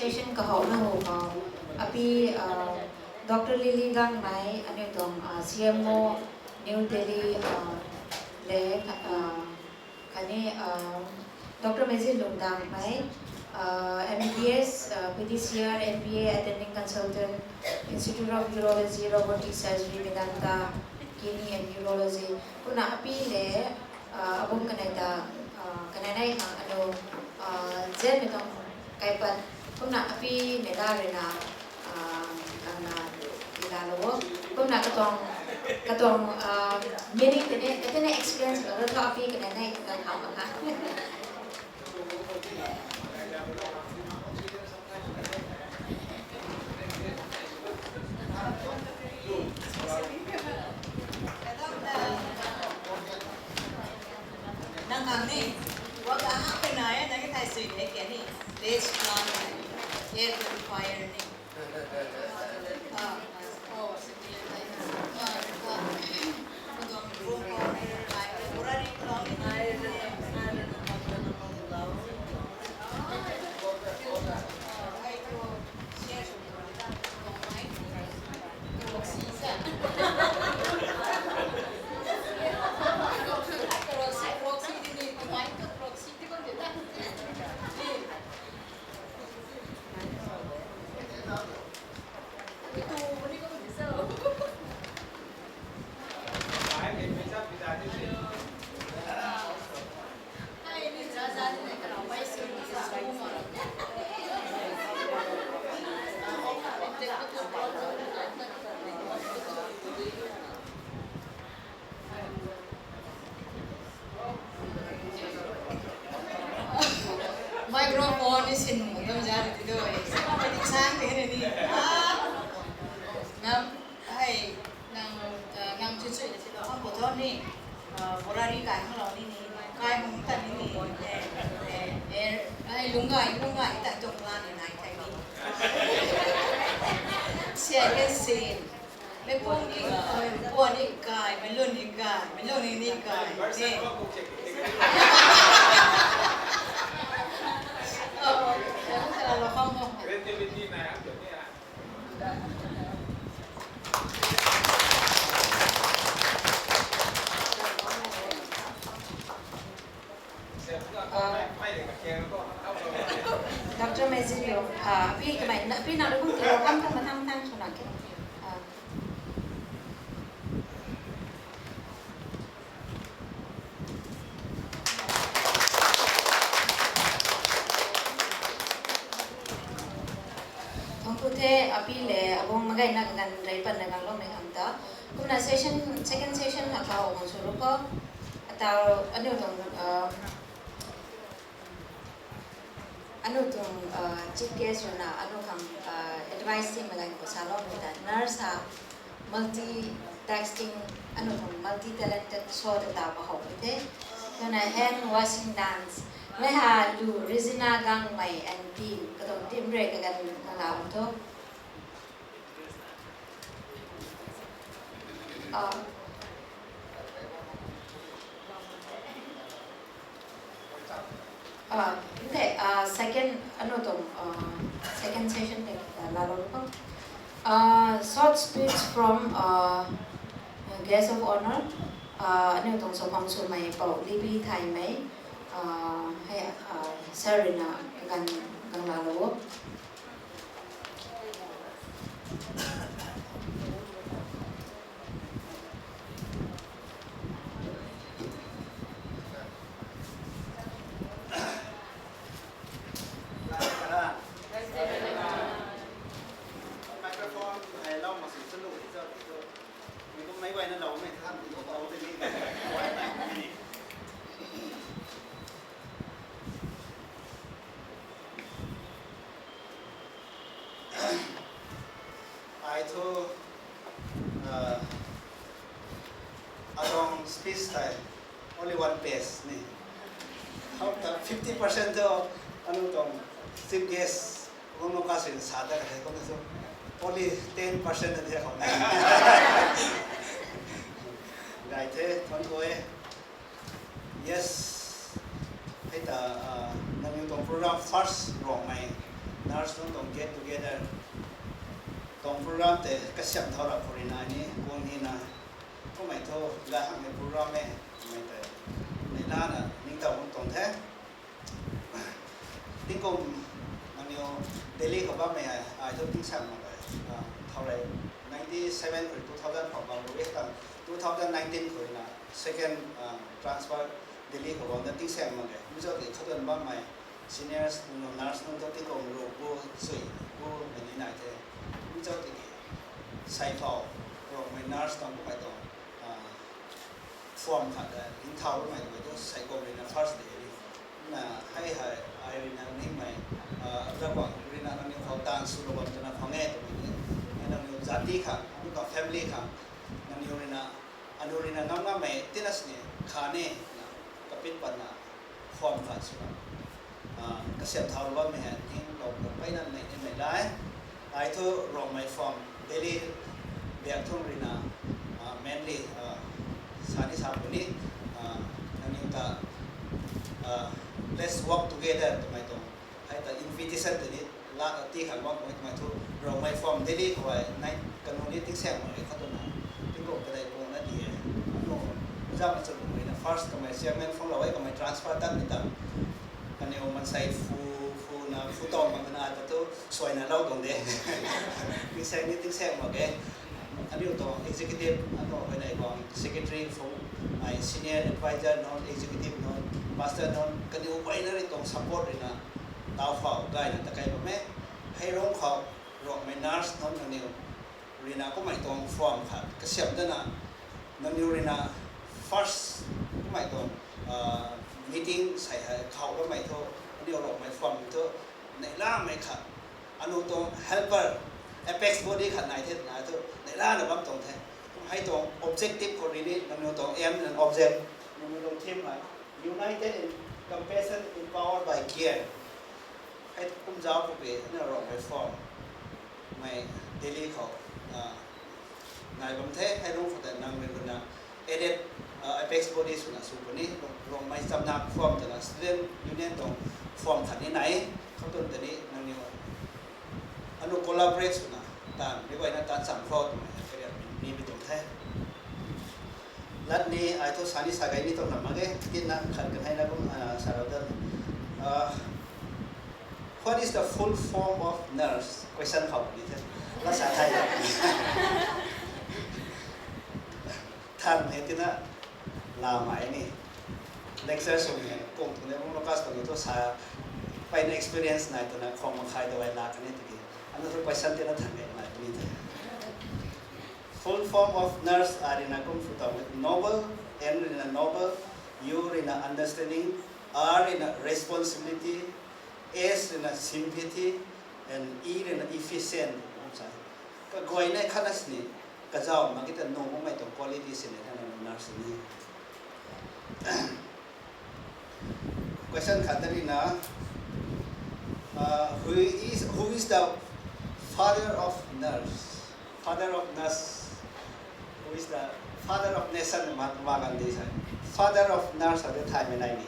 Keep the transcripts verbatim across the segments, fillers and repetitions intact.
Session kahowna hu khou, api, uh, Doctor Lily Gangmei, aniu tuang, uh, C M O, New Delhi, uh, le, uh, khatni, uh, Doctor Mezi Lungdangmei, uh, M B B S, uh, P D C R, M B A, Attending Consultant, Institute of Urology, Robotic Surgery, Medanta, Kidney and Urology. Kumna api le, uh, abung kanei ta, uh, kanei nei khang anu, uh, zenmei tuang kaipat, kumna api mei la rui na, uh, kangna ila lo. Kumna katuang, katuang, uh, meaning tene, tene experience lo, tho api kanei nei kang kham bang kha. Nang khang ni, wa ka hak pui nai e, nang ki thai sui de kia ni, stage plan, air purifier ni. Ah, oh, sini, ah, ah, Microphone ni sin nung dam za di do. Sang de ni. Ah. Nam, hey, nang, uh, nang chu chu ti lo. Ang ko tho ni. Uh, bora ni kai hang lo ni ni. Kai hang ta ni ni. Eh, eh, eh, ai lung gai, lung gai ta tong la ni nai kai ni. Sia ke sin. Mei pung ni, pua ni kai, mei lun ni kai, mei lun ni ni kai. Ne. Oh, dah kala lo kham ho. Ah, Doctor Mezilio, ah, pi kamei, na, pi na lu kung tiro kam kam matang tang suna ke. Ah. Thangc ku the, api le, abung magai na kaganv rei pan na gang lou mei khang ta. Kumna session, second session ha khou hang sw ru kho. Atau aniu tuang, ah, aniu tuang, ah, chief guest rui na aniu khang, ah, advice ti magan khou sa lou mei ta. Nurse ha multi tasking, aniu tuang multi talented show ta ta pa how mei the. Kumna hand washing dance. Mei ha lu Regina Gangmei and team, katuang team rui kaganv na la bam tho. Ah. Ah, the, ah, second, aniu tuang, ah, second session tei, ah, la lou kho. Ah, short speech from, ah, guest of honour, ah, aniu tuang sw khang swmei pou Libi Thaymei, ah, hei, ah, sir rui na kaganv gang la lou. Ai thu, uh, atuang speech tei only one page ni. How the fifty percent thu aniu tuang chief guest, kung nu ka sin sa ta ka the kung na thu only ten percent na dia kau na. Gay the, thuan ku e. Yes. Hei ta, ah, nangniw tuang program first Rongmei, Nurse nunc tuang get together tuang program tei kasiamh thau rap khou rui na ni, guang ni na, kummei thu, gay hakmei program e, kummei tei, neihla na ningtow bam tuang the. Tingkum nangniw Delhi khou bammei hei, ai thu tingsaeng mak e, thau rei, ninety seven khou two thousand khou bam rui e, ta two thousand nineteen khou rui na second transfer Delhi khou bam na tingsaeng mak e. Mi zauc tiki khou tuang bammei seniors nunc, nurse nunc thu tingkum ruh gu, sui gu mei ni nai the. Mi zauc tiki, sei khou, Rongmei nurse tuang kummei tuang form khat, ringcthau bammei twmei thu, sei kum rui na first day ni. Na, hei hei, ai rui na ningmei, Ravguangc rui na nangniw khou taanv swlou bam twna phang e twmei ni. Hei nangniw jati khang, aniu tuang family khang, nangniw rui na, aniu rui na ngam ngammei tina sini kha ni, na, kapit patna form khat swna, kasiamh thau rap bammei hei ninglou mpeyna mei ni mei lai. Ai thu Rongmei form Delhi biak thung rui na, mainly, sa ni sa puni, nangniw ta, let's work together twmei tuang, hei ta invitation tei ni, la, tii khang bam puni twmei thu, Rongmei form Delhi khou ai, nai, kanu ni tingsaeng mak e khou twna, tingkum kadai pung na di e. Anu, oja Machun rui na first kamei chairman phunglou e, kamei transfer tat ni ta. Kaniw mansei phu, phu na, phu tang mak na ta thu, suaina lou tuang de. Tingsaeng ni tingsaeng mak e. Aniu tuang executive, anu huayney guang secretary phung, ai senior advisor nunc, executive nunc, pastor nunc, kaniw huayna rui tuang support rui na, tau phau gayna ta kai bam e. Hei rung khou, Rongmei nurse nunc nangniw rui na kummei tuang form khat kasiamh dana, nangniw rui na first kummei tuang meeting sei hei khou bammei thu, aniu Rongmei form thu, neihlamei khat, anu tuang helper, apex body khat nai the twna thu, neihlana bam tuang the. Kum hei tuang objective khou rui ni, nangniw tuang aim and object, nangniw tuang theme hei, United in Compassion, Empowered by Care. Hei kum zauc khou pui, aniu Rongmei form mei Delhi khou nai bam the, hei rung khou tei nang rui na aided, apex body swna sw puni, Rongmei Chamnak form twna student union tuang form khat ni nai, khou tun tei ni nangniw anu collaborate swna, taanv mi guayna taanv cham khou twmei ni pi tuang the. Lat ni ai thu sa ni sa gay ni tuang na mak ge, tina khat kanhei na kum, salou dat. What is the full form of nurse? Question khou ni the. Lat sa thei. Than hei tina lamei ni. Lecture sw ni, kung tu ne, bung Lucas kanu thu sa, peyna experience nai twna khwang makhai ta ai la kani tiki. Anu thu question tina than gay nai puni the. Full form of nurse a rui na kum phu tau e, noble, N rui na noble, U rui na understanding, R rui na responsibility, S rui na sympathy, and E rui na efficient. Kaguayna khatna sini, kazauh mak ki ta nung makmei tuang quality sini, nurse ni. Question khat ta rui na, who is, who is the father of nurse? Father of nurse. Who is the father of nation? Mahatma Gandhi sa. Father of nurse sa de thaymei nai ni.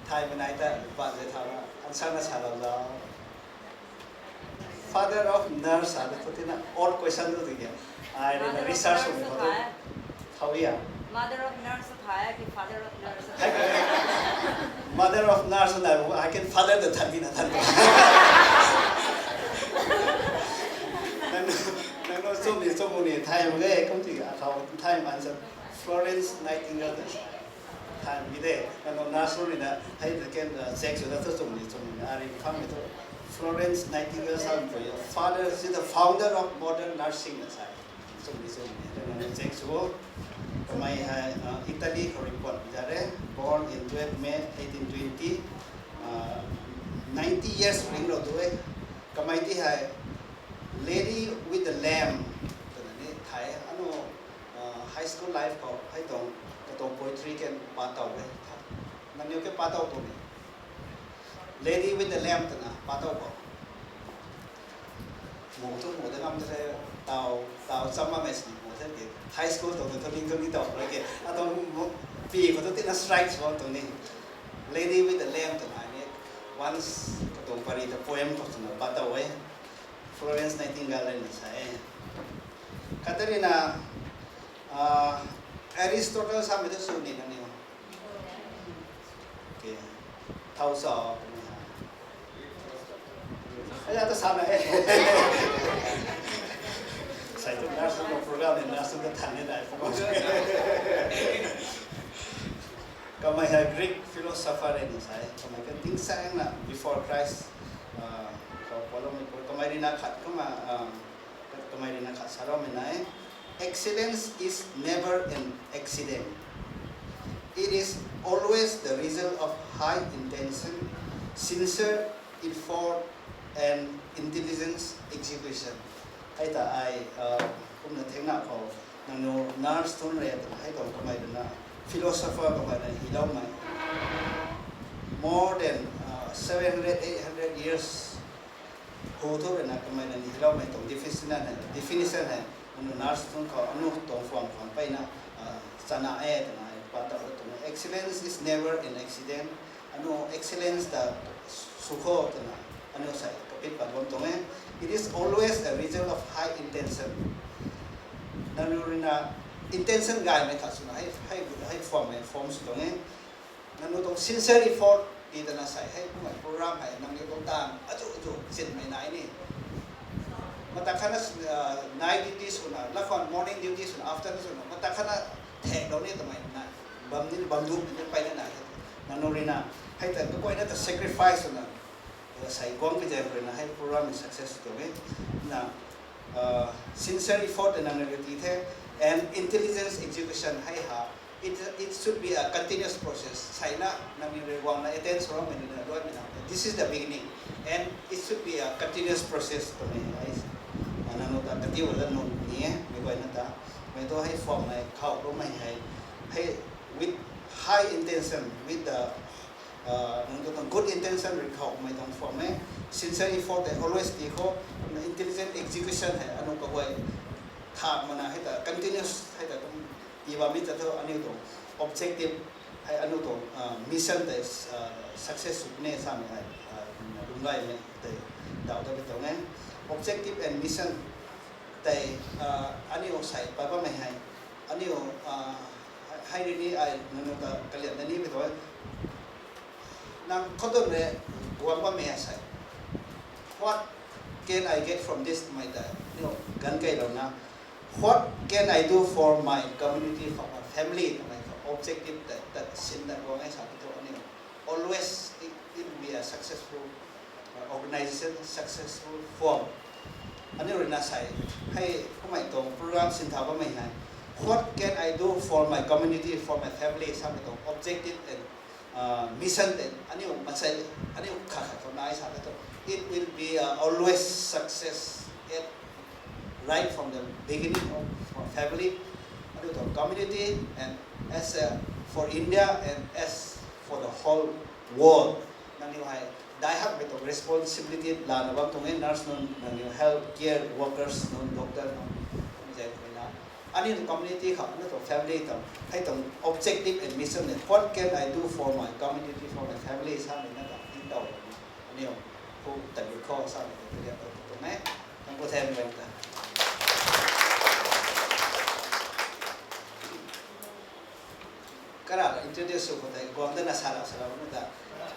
Thaymei nai ta, pa de tha, answer na salou zau. Father of nurse sa de thu tina odd question tu di kya. Ai rui na research sw ni khou tu. How ya? Mother of nurse tha ki father of nurse. Mother of nurse na, ai kan father ta than di na than. Nang, nang no chum ni chum ni thay mak ge, kum ti akhou thay mak answer. Florence Nightingale ta sa. Thay mak ge de, nang no nurse ni na, hei ta kan check sw da thu chum ni chum ni, a rui phang ni thu. Florence Nightingale sa pui, father, she's the founder of modern nursing na sa. Chum ni chum ni, nang no check sw. Kamei hei Italy khou rui pat za re, born in twelve May eighteen twenty, ninety years ringlou tu e. Kamei ti hei Lady with the Lamb twna ni thay, anu high school life khou hei tuang katuang poetry kan pa tow e. Nangniw ke pa tow tuang ni. Lady with the Lamb twna pa tow khou. Mu tu mu de ngam the, taw, taw cham bammei sini mu the ki. High school tuang tu ning tu ni tow rui ke. Atuang pi khou tu tina strike sw tuang ni. Lady with the Lamb twna ni. Once katuang pari ta poem khou swna pat tow e. Florence Nightingale rui na sa e. Khatni na, ah, Aristotle samei tu sw ni na ni. Okay. Thau sa. Aya ta sa na e. Sai tu nurse ko program ni nurse ko than ni dai. Kamei hei Greek philosopher rui na sa e. Kamei kan tingsaengna before Christ, ah, khou paloumei kamei rui na khat kumna, ah, kamei rui na khat sa ramei na e. Excellence is never an accident. It is always the result of high intention, sincere effort, and intelligence execution. Hei ta ai, uh, kumna thengna khou, nangniw nurse thun re twna hei tuang kamei rui na, philosopher kamei rui na hiloumei. More than, uh, seven hundred, eight hundred years hu thu rui na kamei rui na hiloumei tuang definition hei, definition hei, anu nurse thun khou, anu tuang form khou mpeyna, ah, chana e twna pat tow tuang e. Excellence is never an accident. Anu excellence ta sw kho twna, anu sai kapit pat bam tuang e. It is always a result of high intention. Nangniw rui na intention gaymei khat swna hei, hei, hei form hei form sw tuang e. Nangniw tuang sincere effort ti tana sai hei kumna program hei nangniw tuang taanv azu azu chinmei nai ni. Mata khatna, uh, night duty swna, lakhwan morning duty swna, afternoon swna, mata khatna thaklou ni twmei na, bam ni bam du ni peyna nai. Nangniw rui na, hei ta kaguayna ta sacrifice swna, uh, sai guang pi zaeng rui na hei program hei success tuang e. Na, uh, sincere effort nangniw rui ti the, and intelligence execution hei ha, it, it should be a continuous process. Saina nangniw rui guangna attain sw ramei na luanmei na. This is the beginning, and it should be a continuous process twmei hei, uh, nangniw ta kati wala nunc ni e, mei guayna ta. Mei tu hei form hei khou loumei hei, hei with high intention, with the, uh, nang tu tuang good intention rui khou mei tuang form e. Sincere effort hei always ti kho, intelligent execution hei anu kaguay tha mana hei ta continuous hei ta kum ti bammei ta thu aniu tuang objective hei anu tuang, uh, mission tei, uh, success sw puni samei hei, uh, lunglaymei tei daw ta pi tuang e. Objective and mission tei, uh, aniu sai pat bammei hei, aniu, uh, hei rui ni ai nangniw ta kaliatna ni pi tuang e. Nang khou tun rui guang bammei hei sai, what can I get from this twmei ta aniu ganv keylouna, what can I do for my community, for my family twmei khou objective tei tat sinna guang e sa pi thu aniu always it, it will be a successful, uh, organization, successful form. Aniu rui na sai hei kummei tuang program sintha bammei hei, what can I do for my community, for my family samei tuang objective and, uh, mission tei aniu mansei, aniu khat khat khou nai sa tu, it will be, uh, always success at right from the beginning of, from family, aniu tuang community, and as a, for India and as for the whole world. Nangniw hei daic hakmei tuang responsibility lana bam tuang e, nurse nunc, nangniw health care workers nunc, doctor nunc, kumna zai kumna aniu tuang community khou, aniu tuang family tuang, hei tuang objective and mission e, what can I do for my community, for my family samei na tuang tingtow aniu hu tat lu khou samei ta kaliat tuang e. Nang khou them ta kara introduce sw khou tei guang dana sa rau sa rau na ta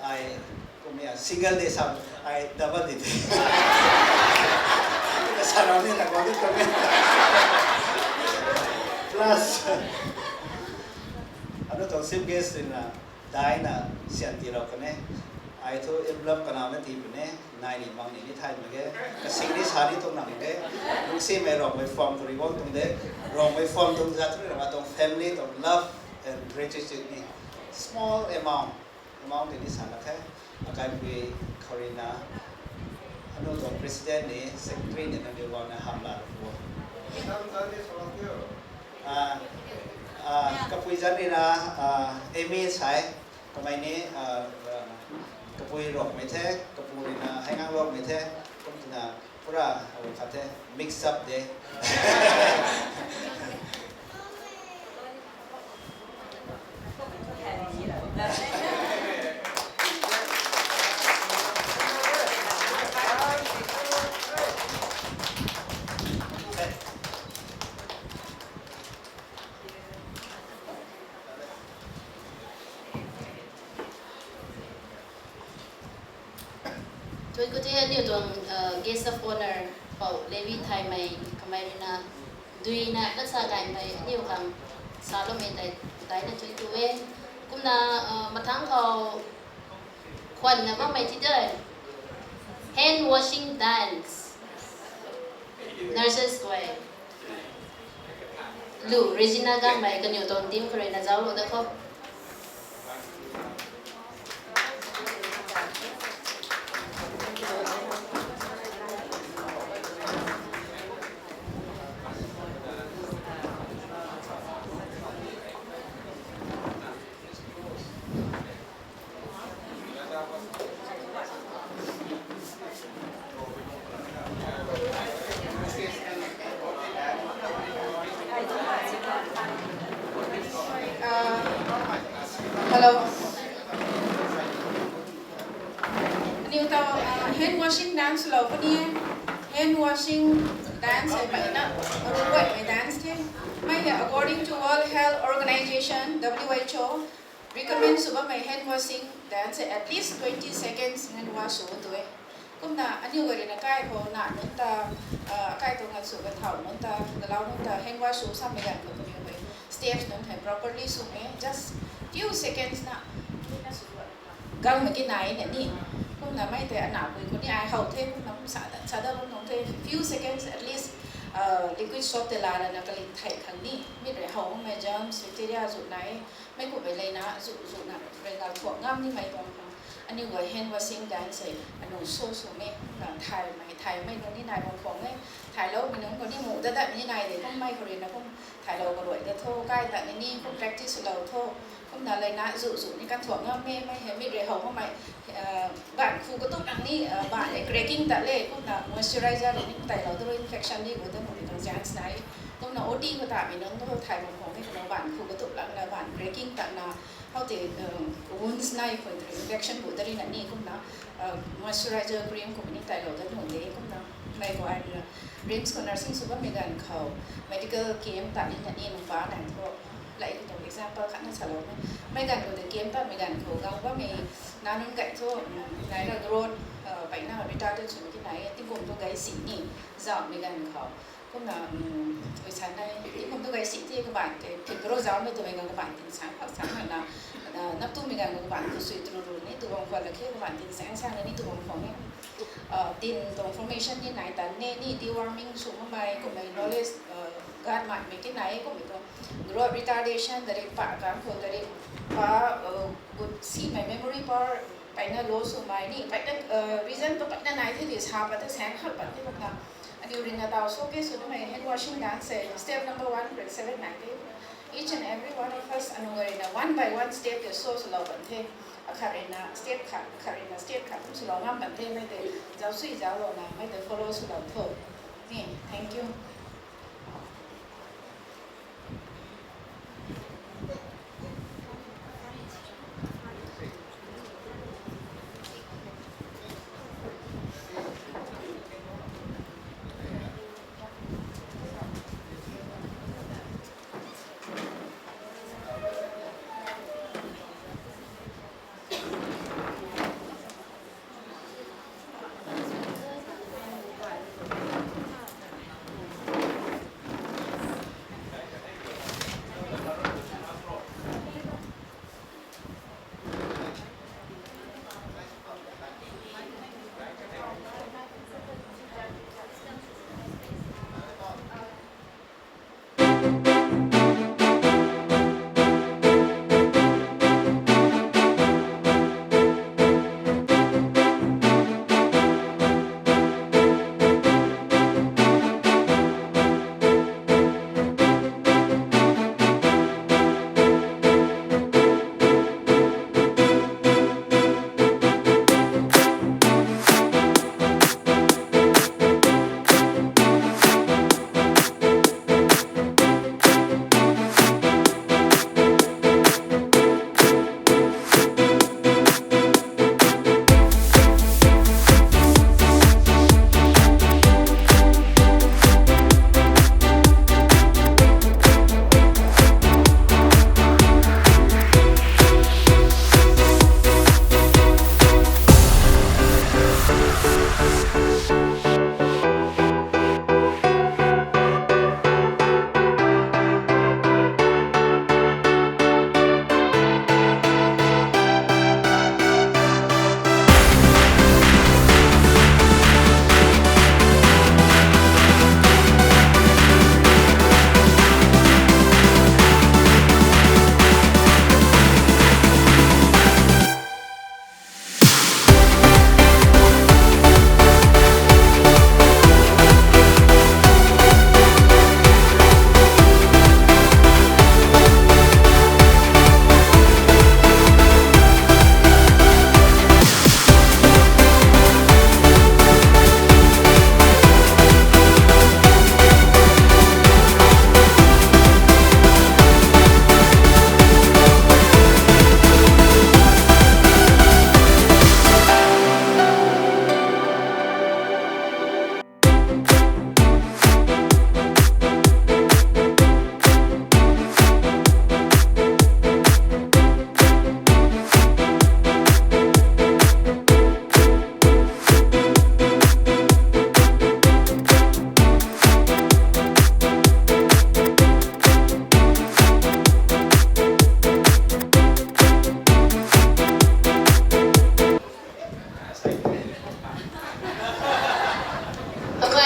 ai kumna single de sa ai double de de na sa rau ni na guang de tuang e. Plus anu tuang chief guest na daina sian tii rau kan e. Ai thu envelope kanamna tii puni, nai ni mang ni ni thay mak ge. Kasing ni sa ni tuang nang ge. Lungsimei Rongmei form khou rui guang tuang de. Rongmei form tuang zat rui rama tuang family tuang love and gratitude ni. Small amount, amount ni ni sa lak khe. Akaipui khou rui na anu tuang president ni, secretary ni nangniw guangna hamla lu pu. Ah, ah, kapui zan rui na, ah, Amy sai, kamei ni, ah, ah, kapui Rongmei the, kapu rui na Haingang Rongmei the, kum tina pura, ah, khat the, mix up de. tuang guest of honour pou Levi Thaymei kamei ruina duina latsa gaymei aniu khang saloumei tei daina tui tu e. Kumna mathangc khou khwanna bammei ti de hand washing dance, nurses guay. Lu Regina Gangmei kaniw tuang team khou ruina zauclou da kho. Hello. Aniu ta hand washing dance lou puni e. Hand washing dance hei mpeyna ruaimei dance the. Mei hei according to World Health Organization, W H O, recommend sw bammei hand washing dance hei at least twenty seconds hand wash sw tu e. Kumna aniu gay ruina kai khou na nunc ta, kai tuang ngan sw ganthau nunc ta, galau nunc ta hand wash sw samei ganv khou kaniw hei steps nunc hei properly sw e, just few seconds na, na sw gangmei ki nai na ni. Kumna mei tei anapui khou ni ai how the, kumna kum sa da sa da bam nung the, few seconds at least liquid soap tei laa lana kaling thei khang ni mit rui how makmei germs bacteria zu nai. Mei kummei leina zu zu na rui ngal thuak ngam nimei tuang khang aniu guay hand washing dance hei anu sw sw e. Kumna thaymei thaymei nunc ni nai bam khwang e. Thayloumei nunc khou ni mu dat dat ni nai de, kum mei khou ruina kum thaylou karuai da tho, kai tat ni ni kum practice swlou tho. Kumna leina zu zu ni kan thuak ngam e. Mei hei mit rui how makmei baanv khu katup lang ni, baanv hei cracking tat le, kumna moisturizer rui ni tailou da rui infection di gu da nuh ni tuang chance nai. Kumna O T khou tamei nunc khou thay bam khwang e, kumna baanv khu katup lang na baanv cracking tat na, how tei wounds nai khou tei infection gu da rui na ni, kumna moisturizer cream kummei ni tailou da nuh de. Kumna mei khou ai ruina RIMS khou nursing sw bammei ganv khou medical camp tat ni na ni nung pa nang thu, like tuang example khatna saloumei, mei ganv khou tei camp tatmei ganv khou gang bammei na nunc gay thu, nai ra growth mpeyna retarded swmei ki nai e, tingkum tu gay si ni zauhmei ganv khou. Kumna uisan nai tingkum tu gay si the, kabaanc tei phin karo zauhmei twmei ganv kabaanc tin sang phak sang na, nap tumei ganv kabaanc tu sui tru ru ni tu bam khwan la khe, kabaanc tin sang sang ni tu bam khwang e. Tin tuang formation ni nai tan ne ni, deworming sw makmei kummei knowledge gat matmei ki nai e. Kummei tuang growth retardation dari pa kan khou dari pa gut simei memory power mpeyna low swmei ni mpeyna reason tu mpeyna nai the, di sa pat the, sang khat pat the. Kumna aniu ruina taw showcase sw namei hand washing dance hei step number one, grade seven nai the. Each and every one of us anu gay ruina one by one step tei show swlou pan the. Akhat ruina step khat, akhat ruina step khat kum swlou ngam pan the. Mei tei zauc sui zauclouna mei tei follow swlou tho. Ni, thank you.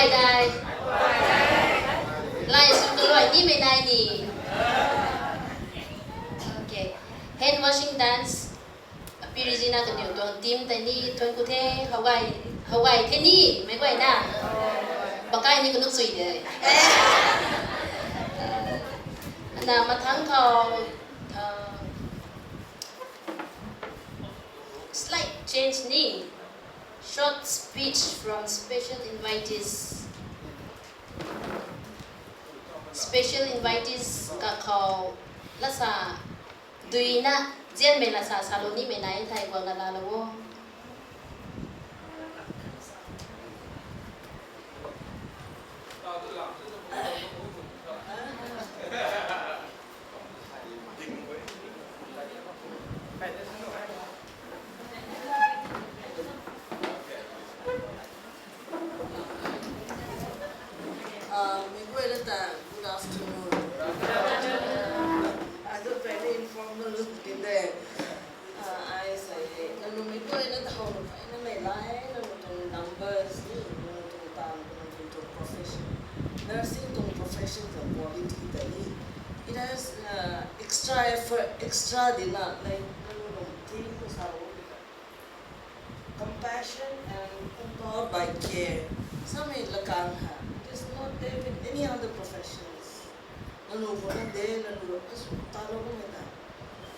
Dai. Lai sw kaluai nimei nai ni. Okay. Hand washing dance. Pirijina kaniw tuang team tei ni thuan ku the, hawai, hawai the ni, meic guayna. Bakai ni kanuk sui de. Na mathang khou, uh, slight change ni. Short speech from special invitees. Special invitees kakhou lasa duina zianmei lasa salou nimei nai thei guangna laalou o. Ah, meic guayna ta, good afternoon. I don't very informal in there. Ah, ai sa e, nanu meic guayna ta how na peyna mei lai, nanu tuang numbers ni, nanu tuang taanv, nanu tuang profession. Nursing tuang profession tuang quality ta ni. It has, uh, extra effort, extra dina, like, nanu tuang team khou sa compassion and empowered by care. Samei lakang ha. It is not there with any other professions. Nanu khou na de, nanu asu talou mei ta.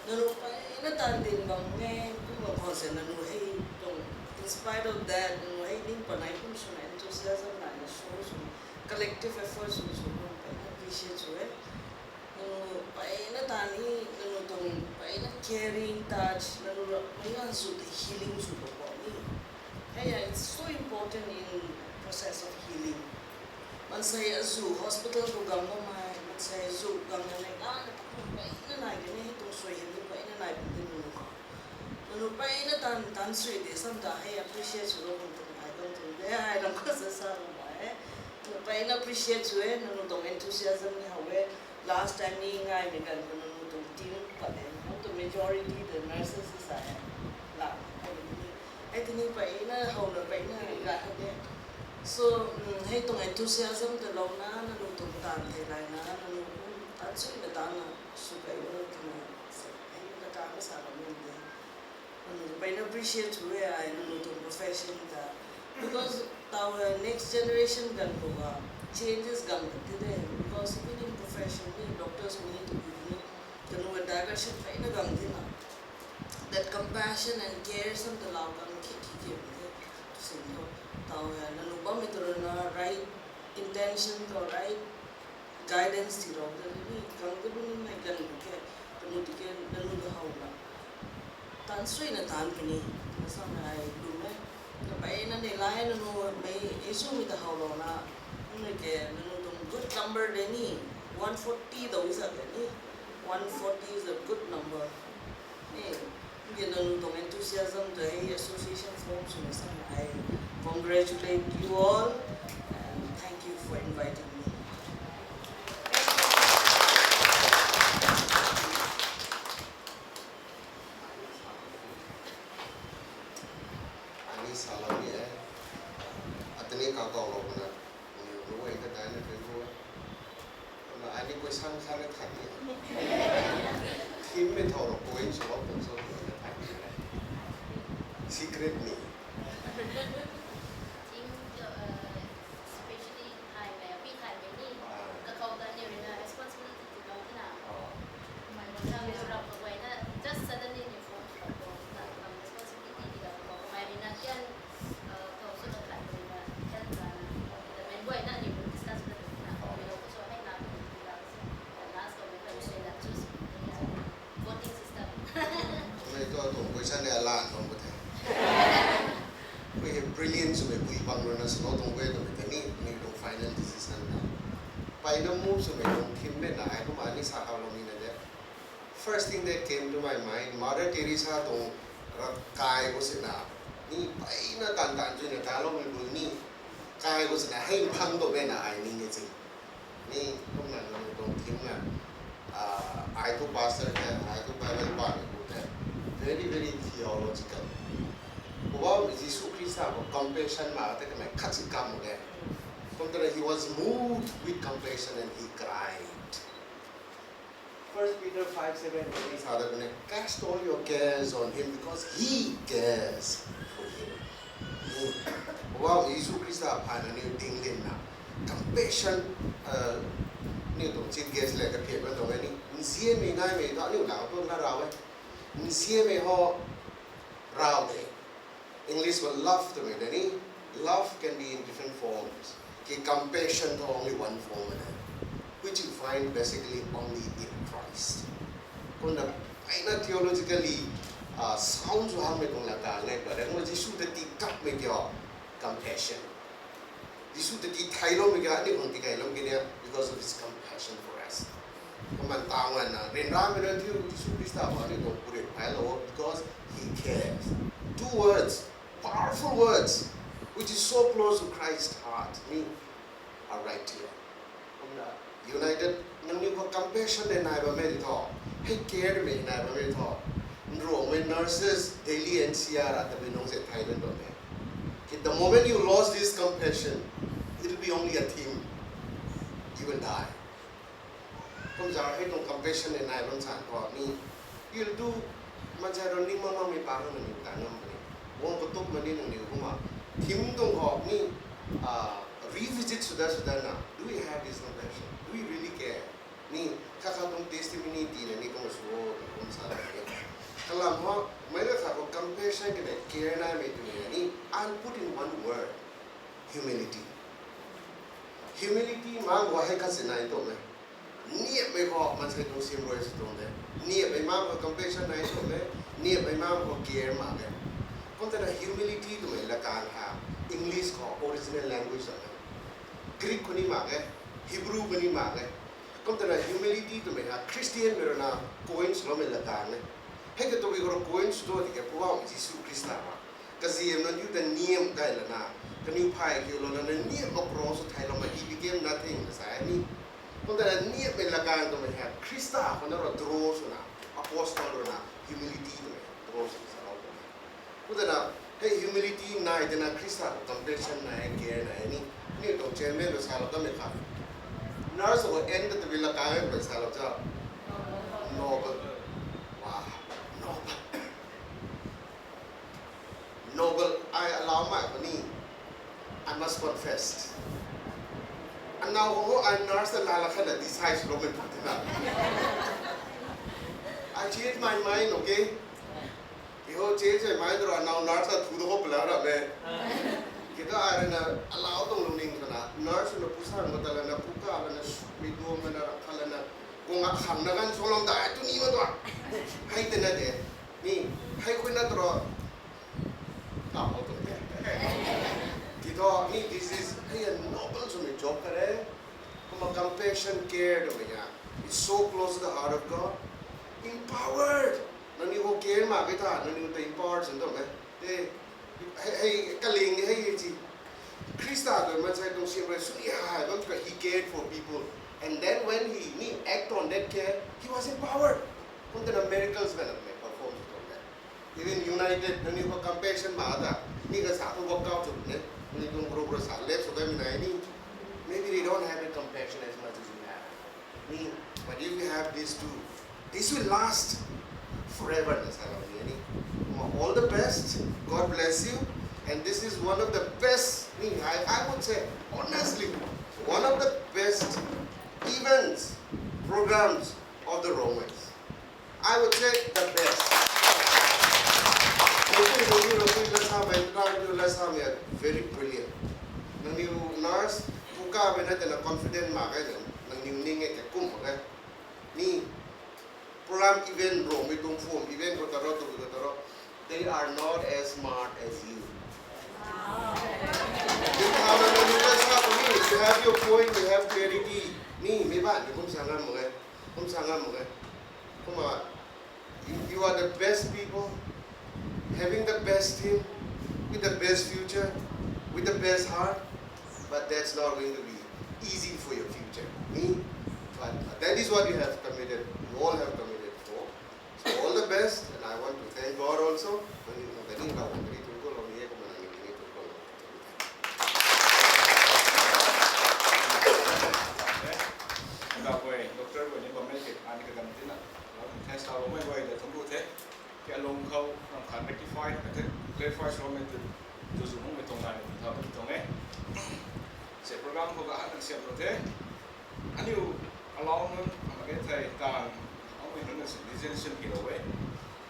Nanu peyna taanv din bam e, kumna khou se nanu hei tuang, in spite of that, nanu hei ning panai kum swna enthusiasm nai na show sw, collective effort sw sw, nanu peyna appreciate sw e. Nanu peyna taanv ni, nanu tuang peyna caring touch, nanu ra meic ganv sw tei healing sw bam ni. Hei ya, it's so important in process of healing. Maansei azu hospital khou gang bammei, maansei azu gang na nei na, na peyna nai kani, hei tuang suaihiam ni peyna nai bam di nanu khou. Nanu peyna taanv, taanv sui de sam ta hei appreciate swlou bam tuang ai bam tuang de, ai lam khou sa sa bam e. Nanu peyna appreciate sw e, nanu tuang enthusiasm ni how e. Last time ni ngaimei ganv khou nanu tuang team pat de, nang tuang majority the nurses sa e. La, hei tini, hei tini peyna howna peyna gay how de. So, mm, hei tuang enthusiasm ta louna, nanu tuang taanv theilayna, nanu taanv suina taanvna sw key o twna, hei na kang salou ni de. Nanu peyna appreciate sw e ai, nanu tuang profession ta. Because taw, uh, next generation ganv khou, uh, changes gang ta ti de. Because even in profession ni, doctors ni, to be ni, kanu a diversion peyna gang tina. That compassion and care sam ta lau gang ki ki ki de. Sin tho, taw, uh, nanu bammei ta ruina right intention khou, right guidance tiilou de ni, gang ta ni mei ganv khou ke, kanu tiki nanu ta howna taanv suina taanv puni, na samei ai lwm e. Na peyna nei lai nanu mei, ei swmei ta howlouna, nang ke nanu tuang good number de ni, one forty dou sa de ni, one forty is a good number. E, nang ke nanu tuang enthusiasm ta hei association form swna samei ai congratulate you all and thank you for inviting me. Ani salou ni e. Atani katoulou na. Ni lu e ta dai na pe lu e. Na ani question khat na khat ni. Theme mei thow rou point swlou kum sw na khat ni e. Secret ni. Theme, uh, especially thaymei, mi thaymei ni. Ah. Kakhou ta ni ruina responsibility tiilou tina. Ah. Mei rap kaguayna just suddenly ni phone swlou kum na, responsibility tiilou kum mei ruina kian, uh, thow sw na khat ruina help lana. Mei guayna ni discuss na tina. Mei lo so hei na tina. Last khou mei guayna ruina choose. Voting system. Mei tu tuang question ni alan bam ko the. Mei hei brilliant swmei pui bang ruina swlou tuang e twmei ta ni, mei tuang final decision ta. Peyna move swmei tuang theme mei na ai kumna ni sa howlou ni na de. First thing that came to my mind, Mother Teresa tuang ravkai khou sina, ni peyna taanv taanv chuina taloumei bui ni, kai khou sina hei phang tu mei na ai ning e chi. Ni, kumna nang tuang theme na, ah, ai thu pastor the, ai thu Bible pamei pu the. Very, very theological. Poubauhmei Jisu Khrista khou compassion ma te kamei khat si kam mak e. was moved with compassion and he cried. First Peter five seven, sa ta kuni, cast all your cares on him because he cares for you. Wow, Jisu Khrista phaan aniu ding dinna, compassion, uh, aniu tuang chief guest le kaphian bam tuang e ni, nzianmei naimei thu aniu lau tuang na rau e. Nzianmei ho rau de. English khou love twmei de ni, love can be in different forms. Ki compassion tho only one form e, which you find basically only in Christ. Kumna, aina theologically, uh, sound sw hamei tuang laka ngai pa de, kumna Jisu ta tii kapmei kiu, compassion. Jisu ta tii theiloumei kiu, aniu khang tii kailou ki ni, because of his compassion for us. Kumna tang na, ryanramei nunc thiu, Jisu Khrista khou aniu tuang purit phaylou, because he cares. Two words, powerful words, which is so close to Christ's heart, ni, are right here. Kumna, united, nangniw khou compassion e nai bammei tho, hei care mei nai bammei tho, nruangmei nurses, Delhi N C R a tabui nunc se thei bam tuang e. Ki the moment you lost this compassion, it will be only a theme. You will die. Kumna hei tuang compassion e nai bam san khou ni, you'll do, maansei rui ni mak makmei pa khang nangniw ta ngam puni. Guang katuk mani nangniw kumna, theme tuang khou ni, uh, revisit swda swda na, do we have this compassion? Do we really care? Ni, kha kha tuang testimony tiina ni kumna sw o, kum sa e. Kalam ho, meic kha khou compassion kane care naimei twmei ni, I'll put in one word, humility. Humility mang khou hei khat si nai tuang e. Niamhmei khou maansei tuang sim rui sw tuang de. Niamhmei mang khou compassion nai tuang de. Niamhmei mang khou care mak e. Kum tana humility twmei laka ha, English khou original language ta, Greek khou ni mak e, Hebrew khou ni mak e. Kum tana humility twmei ha Christianmei rui na coin swloumei laka e. Hei ka tabui khou rui coin sw tu tiki Poubauhmei Jisu Khrista ha, kaziamna niw ta niamh gay lana, kaniw phay kiu lou lana niamh mak cross sw theiloumei, he became nothing na sa e ni. Kum tana niamhmei laka twmei ha Khrista khou na rui draw swna, apostle rui na humility twmei draw swna salou tuang e. Kum tana hei humility nai tana Khrista khou compassion nai, care nai ni. Ni tuang chairman rui salou kamei kha, nurse khou en ta tabui laka e rui salou cha, noble. Wow, noble. Noble, ai alau mai khou ni, I must confess, anaw khou ai nurse ta lala khatna decide swloumei pa tina, I changed my mind, okay? Kiho change my mind rui anaw nurse ta thu tu khou pala ra me. Kiu thu ai rui na alau tuang lungning swna nurse na pusang khou ta lana, puka lana, sumei duang lana, rakhat lana, guang akhang na ganv sw lou dai tu ni ma tua. Hei tana de. Ni, hei khou na tro. Taw tu de. Kiu thu ni, this is hei a noble swmei job khat e. Kumna compassion, care twmei ha, it's so close to the heart of God. Empowered. Nangniw khou care mak ge tha, nangniw ta empowered sw tuang e. Hei, hei kaling hei hei ci. Khrista ta maansei tuang sim rui suni hei bam ka, he cared for people. And then when he ni act on that care, he was empowered. Kum tana miracles ganv mei perform sw tuang e. Even United, nangniw khou compassion mak ta, ni kasa khou workout sw ne, nangniw tuang group rui sa lep sw kamei nai ni. Maybe they don't have a compassion as much as you have. Ni, but if you have these two, this will last forever na salou ni ni. Kumna all the best. God bless you. And this is one of the best, ni, I, I would say, honestly, one of the best events, programs of the Rongmeis. I would say the best. Nangniw, nangniw rui lasamei, nangniw lasamei are very brilliant. Nangniw nurse, pukamei na tana confident mak ge, nangniw ning e kakum mak ge. Ni, program event, Rongmei tuang form event khou ta ro, tu khou ta ro, they are not as smart as you. You have, you have your point, you have clarity. Ni, mei ban ni kum sa ngam mak ge, kum sa ngam mak ge. Kumna, you, you are the best people, having the best team, with the best future, with the best heart, but that's not going to be easy for your future. Ni, but that is what you have committed, you all have committed for. So all the best, and I want to thank God also. Nangniw khang kani, Ravguangc kani thunc khou lou ni e, kumna nangniw kani thunc khou lou. First round mei tu, tu zu mung mei tuang nai mei tu thau tu tuang e. Se program khou kahak kan siam tu the. Aniu allow nunc ama ke thei tan, aumei nunc na si decision hilou e.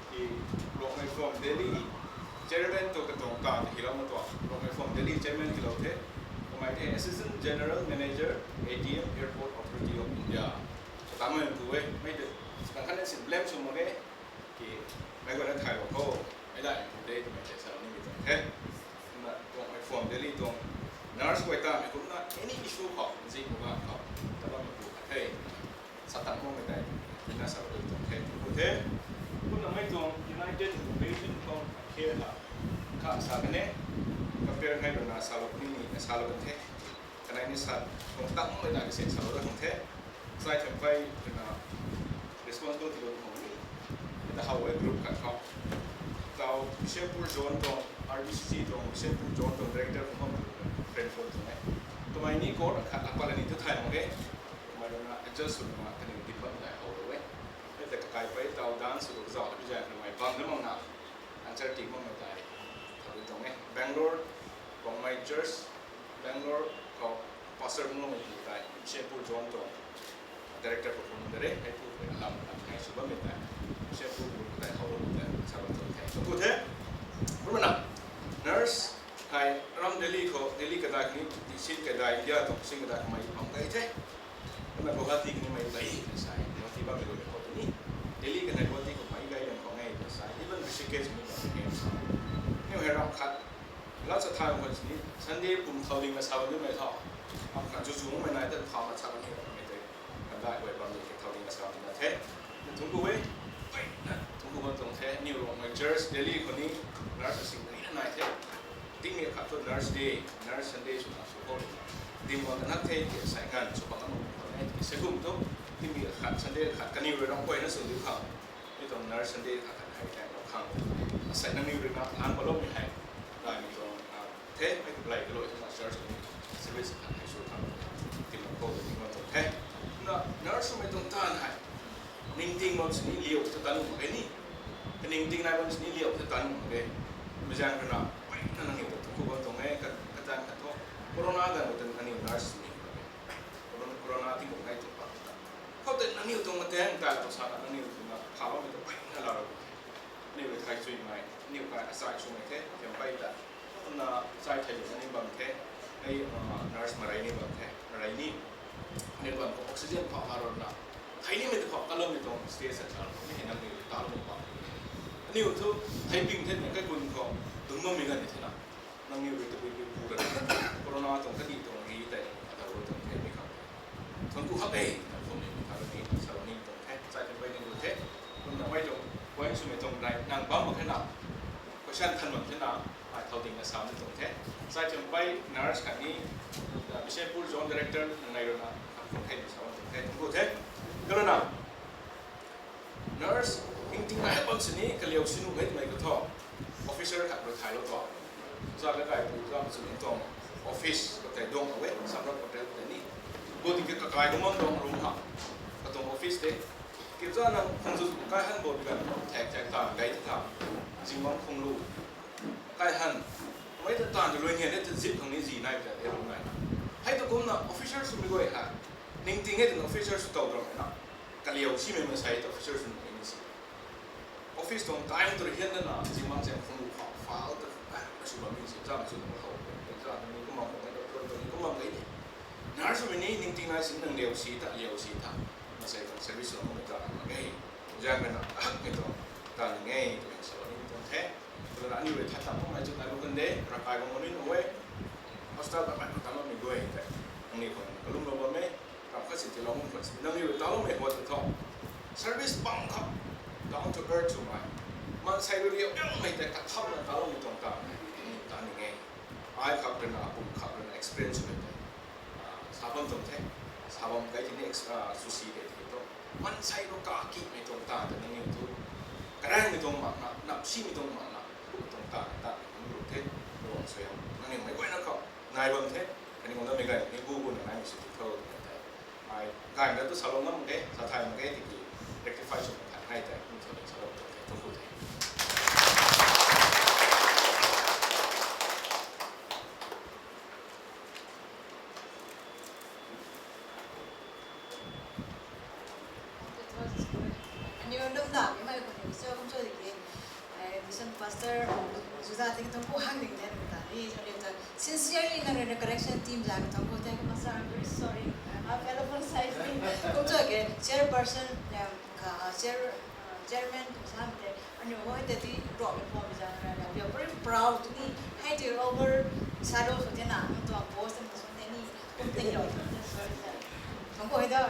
Ki Rongmei Phom Delhi chairman tu katuang tan hilou ma tua. Rongmei Phom Delhi chairman hilou the. Kamei the Assistant General Manager, A D M, Airport Authority of India. Katamei pu e, mei te, kan khat na si blame sw mak e. Ki, mei guayna thaylou khou, mei dai pu de twmei tei salou nimei tuang the. Kumna Rongmei Phom Delhi tuang nurse guay ta mei kumna any issue khou, zi pu ganv khou, ta bammei pu khat the. Sa tang makmei tei, kumna salou tuang the, pu the. Kumna mei tuang United Nation khou, khe ha, kha sa kan e, compare hei runa salou ni, salou kan the. Kanei ni sa, tuang tang makmei tei se salou da tuang the. Sai thempei twna responsible tilou tuang ni. Ita how e group khat khou. Tau Bishnupur zone tuang, R B C C tuang, Bishnupur zone tuang director khou bam friend phone tuang e. Kamei ni court khat apat la ni tu thay mak e. Kamei runa adjust swna kaniw din bam tei how lou e. Ita kakai pei tau dance sw zau hei zay kamei bam na mak na. Answer ti makmei tei, thabi tuang e. Bangalore, Rongmei Church, Bangalore khou pastor makmei pu tei, Bishnupur zone tuang director khou phone de re, hei pu khou alam lam hei sw bammei tei, Bishnupur pu tei how lou tei, sa bam tuang the. Sa pu the, kumna, nurse, hei, aram Delhi khou, Delhi kadai ni, sin kadai, India tuang sin kadai khou mei bam gay the. Kumna Guwahati kanimei lei, sai, Guwahati bammei lou khou ni. Delhi kanei Guwahati khou mei gay bam khou nge, sai, even Rishikesh mi bam nge, sai. Niu hei ram khat, lat sa thay khou sini, Sunday pum thau ding na sa bam nimei tho. Ram khat zu zu mei nai ta thau mat sa bam ni, mei tei, kandai guay bam ni, thau ding na sa bam na the. Na thungc ku e, na thungc ku bam tuang the, niu Rongmei Church, Delhi khou ni, nurse sing ni na nai the. Tingmei khat thu Nurse Day, Nurse Sunday swna sw khou, tingmei kanak the, ki sai nganv sw bam na mak khou e, ki se kum thu, tingmei khat Sunday khat kaniw rui rang guayna sw diu khang, mi tuang Nurse Sunday khat khat hei tang rau khang. Asei nangniw rui na lang paloumei hei, gaymei tuang, the, mei kublai kaloi twna church ni service khat hei sw khang, tingmei khou tingmei tuang the. Na nurse swmei tuang taanv hei, ningting bam sini liu ta tan mak e ni. Kaningting nai bam sini liu ta tan mak e. Mei zaeng rui na, mei na nangniw ta thungc ku bam tuang e, ka, kataanv khat thu. Corona ganv khou ta nangniw nurse ni mak e. Corona, corona tingkum nai tuang pa ta. Khou tei nangniw tuang matang ta khou sa na nangniw tuang na, khaloumei ta mei na la rou. Aniu rui thay chuimei, aniu kai asai swmei the, kempei ta. Kumna sai thei lu aniu bam the, hei, nurse marei ni bam the, marei ni. Aniu bam khou oxygen phau ha rou na. Hei nimei ta khou kaloumei tuang stage sa chal khou ni hei nangniw ta lou pa. Aniu thu, hei ping the ni kaikun khou, dungc bammei ganv ni the na. Nangniw rui tabui pui pu rana, corona tuang kandih tuang ri tei, ata rui tuang the mi khang. Thungc ku hak e, na khou ni, ta rui ni, sa rui ni tuang the, sai thempei ni lu the. Kumna mei tuang, point swmei tuang dai, nang bam mak khe na, question than mak khe na, ai thau ding na sa ni tuang the. Sai thempei nurse khatni, Bishnupur Zone Director nang nai rui na, khat khou the ni sa tuang the, thungc ku the. Kalana, nurse, ningting nai bam sini, kaliu sinu mei twmei khou thu, officer khat rui thaylou thu. Za kakai pu za ma sini tuang office khou tei duang e, Samrat Hotel khou tei ni. Gu ding ke kakai kum bam duang room ha. Katuang office de. Kipza nang khang zu kai han bo bi ganv, thak thak taanv gay ta tha. Zingbangc khang lu. Kai han. Mei ta taanv lu nge le ta zip khang ni zi nai ta de lu nai. Hei tu kumna officer swmei guay hei, ningting e twna officer sw tow rau na. Kaliu simei masei ta officer sw nunc ni si. Office tuang time tu rui hian na, zingbangc zaeng khang lu khou, file ta, ah, sw bam ni si, zam sw bam khou. Zam ni kum bam khou, doctor tu ni kum bam gay ni. Nurse swmei ni ningting nai sini nang liu si ta, liu si ta. Masei tuang service sw bam ta mak ge. Zaeng rui na, ah, mei tuang, ta ni nge, twmei sa ni tuang the. Kumna aniu rui tha tam makmei chu nai lu kan de, ravkai bam ni nu e. Hospital ta mei khou tam makmei guay tei. Nangniw khou kalumlou bam e, ram khat si tilou bam khat si. Nangniw rui taloumei huat tu thu. Service bam khou, down to earth swmei. Maansei rui liu liangmei tei kathapna taloumei tuang ta, ta ni nge. Ai khak rui na, apum khak rui na, experience swmei tei. Ah, sa bam tuang the, sa bam kai tini ex-, ah, susi de tei tu. Maansei rui kakimei tuang ta, ta nangniw thu. Karaengmei tuang mak na, napsimei tuang mak na, tuang ta, ta, nangniw the, luang suaihiam. Nangniw mei guayna khou, nai bam the, kaniw guangna mei gay, ni gu gu na nai mei si tu tho, tei. Ai, gaymei ta tu salou ngam mak ge, sa thay mak ge, tiki rectify sw mak khat nai tei, kum salou, salou tuang the, thungc ku the. Sir, Juda tiki tuang ku hang ring de ta ni, sorry ta. Sincerely, na rui na correction team za ka tuang ku thank you, sir. I'm very sorry. I'm fellow side ni. Kum tu ke chairperson, um, ka, uh, chair, uh, chairman kum sam te. Anu ho te ti ro me pom za na na. We are very proud ni. Hai ti over shadow so te na, kum tuang post na so te ni. Kum te yo. Sorry, sir. Tuang ku hai da.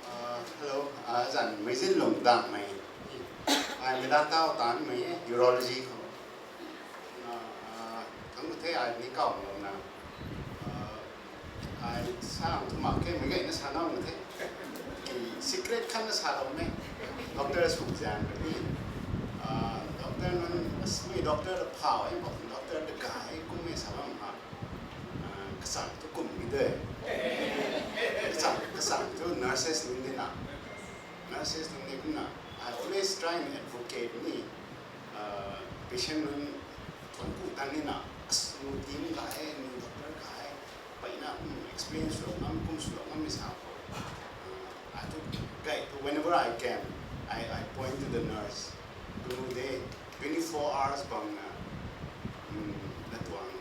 Uh, hello, uh, zan mei zin lung dang mei. Ai mei dan tau tan mei, eh, urology khou. Uh, uh, thang the ai ni kau lou na. Uh, ai sa ang tu mak ke mei gay na sa nau the. Ki secret khan na sa lou mei. Doctor sw zan ni. Uh, doctor nunc, mei doctor la phau, eh, doctor la gay, kum mei sa bam ha. Ah, kachang tu kum ni de. Kachang, kachang tu nurses nunc de na. Nurses nunc de kumna. I always try and advocate ni. Ah, patient nunc thuan ku tan ni na. As nu team ka hai, nu doctor ka hai. Pai na, um, explain sw ngam, kum sw ngam ni sa ko. Ah, I took, guide, whenever I can, I, I point to the nurse. Kunu de, twenty-four hours bang na, um, na tuang.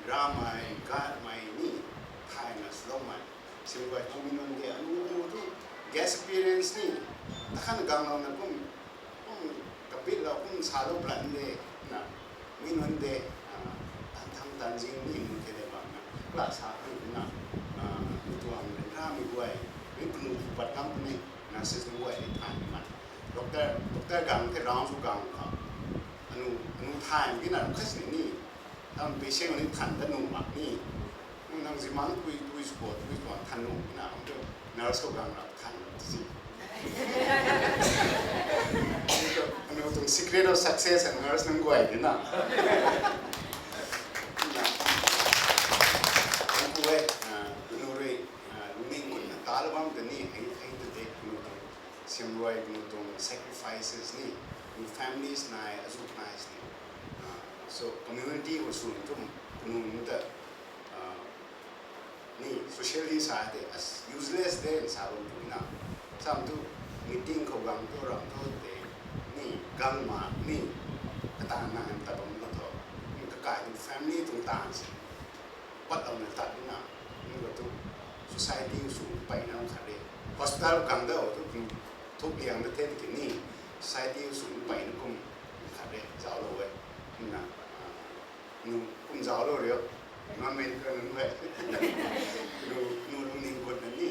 Ramei, gatmei ni, thayna swloumei. Sim guay kum mi nunc de, anu, anu tu, guest appearance ni, takhan gang lou na kum, kum, kabit lou kum salou plan de, na, mi nunc de, ah, tan thang tan zing ni, nunc ke de bam na, class ha kum na, ah, mi tuang ramei guay, mi kunu pat kam ni, nurses nunc guay ni thay ni man. Doctor, doctor gang the round sw gang kha. Anu, anu thay mi na, khas ni ni, Tam patient ni than ta nuh mak ni. Nang zimang tui, tui squat, tui squat than nuh na, nurse khou gang rap than nuh si. Anu tuang secret of success and nurse nunc guay di na. Thank you, eh. Ah, anu rui, ah, lungning gun na ta lou bam ta ni, hei, hei ta de, anu tuang siam rui, anu tuang sacrifices ni, anu families nai, azuk nai si. Ah, so community khou swn tum, anu ta, ah, ni socially sa te as useless de sa bam tu na. Sam tu meeting khou gang tu ram tu te ni gang ma ni kata na ta bam na tho. Ni kakai tu family tu tan si. Pat lou na tat na. Ni khou tu society sw pai na khat de. Hospital gang da tu thuk liang na the ki ni society sw pai na kum khat de zauc lou e. Na, ah, nu kum zauc lou rio. Environment ka nunc hei. Nu, nu lungning gut na ni,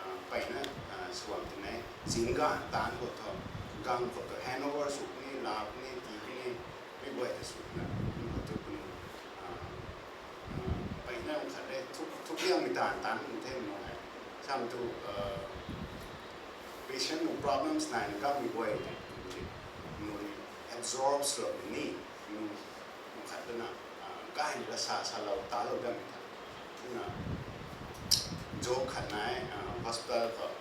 ah, pai na, ah, suam ti nai. Zingga tan khou tho, gang khou tho, handover sw ni, lau ni, ti ni, mi guay ta sw na, nu khou tu nu, ah, ah, pai na khat de, thuk, thuk liang mi tan, tan kum the nu hei. Sam tu, ah, patient nu problems nai na gang mi guay te, nu ni absorb sw ni, nu, nu khat tu na, ah, gay ni la sa, sa lou, ta lou dam ta. Na, joke khat nai, ah, hospital khou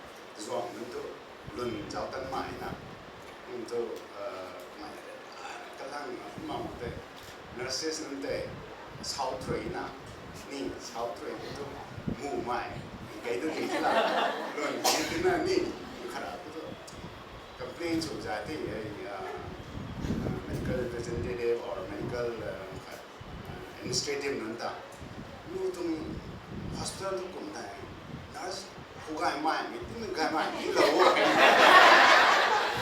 zuang nunc tu lun zauc tan mai na. Nunc tu, ah, mai, ah, kalang, ah, kumna te, nurses nunc te, south rui na, ni, south rui tu, mu mai, kei tu ni la, lun ni tu na ni, khat ra tu, complain sw za te, eh, ah, ah, medical representative or medical, ah, khat, administrative nunc ta. Nu tuang hospital tu kum tei nurse hu gay mai, mi tin gay mai, mi lou o.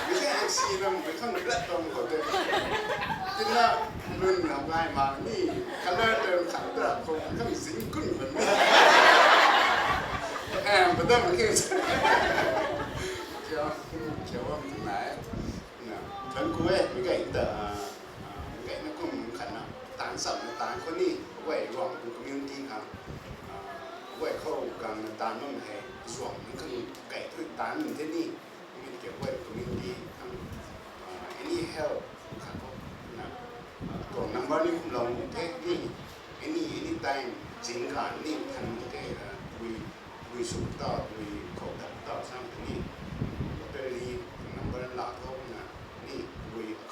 Mi tei ang si ram, mi khang blood tuang khou tei. Tina lun ram gay mai, mi color tei khang ta, khou khang zing kun kun mi. Eh, padam ki. Kia, kia wam tu nai. Na, thank you e, mi gay ta, ah, ah, mi gay na kum khat na, tan sam na tan khou ni, guay ruang tu community khang, ah, guay khou gang na tan bam hei, zuang na khang gay tu tan bam the ni, mi ke guay community khang, ah, any help khat khou na, ah, tuang number ni kum lou the ni, any, any time, zing kan ni than the, ah, we Lui sw tau, lui khou tat tau sam ni, lottery number la tho na, ni,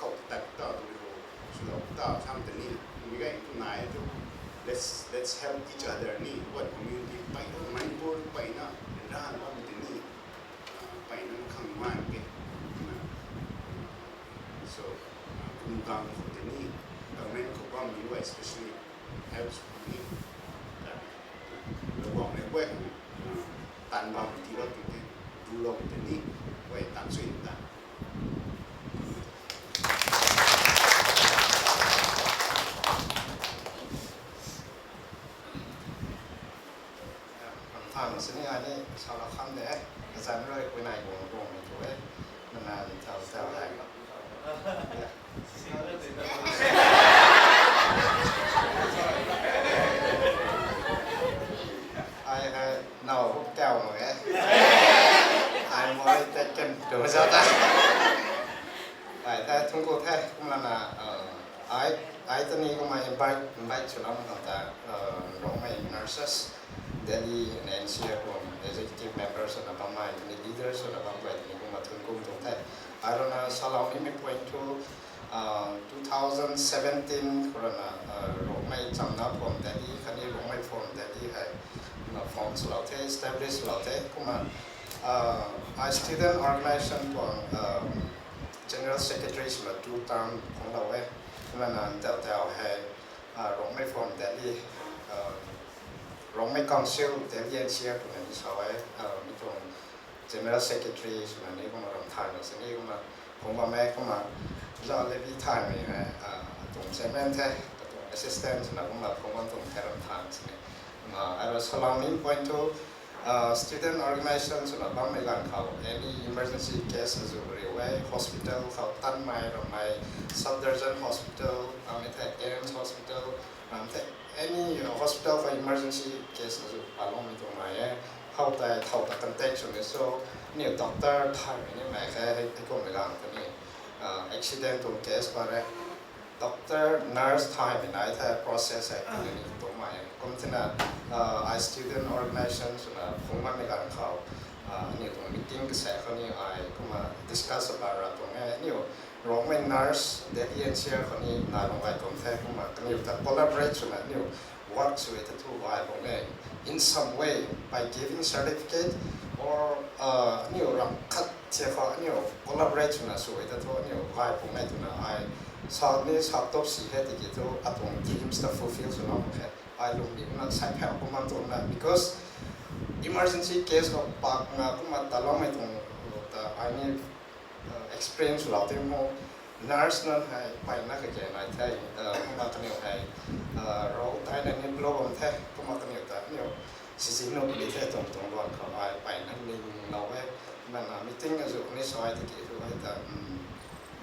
khou ta ta tu ri ho, swlou ta sam tei ni, mi gay tu nai tu, let's let's help each other ni, what community peyna, Manipur peyna, ran bam tei ni, peyna khang man ke, so, kum gang khou tei ni, government khou bam ni, especially helps ni, lou guang ni guay, tan bam ti bam ti tei, dulou tei ni, guay tan sui ta. Ang than sini ai ni salou kham de, kazanc rui pui nai guang guang ni tu e, nana ni tau tau hei. Ai hei now kau mak e. Ai moi taken tu za ta. Ai the thungku the kumlana, ai, ai ta ni kumna invite, invite swlou khang ta, Rongmei nurses, Delhi and N C R khou executive members swna bammei, ni leaders swna bam guay ni kumna thungkum tuang the. Ai rui na salou nimei point thu, two thousand seventeen khou rui na, Rongmei chamna form Delhi khatni Rongmei form Delhi hei, kumna form swlou the, establish swlou the, kumna, ai student organization tuang, General Secretary swna two term khang lou e. Kumna nang tau tau hei, Rongmei form Delhi, Rongmei Council Delhi N C R twna ni sa e, mi tuang General Secretary swna ni kumna ram thaymei sini kumna phung bam e kumna, zau levi thaymei hei, atuang chairman the, atuang assistant swna kumna phung bam tuang the ram thaymei sini. Kumna, ai rui salou nimei point thu, student organization swna bammei ganv khou, any emergency case azu riu e, hospital khou tanmei ramei, Safdarjung Hospital, amei the AIIMS Hospital, ram the any hospital khou emergency case azu paloumei tuang nai e. How tei thow ta contact sw ni so, aniu doctor thaymei nimei khe, hei kummei ganv kani, accident tuang case pa re. Doctor, nurse thaymei nai the process hei kani tuang mei e. Kum thina, ai student organization swna phung bammei ganv khou, aniu tuang meeting kasa khou ni ai kumna discuss about ra tuang e. Aniu Rongmei nurse Delhi N C R khou ni nai bam gay tuang the kumna kaniw ta collaborate swna aniu work sw e ta thu gay bam e. In some way, by giving certificate or, aniu ram khat thia khou aniu collaborate swna sw e ta thu aniu gay bam e twna ai sa ni sa top si he tiki thu atuang dreams ta fulfill swna mak khe. Ai lungning na sai phau kumna tuang na, because emergency case khou pakna kumna taloumei tuang ta ai ni experience lou tei mo, nurse nunc hei peyna kage nai the, kumna kaniw hei, rou taina ni blow bam the, kumna kaniw ta aniu sizi nu ni the tuang tuang luan khou ai peyna ninglou e. Kumna meeting azu ni sa e tiki thu hei ta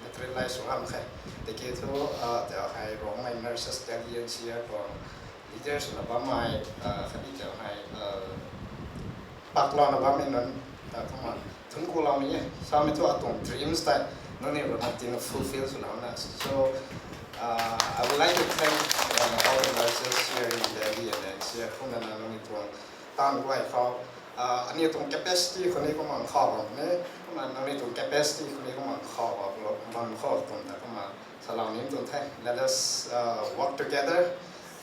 materialize sw ngam khe. Tiki thu, tau hei Rongmei nurses Delhi N C R tuang leaders swna bammei, khatni tau hei, paklouna bammei nunc ta kumna thunc kuloumei e. Samei thu atuang dreams tei nangniw rui na tina fulfill swlouna. So, I would like to thank all the nurses here in Delhi and N C R kumna nangniw tuang taanv guay khou, aniu tuang capacity khou ni kumna kha bam e, kumna nangniw tuang capacity khou ni kumna kha bam khou tuang ta kumna salou nim tuang the. Let us work together.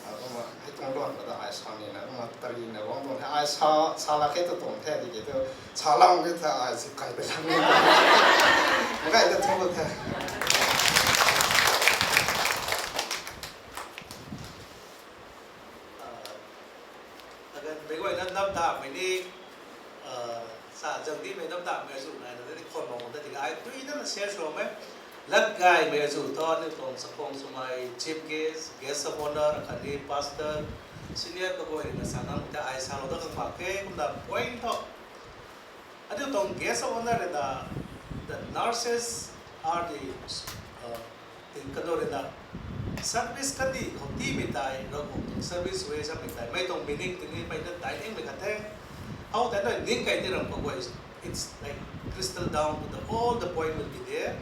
Kumna hei tuang luan ta ai sa nina kumna tarina guang tuang the. Ai sa, sa la khe tu tuang the tiki thu, salou khe ta ai si kai ta lang ni. Gay ta thu the. Agan mei guayna namdamei ni, sa zang nimei namdamei azu nai na ni khwan bam ta tiki ai tui na na share sw e. Lat gaymei azu thu aniu tuang chakhwang swmei chief guest, guest of honour khatni pastor, senior kaguay rui na sa nang ta ai salou dat khang mak khe kumna point thu aniu tuang guest of honour rui na, the nurses are the, tiki kanu rui na service kandih khou tiimei tei, Ravguangc tuang service e samei tei mei tuang meaning tini mei na dai ningmei khat the. How tei na ning kai ni ram kaguay, it's like crystal down to the all the point will be there.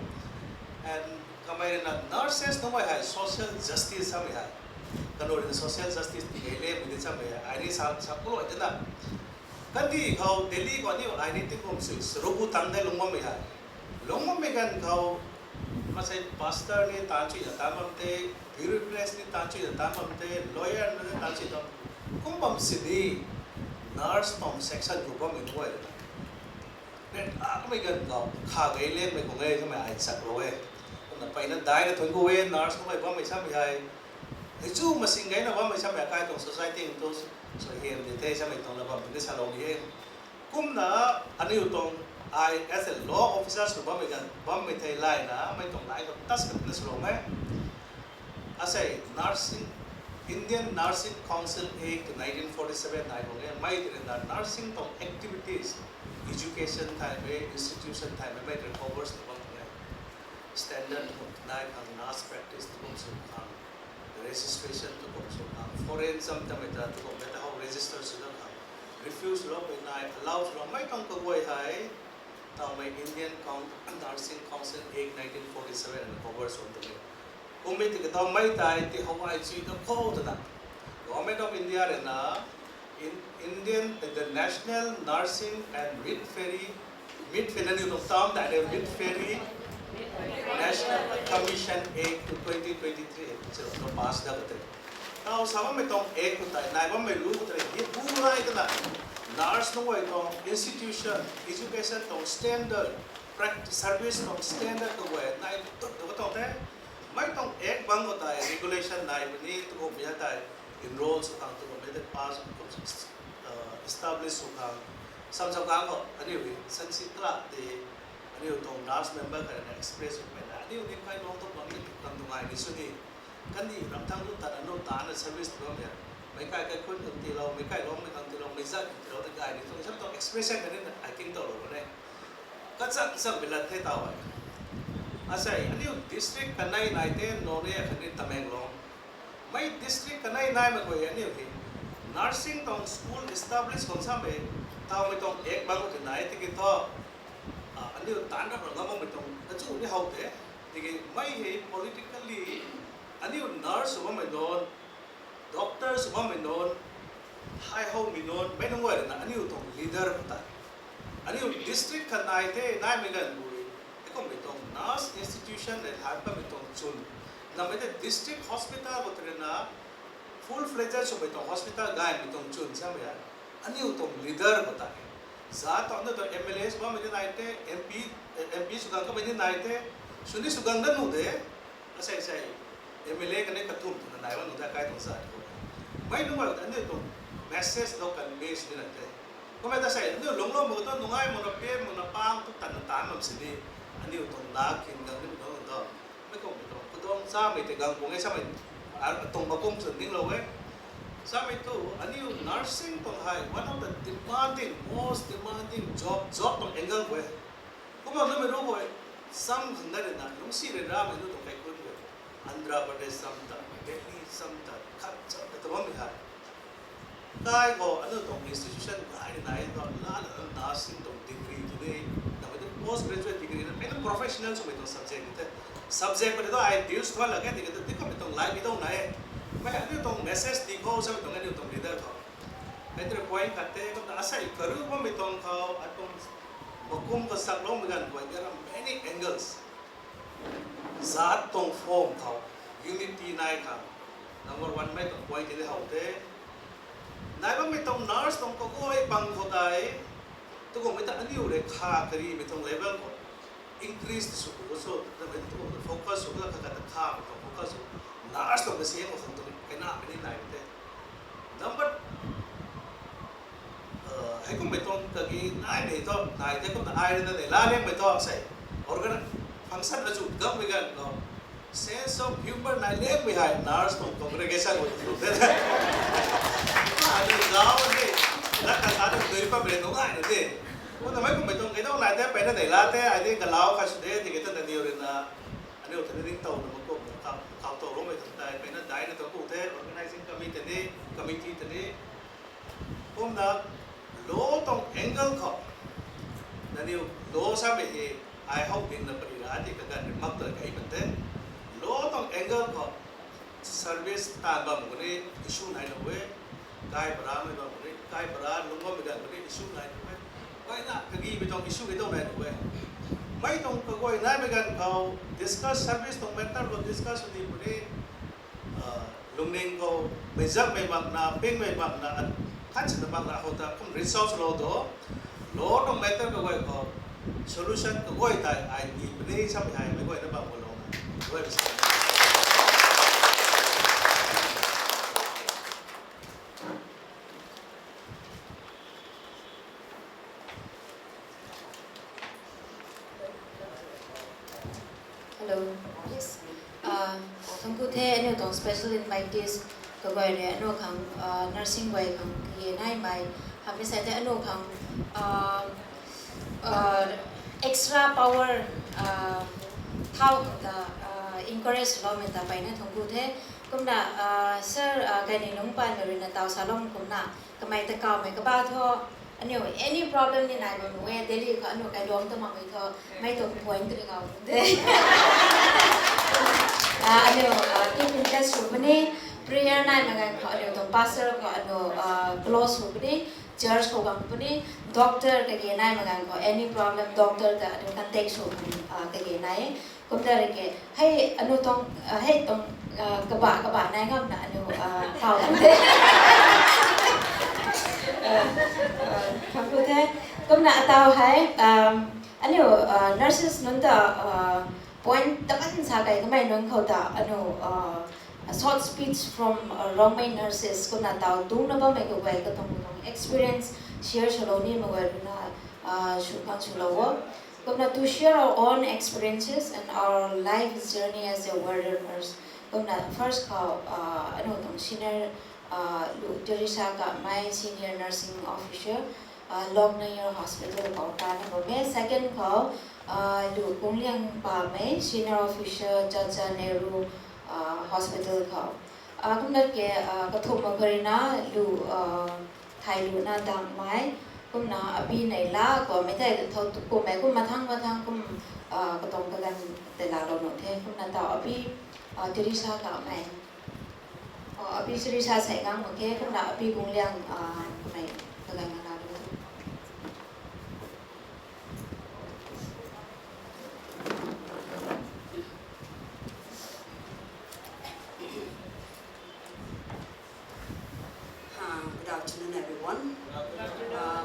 And kamei rui na nurses nunc guay hei social justice samei hei, kanu rui na social justice ti hei lemei di samei hei ai ni sa sa kulou tina kandih khou Delhi khou aniu ai ni tingkum sui sarubu tang tei lungc bammei hei, lungc bammei ganv khou Masei pastor ni taanchuina taan bam the, bureaucrat ni taanchuina taan bam the, lawyer ni taanchuina taan bam. Kum bam sini nurse tuang section khou bammei guay na. Ret akmei ganv khou kha gei lenmei khou e samei ai chaklou e. Kumna mpeyna daina thuanc gu e, nurse khou mei bammei samei hei. Hei chu masing gayna bammei samei akai tuang society tu suaihiam di the samei tuang na bam tini salou ni e. Kumna aniu tuang ai as a law officers khou bammei ganv bammei thei layna mei tuang lai khou tas khat na swlou e. Asei nursing, Indian Nursing Council Act nineteen forty seven nai khou e, mei tei rui na nursing tuang activities, education thaymei, institution thaymei mei tei covers na bam e. Standard tu kum nai khang, nurse practice tu kum sw khang, registration tu kum sw khang, foreign cham tamei ta tu kum mei ta how register sw da khang, refuse swloumei nai, allow swloumei tuang kaguay hei tawmei Indian Coun-, Nursing Council Act nineteen forty seven na cover sw tw e. Kummei tiki tawmei tei ti how ai chui ta khou twna Government of India rui na In-, Indian, the National Nursing and Midwifery, Midwifery, aniu tuang term tei aniu Midwifery National Commission Act twenty twenty three, chilo pass da kate. Tau sa bammei tuang act khou tei nai bammei rule khou tei hei bu lai twna nurse nunc guay tuang institution, education tuang standard, practice, service tuang standard khou guay nai tut tu katuang the. Mei tuang act bang khou tei regulation nai puni tu kummei tei enroll sw khang tu kummei tei pass, establish sw khang, samsam khang khou aniu hei sansi kala tei aniu tuang nurse member khat na express swmei na aniu ni kai lung tu bam ni tu kan tu ngai ni sw ni. Kandih ramthang tu tat anu tana service tu bam e. Meic kai kaikhunc khang tiilou, meic kai lungmei khang tiilou, meic zat khang tiilou ta gay ni tuang sam tuang expression khatni na ai king towlou e. Kachak chakmei lat the tau e. Asei aniu district kanei nai the, Noney khatni Tamenglong. Mei district kanei naimei guay aniu hei nursing tuang school establish khang samei tawmei tuang act bang khou tei nai tiki thu, aniu taanc rap ra ngam makmei tuang kachu ni how the. Tiki mei hei politically aniu nurse sw bammei nunc, doctor sw bammei nunc, thai howmei nunc, mei nunc guay rui na aniu tuang leader khou tei aniu district khat nai the, naimei ganv rui, heikummei tuang nurse institution nei han bammei tuang chwn, namei tei district hospital khou tei rui na full fledged swmei tuang hospital gaymei tuang chwn samei hei aniu tuang leader khou tei. Zat tuang aniu tuang M L A sw bammei ni nai the, M P, M P sw gang kamei ni nai the, sw ni sw gang da nu de. Asei sei M L A khatni kathumh twna nai bam nu the kai tuang zat khou. Mei nunc guay ta aniu tuang message lou convey sw ni nai the. Kummei ta sei aniu lungclou mak tu nungai makna pe makna pang tu tanna taanc bam sini aniu tuang na kin gang ni tuang ta. Mei kummei tuang kudong chamei tei gang pung e samei, a, tuang makum chwn ninglou e. Samei tu aniu nursing tuang hei one of the demanding, most demanding job, job tuang angle khou e. Kumna numei ru khou e, sam khang da rui na lungcsi rui ramei nu tuang kaikhunc khou e. Andhra Pradesh cham ta, Delhi cham ta, khat cham ta ta bammei hei. Kai khou aniu tuang institution gay ni nai thu, lana nursing tuang degree tu ni, namei tu post graduate degree na, mei tuang professional swmei tuang subject the. Subject khou ni tu ai deal sw lak e, tiki tu, tiki kamei tuang lai mi tuang nai e. Mei aniu tuang message ti khou, samei tuang aniu tuang leader khou. Hei tu point khat the, kumna asei karu bammei tuang khou, atuang makum khou sakloumei ganv khou, there are many angles. Zat tuang form khou, unity nai khang, number one mei tuang point tei how the. Nai bammei tuang nurse tuang kaguay bang khou tei, tukummei ta aniu rui kha karimei tuang level khou increase sw khou sw, namei tuang focus sw la kha kata khamei tuang focus sw, nurse tuang mei siang khou khang tu kaina mei ni nai the. Number, heikummei tuang kagi naimei thu nai the, kumna ai rui na nei la liangmei thu sei organ function azu gammei ganv khou sense of humour nai liangmei hei nurse tuang congregation khou tu the. Aniu zauc ni, lat khat sa ni dui pam rei nunc ai na the. Kumna meic kummei tuang kainou nai the, mpeyna nei la the, ai ni kalau khat sw de, tiki ta aniu rui na, aniu thei ni ningtowna makum, kau, kau towloumei khang tei, mpeyna daina tuang ku the, organizing committee tei ni, committee tei ni. Kumna, law tuang angle khou, nangniw law samei hei, ai how dingna pary ra ti kaganv rui mak ta kai bam the. Law tuang angle khou, service taanv bam khou ni issue nailou e. Kaipara mei bam khou ni, kaipara lungc bammei ganv khou ni issue nailou e. Kaina kagimei tuang issue kei dou nailou e. Mei tuang kaguay naimei ganv khou discuss service tuang matter khou discuss sw ni puni, lungning khou meizakmei makna, pingmei makna, khat sina makna khou ta kum resolve lou do. Law tuang matter kaguay khou solution kaguay tei ai ni puni samei hei meic guayna bam khou louna guay sa. Hello. Yes. Thank you the aniu tuang special invitees kaguay rui aniu khang nursing guay khang kage naimei hamhmei sa the aniu khang extra power thau ta encourage loumei ta peyna thank you the. Kumna sir, kaini lungc paymei ruina taw salou kumna kamei ta kawmei kaba thu aniu any problem ni nai bam nu e, Delhi khou aniu kailuang ta makmei thu mei tuang point ri kau de. Aniu keep in touch sw puni, prayer naimei ganv khou aniu tuang pastor khou aniu close sw puni, church khou gang puni, doctor kage naimei ganv khou any problem doctor ta aniu contact sw puni kage nai. Kumna rui ke hei aniu tuang hei tuang kaba kaba nai ngamna aniu kau de. Thank you the. Kumna ataw hei aniu nurses nunc ta point takan sa kai kamei nunc khou ta aniu short speech from Rongmei nurses kumna taw tungna bammei kaguay katuang tuang experience share swlou nimei guay ruina sw khang swlou o. Kumna to share our own experiences and our life's journey as a warrior nurse. Kumna first khou aniu tuang senior lu Teresa Kamei, senior nursing officer, Lok Nair Hospital khou tana bam e. Second khou lu Kungliang Pamei, senior officer, Chacha Nehru Hospital khou. Kumna ke kathumh mak khou ruina lu Thailuna Dangmei, kumna Abi Neila, kummei tei thau kummei kum mathang mathang kum katuang kaganv tei laalou nu the, kumna taw Abi Teresa Kamei, Abi Teresa sei ngang mak khe, kumna Abi Kungliang kummei kaganv laalou the. Good afternoon, everyone.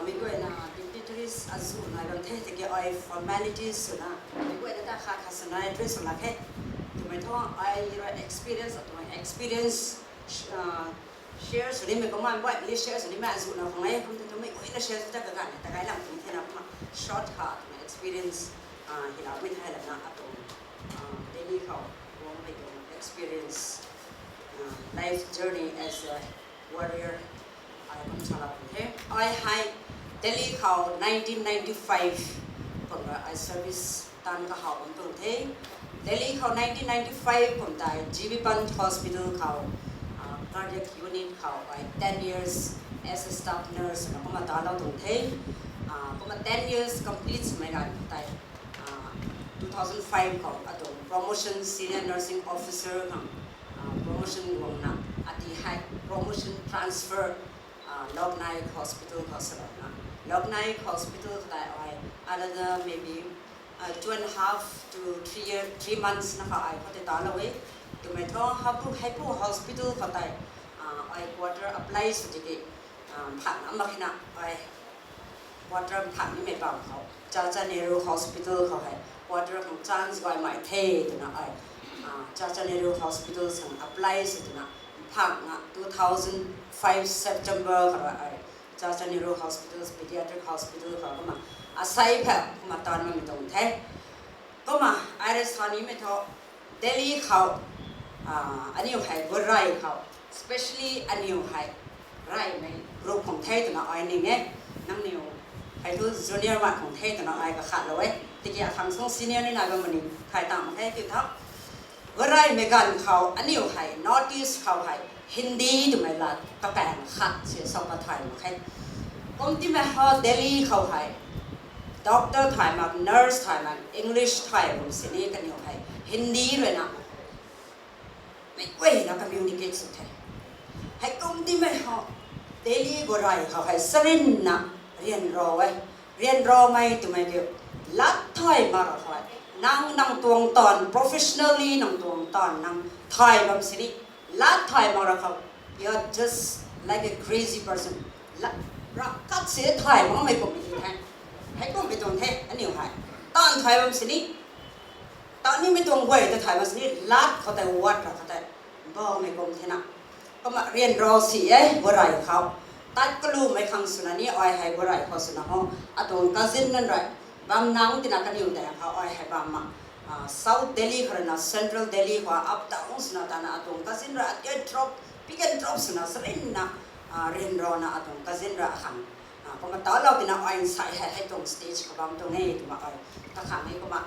Meic guayna dignitaries azuh nai bam the, tiki ai formalities swna meic guayna ta khat khat swna address sw lak khe. Twmei thu ai rui experience, twmei experience share sw nimei kumna baihmei share sw nimei azuhna khang e, kum tu meic guayna share sw ta kaganv ta gay lam kum thena kumna short khat twmei experience hiloumei thei lana atuang Delhi khou guangmei tuang experience, life journey as a warrior ai kum salou the. Ai hei Delhi khou nineteen ninety-five kumna ai service taanv kahawmei tuang the. Delhi khou nineteen ninety-five kum tei G B Pant Hospital khou cardiac unit khou ai ten years as a staff nurse na kumna talou tuang the. Kumna ten years complete swmei ganv khou tei two thousand five khou atuang promotion senior nursing officer khang promotion guangna ati hei promotion transfer Lok Nayak Hospital khou salouna, Lok Nayak Hospital khou tei ai another maybe two and a half to three year, three months na khou ai khou tei talou e. Twmei thu heipu hospital khou tei ai quarter apply sw tiki phang na mak khena ai quarter phang nimei bam khou Chacha Nehru Hospital khou hei quarter khang chance gaymei the twna ai Chacha Nehru Hospital khang apply sw twna phang na two thousand five September khou ai Chacha Nehru Hospital, Pediatric Hospital khou kumna asei pha kumna taanv mamei tuang the. Kumna ai rui sa nimei thu Delhi khou aniu hei Gorai khou, specially aniu hei Raimei group khang the twna ai ning e. Nangniw hei thu junior man khang the twna ai kakhatlou e. Tiki akhang sung senior ni nai bam mani thay tang mak khe kiu tha. Goraimei ganv khou aniu hei North East khou hei Hindi twmei lat kapaeng khat si sa pa thay mak khe. Kum timei ha Delhi khou hei doctor thay mak, nurse thay mak, English thay mak sini kaniw hei Hindi ruina meic guayna communicate sw the. Heikum timei ha Delhi Gorai khou hei sarinna ryanra e. Ryanramei twmei kiu Lat thay mak ra khou, nang nang tuang taanv professionally nang tuang taanv nang thay bam sini, lat thay mak ra khou, you are just like a crazy person. Lat, ravkat se thay makmei kummei the. Hei kummei tuang the aniu hei. Taanv thay bam sini, taanv nimei tuang guay ta thay bam sini, lat khou tei wat ra khou tei bawmei kum thena. Kumna ryanra si e, Buarei khou. Tat kalumei khang swna ni ai hei Buarei khou swna ho. Atuang cousin nunc rui, bam nang tina kaniw tei khou ai hei bam ma. South Delhi khou rui na Central Delhi khou up down swna tana atuang cousin rui atiat drop, pick and drop swna sarinna, ryanrana atuang cousin rui akhang. Kumna talou tina ai nsai hei hei tuang stage khou bam tuang e twna ai kakhang e kumna,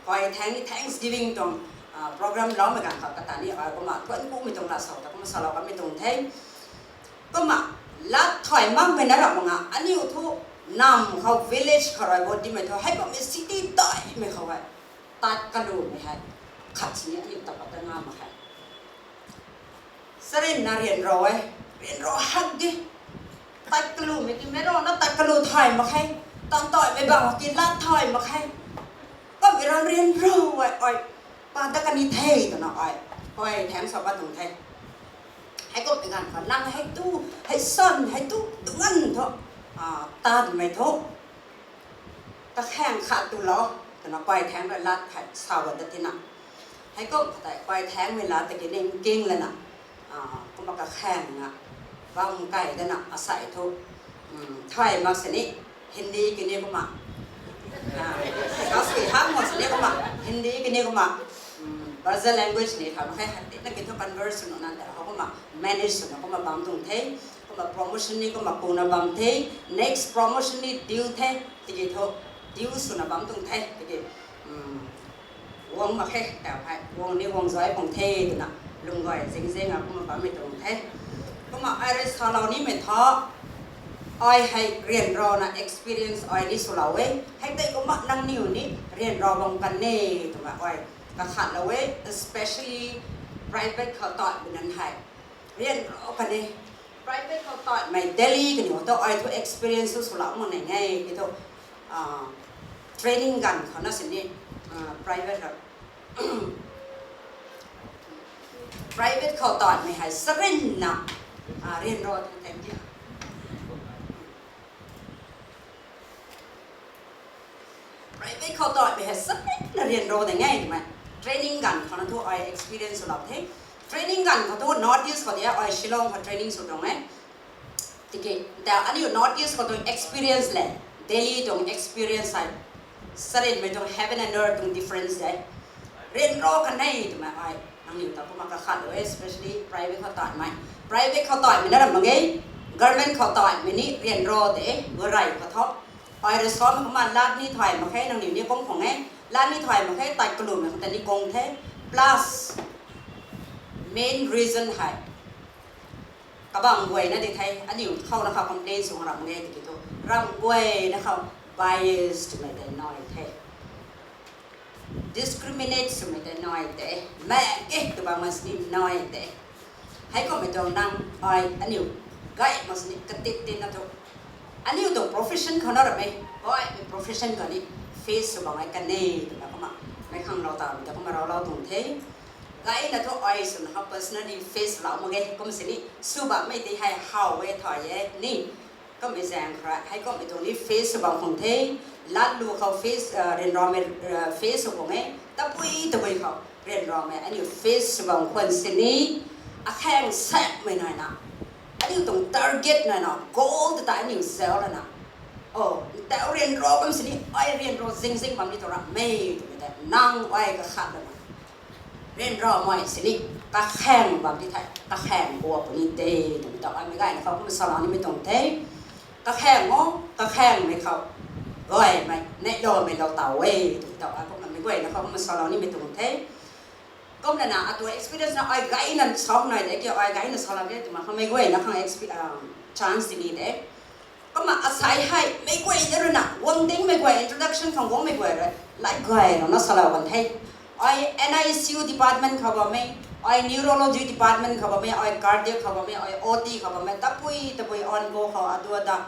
kai thank, Thanksgiving tuang program loumei ganv khou kata ni ai kumna thuan kumei tuang lat sa ta kumna salou kamei tuang the. Kumna lat thay makmei na ra mak nga aniu thu nam khou village khou rui bo timei thu hei kummei city daimei khou hei tat kalumei hei khat sini aniu ta pat ta nga mak khe. Sarinna ryanra e, ryanra hak di. Tat kalumei ki mei rana tat kalu thay mak khe, tan taimei bang ki lat thay mak khe. Kummei ram ryanra e, ai, pa ta kani the twna ai, ai thank sa pat tuang the. Hei kummei ganv khou nang hei tu, hei san, hei tu, tu nganv thu, tatmei thu kakhaeng khat tu lou, twna kai thaeng rui lat hei sa wan ta tina. Hei kum khat tei kai thaengmei lat tiki ning king lana, kumna kakhaeng na, bam kai dana asei thu, thay mak sini, Hindi kini kumna, kasui hak mak sini kumna, Hindi kini kumna, Brazil language ni tha mak khe, hei tina ki thu convert swna nan ta khou kumna, manage swna kumna bam tuang the. Kumna promotion ni kumna kuna bam the, next promotion ni diu the, tiki thu, diu swna bam tuang the, tiki, guang mak khe, tau hei, guang ni guang zai pang the, twna, lung gay zing zing a kumna bammei tuang the. Kumna ai rui salou nimei thu, ai hei ryanrana experience ai ni swlou e, hei tei kumna nangniw ni ryanra bam kan e, twna ai kakhatlou e, especially private khou tatmei nunc hei. Ryanra kan e, private khou tatmei Delhi kaniw thu ai thu experience sw swlou mak nai nge, ki thu, training ganv khou na sini, private, private khou tatmei hei sarinna, ryanra tuang the ki. Private khou tatmei hei sarinna ryanra de nge twmei. Training ganv khou na thu ai experience swlou the. Training ganv khou thu North East khou de ai Shillong khou training sw tuang e. Tiki, ta aniu North East khou tuang experience le, Delhi tuang experience hei sarinmei tuang heaven and earth tuang difference de. Ryanra kan e twmei ai nangniw ta kumna kakhatlou e, especially private khou tatmei. Private khou tatmei na ram mak ge, government khou tatmei ni ryanra de, Buarei khou thu. Ai rui sa kumna lat ni thay mak khe, nangniw ni kung khang e, lat ni thay mak khe, tat kalumei khou ta ni kung the. Plus, main reason hei kabang guayna di the, aniu khou na khou complain sw ram mak ge tiki thu, ram guayna khou bias twmei tei nai the. Discriminate swmei tei nai de, mak e tw bam mak sini nai de. Hei kummei tuang nang ai aniu gay mak sini katit tina thu, aniu tuang profession khou na ram e, ai mei profession khou ni face sw bam ai kan e twna kumna, mei khang rau tamei ta kumna raulou tuang the. Gayna thu ai swna khou personally face lou mak ge, kum sini sw bammei tei hei how e thay e ni. Kummei zaeng khou rui hei kummei tuang ni face sw bam khang the, latlu khou face, ryanramei face sw khang e, tabui tabui khou ryanramei aniu face sw bam khwan sini, akhaeng sakmei naina, aniu tuang target naina, goal ta ta aniu zau lana, o, ntau ryanra bam sini, ai ryanra zing zing bam ni tuang ram e twmei tei nang ai kakhat lana, ryanramei sini kakhaeng bam ti thei, kakhaeng gua puni de twmei tau ai mei gayna khou kumna salou nimei tuang the. Kakhaeng o, kakhaengmei khou gaymei neihloumei lou taw e twmei tau ai kumna mei guayna khou kumna salou nimei tuang the. Kumna na atuang experience na ai gayna sa nai de ki, ai gayna salou de twmei khou mei guayna khang chance ti ni de. Kumna asei hei mei guay de rui na guang dingmei guay, introduction khang guangmei guay rui, like guay rui na salou kan the. Ai N I C U department khou bammei, ai neurology department khou bammei, ai cardiac khou bammei, ai O T khou bammei, tabui tabui onco khou adu ada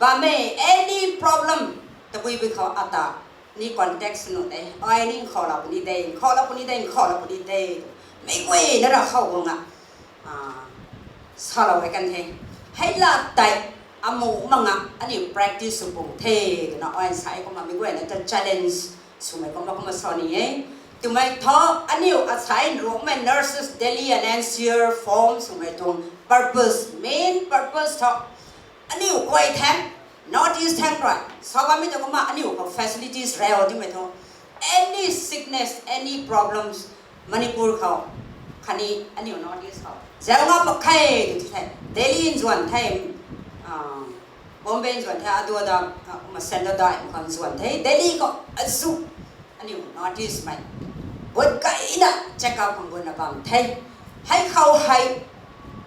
bammei, any problem tabui bui khou ata ni contact sw nuh de, ai ni nkhavlou puni de, nkhavlou puni de, nkhavlou puni de. Mei guayna ra khou guang a, salou e kan the. Hei lat tei amu mak nga aniu practice sw pung the twna ai nsa e. Kumna mei guayna ta challenge swmei kumna kumna sa ni e. Twmei thu aniu asai Rongmei nurses Delhi and N C R form swmei tuang purpose, main purpose thu aniu guay thang, North East thang rui sa bammei ta kumna aniu khou facilities rau timei thu, any sickness, any problems, Manipur khou khatni aniu North East khou zau ngam mak khe tw the. Delhi nzuan the, Bombay nzuan the, adu da, kumna Centre dai khou nzuan the, Delhi khou azu aniu North East mei gut kaina check up khang gutna bam the. Hei khou hei,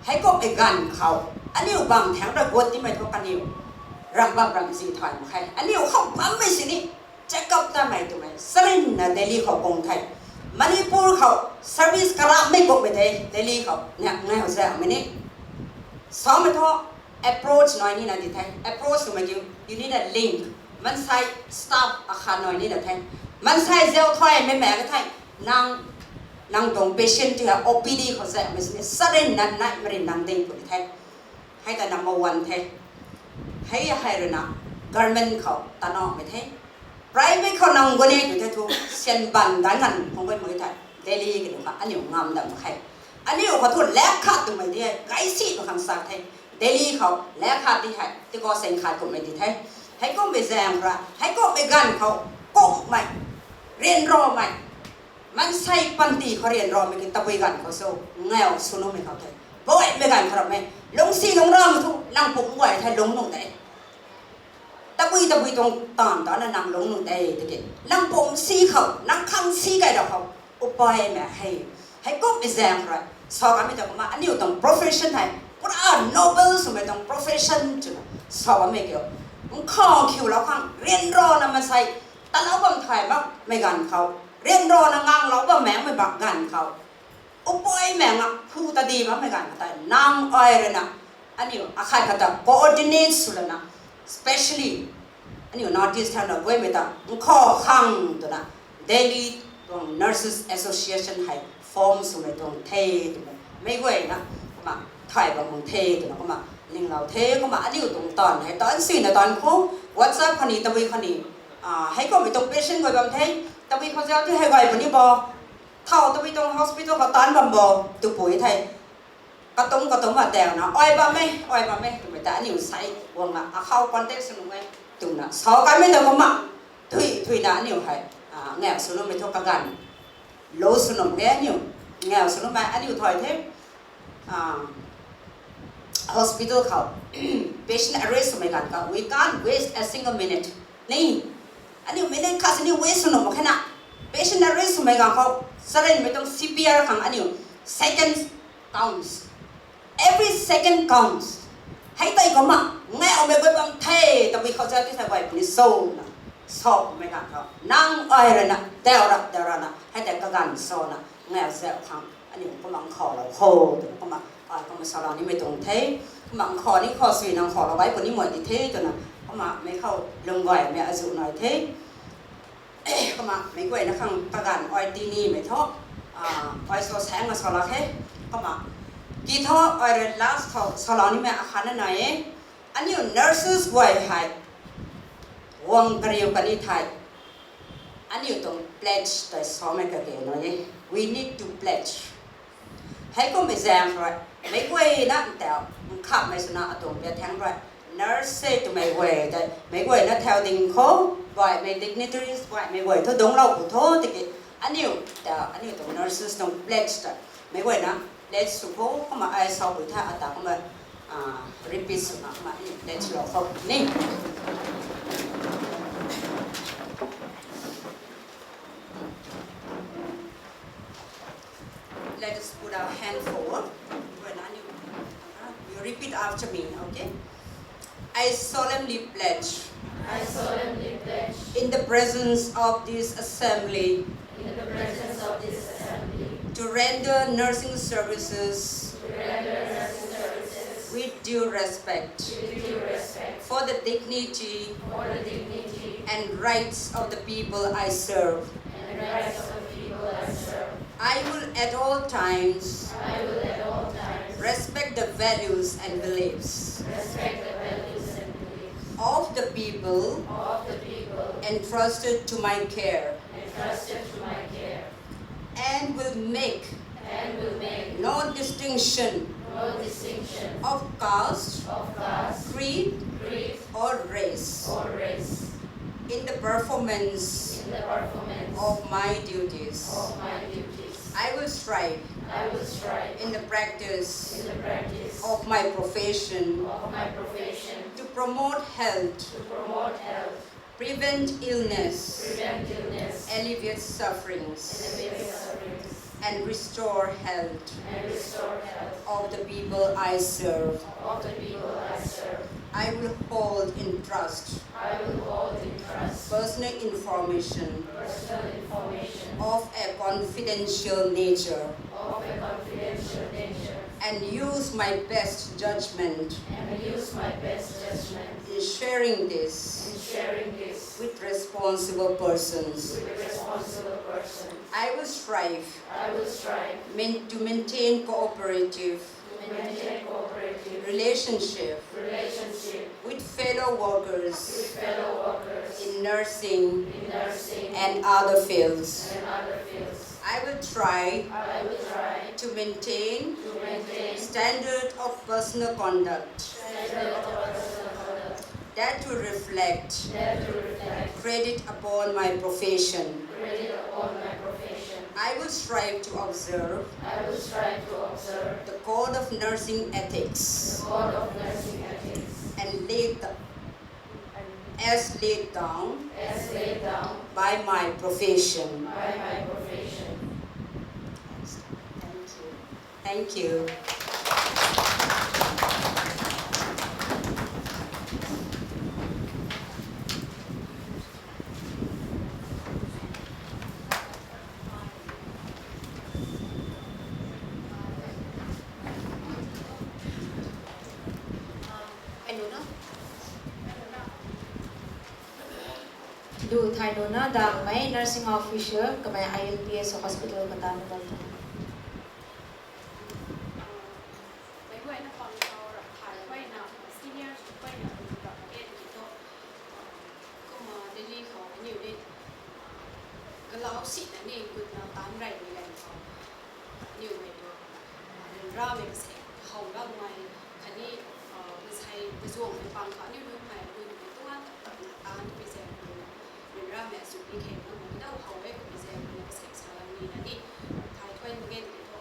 hei kumhmei ganv khou aniu bam thang ra gut timei thu kaniw ram bam ram zi thay mak khe. Aniu khou bammei sini check up tamei twmei sarinna Delhi khou kung the. Manipur khou service karamhmei kumhmei the Delhi khou, ngai hou zaumei ni samei thu approach nai nina di the. Approach twmei kiu, you need a link. Mansei staff akhat nai nina the. Mansei zau thaymei mak ka the. Nang, nang tuang patient ti hei O P D khou zaumei sini sarinna nai marin nang ding puni the. Hei ta number one the. Hei hei ruina government khou tanamei the. Private khou nang guni tu the thu, syan ban dan ngan phung gay mak the. Delhi ki tu kha aniu ngam dam khe. Aniu khou thu lak khat twmei di hei kaisi mak khang sa the. Delhi khou lak khat di hei tiko seng khat kumhmei di the. Hei kumhmei zaeng ra, hei kumhmei ganv khou kumhmei, ryanramei, mansei panty khou ryanramei ki tabui ganv khou so, ngau sw numei khou the. Baihmei ganv khou ramei lungcsi lungc ram thu nang pum guay the lungc nuh de. Tabui tabui tuang taanv tana nang lungc nuh de tiki, nang pumc si khou, nang khang si kai ra khou, upaymei hei, hei kumhmei zaeng rui sa kamei ta kumna aniu tuang profession hei pura noble swmei tuang profession twna sa bammei kiu. Nkhang khiulou khang ryanrana mansei talou bam thay makmei ganv khou, ryanrana nganglou bam makmei bak ganv khou, upaymei nga phu ta di bammei ganv khou tei nang ai ruina aniu akhat khat ta coordinate sw lana, specially aniu North East thangna guaymei ta nkhaw khang twna Delhi tuang Nurses Association hei form swmei tuang the twmei meic guayna kumna thay bam khang the twna kumna ninglou the. Kumna aniu tuang taanv hei taanv suina taanv khou WhatsApp khou ni tabui khou ni, hei kummei tuang patient guay bam the, tabui khou zau ti hei guay puni bo, thau tabui tuang hospital khou taanv bam bo, twpui thei katumc katumc ma tauna ai bam e, ai bam e twmei ta aniu sei guangna akhou contact sw nunc e twna sa kanmei ta kumna thui thuina aniu hei ngau sw numei thu kaganv lou sw num e. Aniu ngau sw numei aniu thay the, hospital khou patient arrest swmei ganv khou we can't waste a single minute ni. Aniu minute khat sini waste sw num mak khe na. Patient arrest swmei ganv khou sarinmei tuang C P R khang aniu seconds counts, every second counts. Hei tei kumna ngaumei guay bam the, tabui khou zau ti thei guay puni sona, samei ganv khou nang ai ruina tau rap tau rana hei tei kaganv sona ngau zau khang aniu kumna nkhavlou kho twna kumna ai kumna salou nimei tuang the. Kumna nkhav ni khou sui nang nkhavlou bai puni mei di the twna kumna meic khou lung gaymei azuh nai the. Kumna meic guayna khang kaganv ai ti nimei thu ai sa saengna salou khe. Kumna ki thu ai rui last khou salou nimei akhatna nai e. Aniu nurses guay hei guang kariu kani thei aniu tuang pledge tei samei kage nai e. We need to pledge. Hei kummei zaeng rui meic guayna ntau nkhamhmei swna atuang pia thang rui nurse se twmei guay tei meic guayna thau ding khou baihmei dignitaries baihmei guay thu dungclou pu tho tiki aniu ta aniu tuang nurses tuang pledge ta meic guayna pledge sw kho. Kumna ai sapui tha ata kumna repeat swna kumna aniu pledge lou kho ni. Let us put our hand forward. When I, you repeat after me, okay? I solemnly pledge I solemnly pledge in the presence of this assembly in the presence of this assembly to render nursing services to render nursing services with due respect with due respect for the dignity and rights of the people I serve. I will at all times respect the values and beliefs of the people entrusted to my care, and will make no distinction of caste, creed, or race in the performance of my duties. I will strive in the practice of my profession to promote health, prevent illness, alleviate sufferings, and restore health of the people I serve. I will hold in trust personal information of a confidential nature and use my best judgment in sharing this with responsible persons. I will strive main- to maintain cooperative relationship with fellow workers in nursing and other fields. I will try to maintain standard of personal conduct that will reflect credit upon my profession. I will strive to observe the code of nursing ethics and laid, as laid down by my profession. Thank you. Thank you. Lu thai nuna dangmei nursing officer kamei I L P S hospital kata na bam ta. Meic guayna pang khou rap thay guayna senior guayna rap e tiki thu, kumna Delhi khou aniu ni kalau sina ni gutna taanc rey ni ganv khou aniu mei tu ryanramei kasei how gammei khatni kasei kazuangmei pang khou aniu nunc hei aniu mei tuang tapna taanc pui zaeng rui ryanramei azuh ni kheng na mei dau how e kummei zaeng rui kasei sa ni na ni thay thuan mak ge tiki thu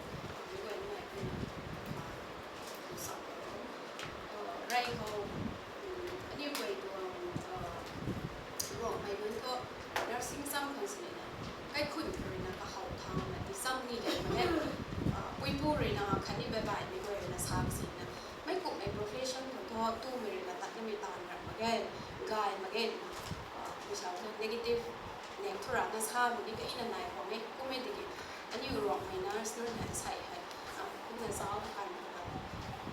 meic guayna mei kumna sa rey khou aniu guay tuang Ruangmei nunc thu nursing cham khang sini na kaikhun khou rui na kahow thangna ti cham ni de mak e. Puipu rui na khatni baihbaihmei guay rui na sa sini na meic kumhmei profession khou thu tumei rui na tat nimei taanv ram mak ge, gay mak ge na, misa thu negative nek thu rana samei ni kaina nai khou e kummei tiki aniu Ruangmei nurse nunc hei sei hei kumna zauc kan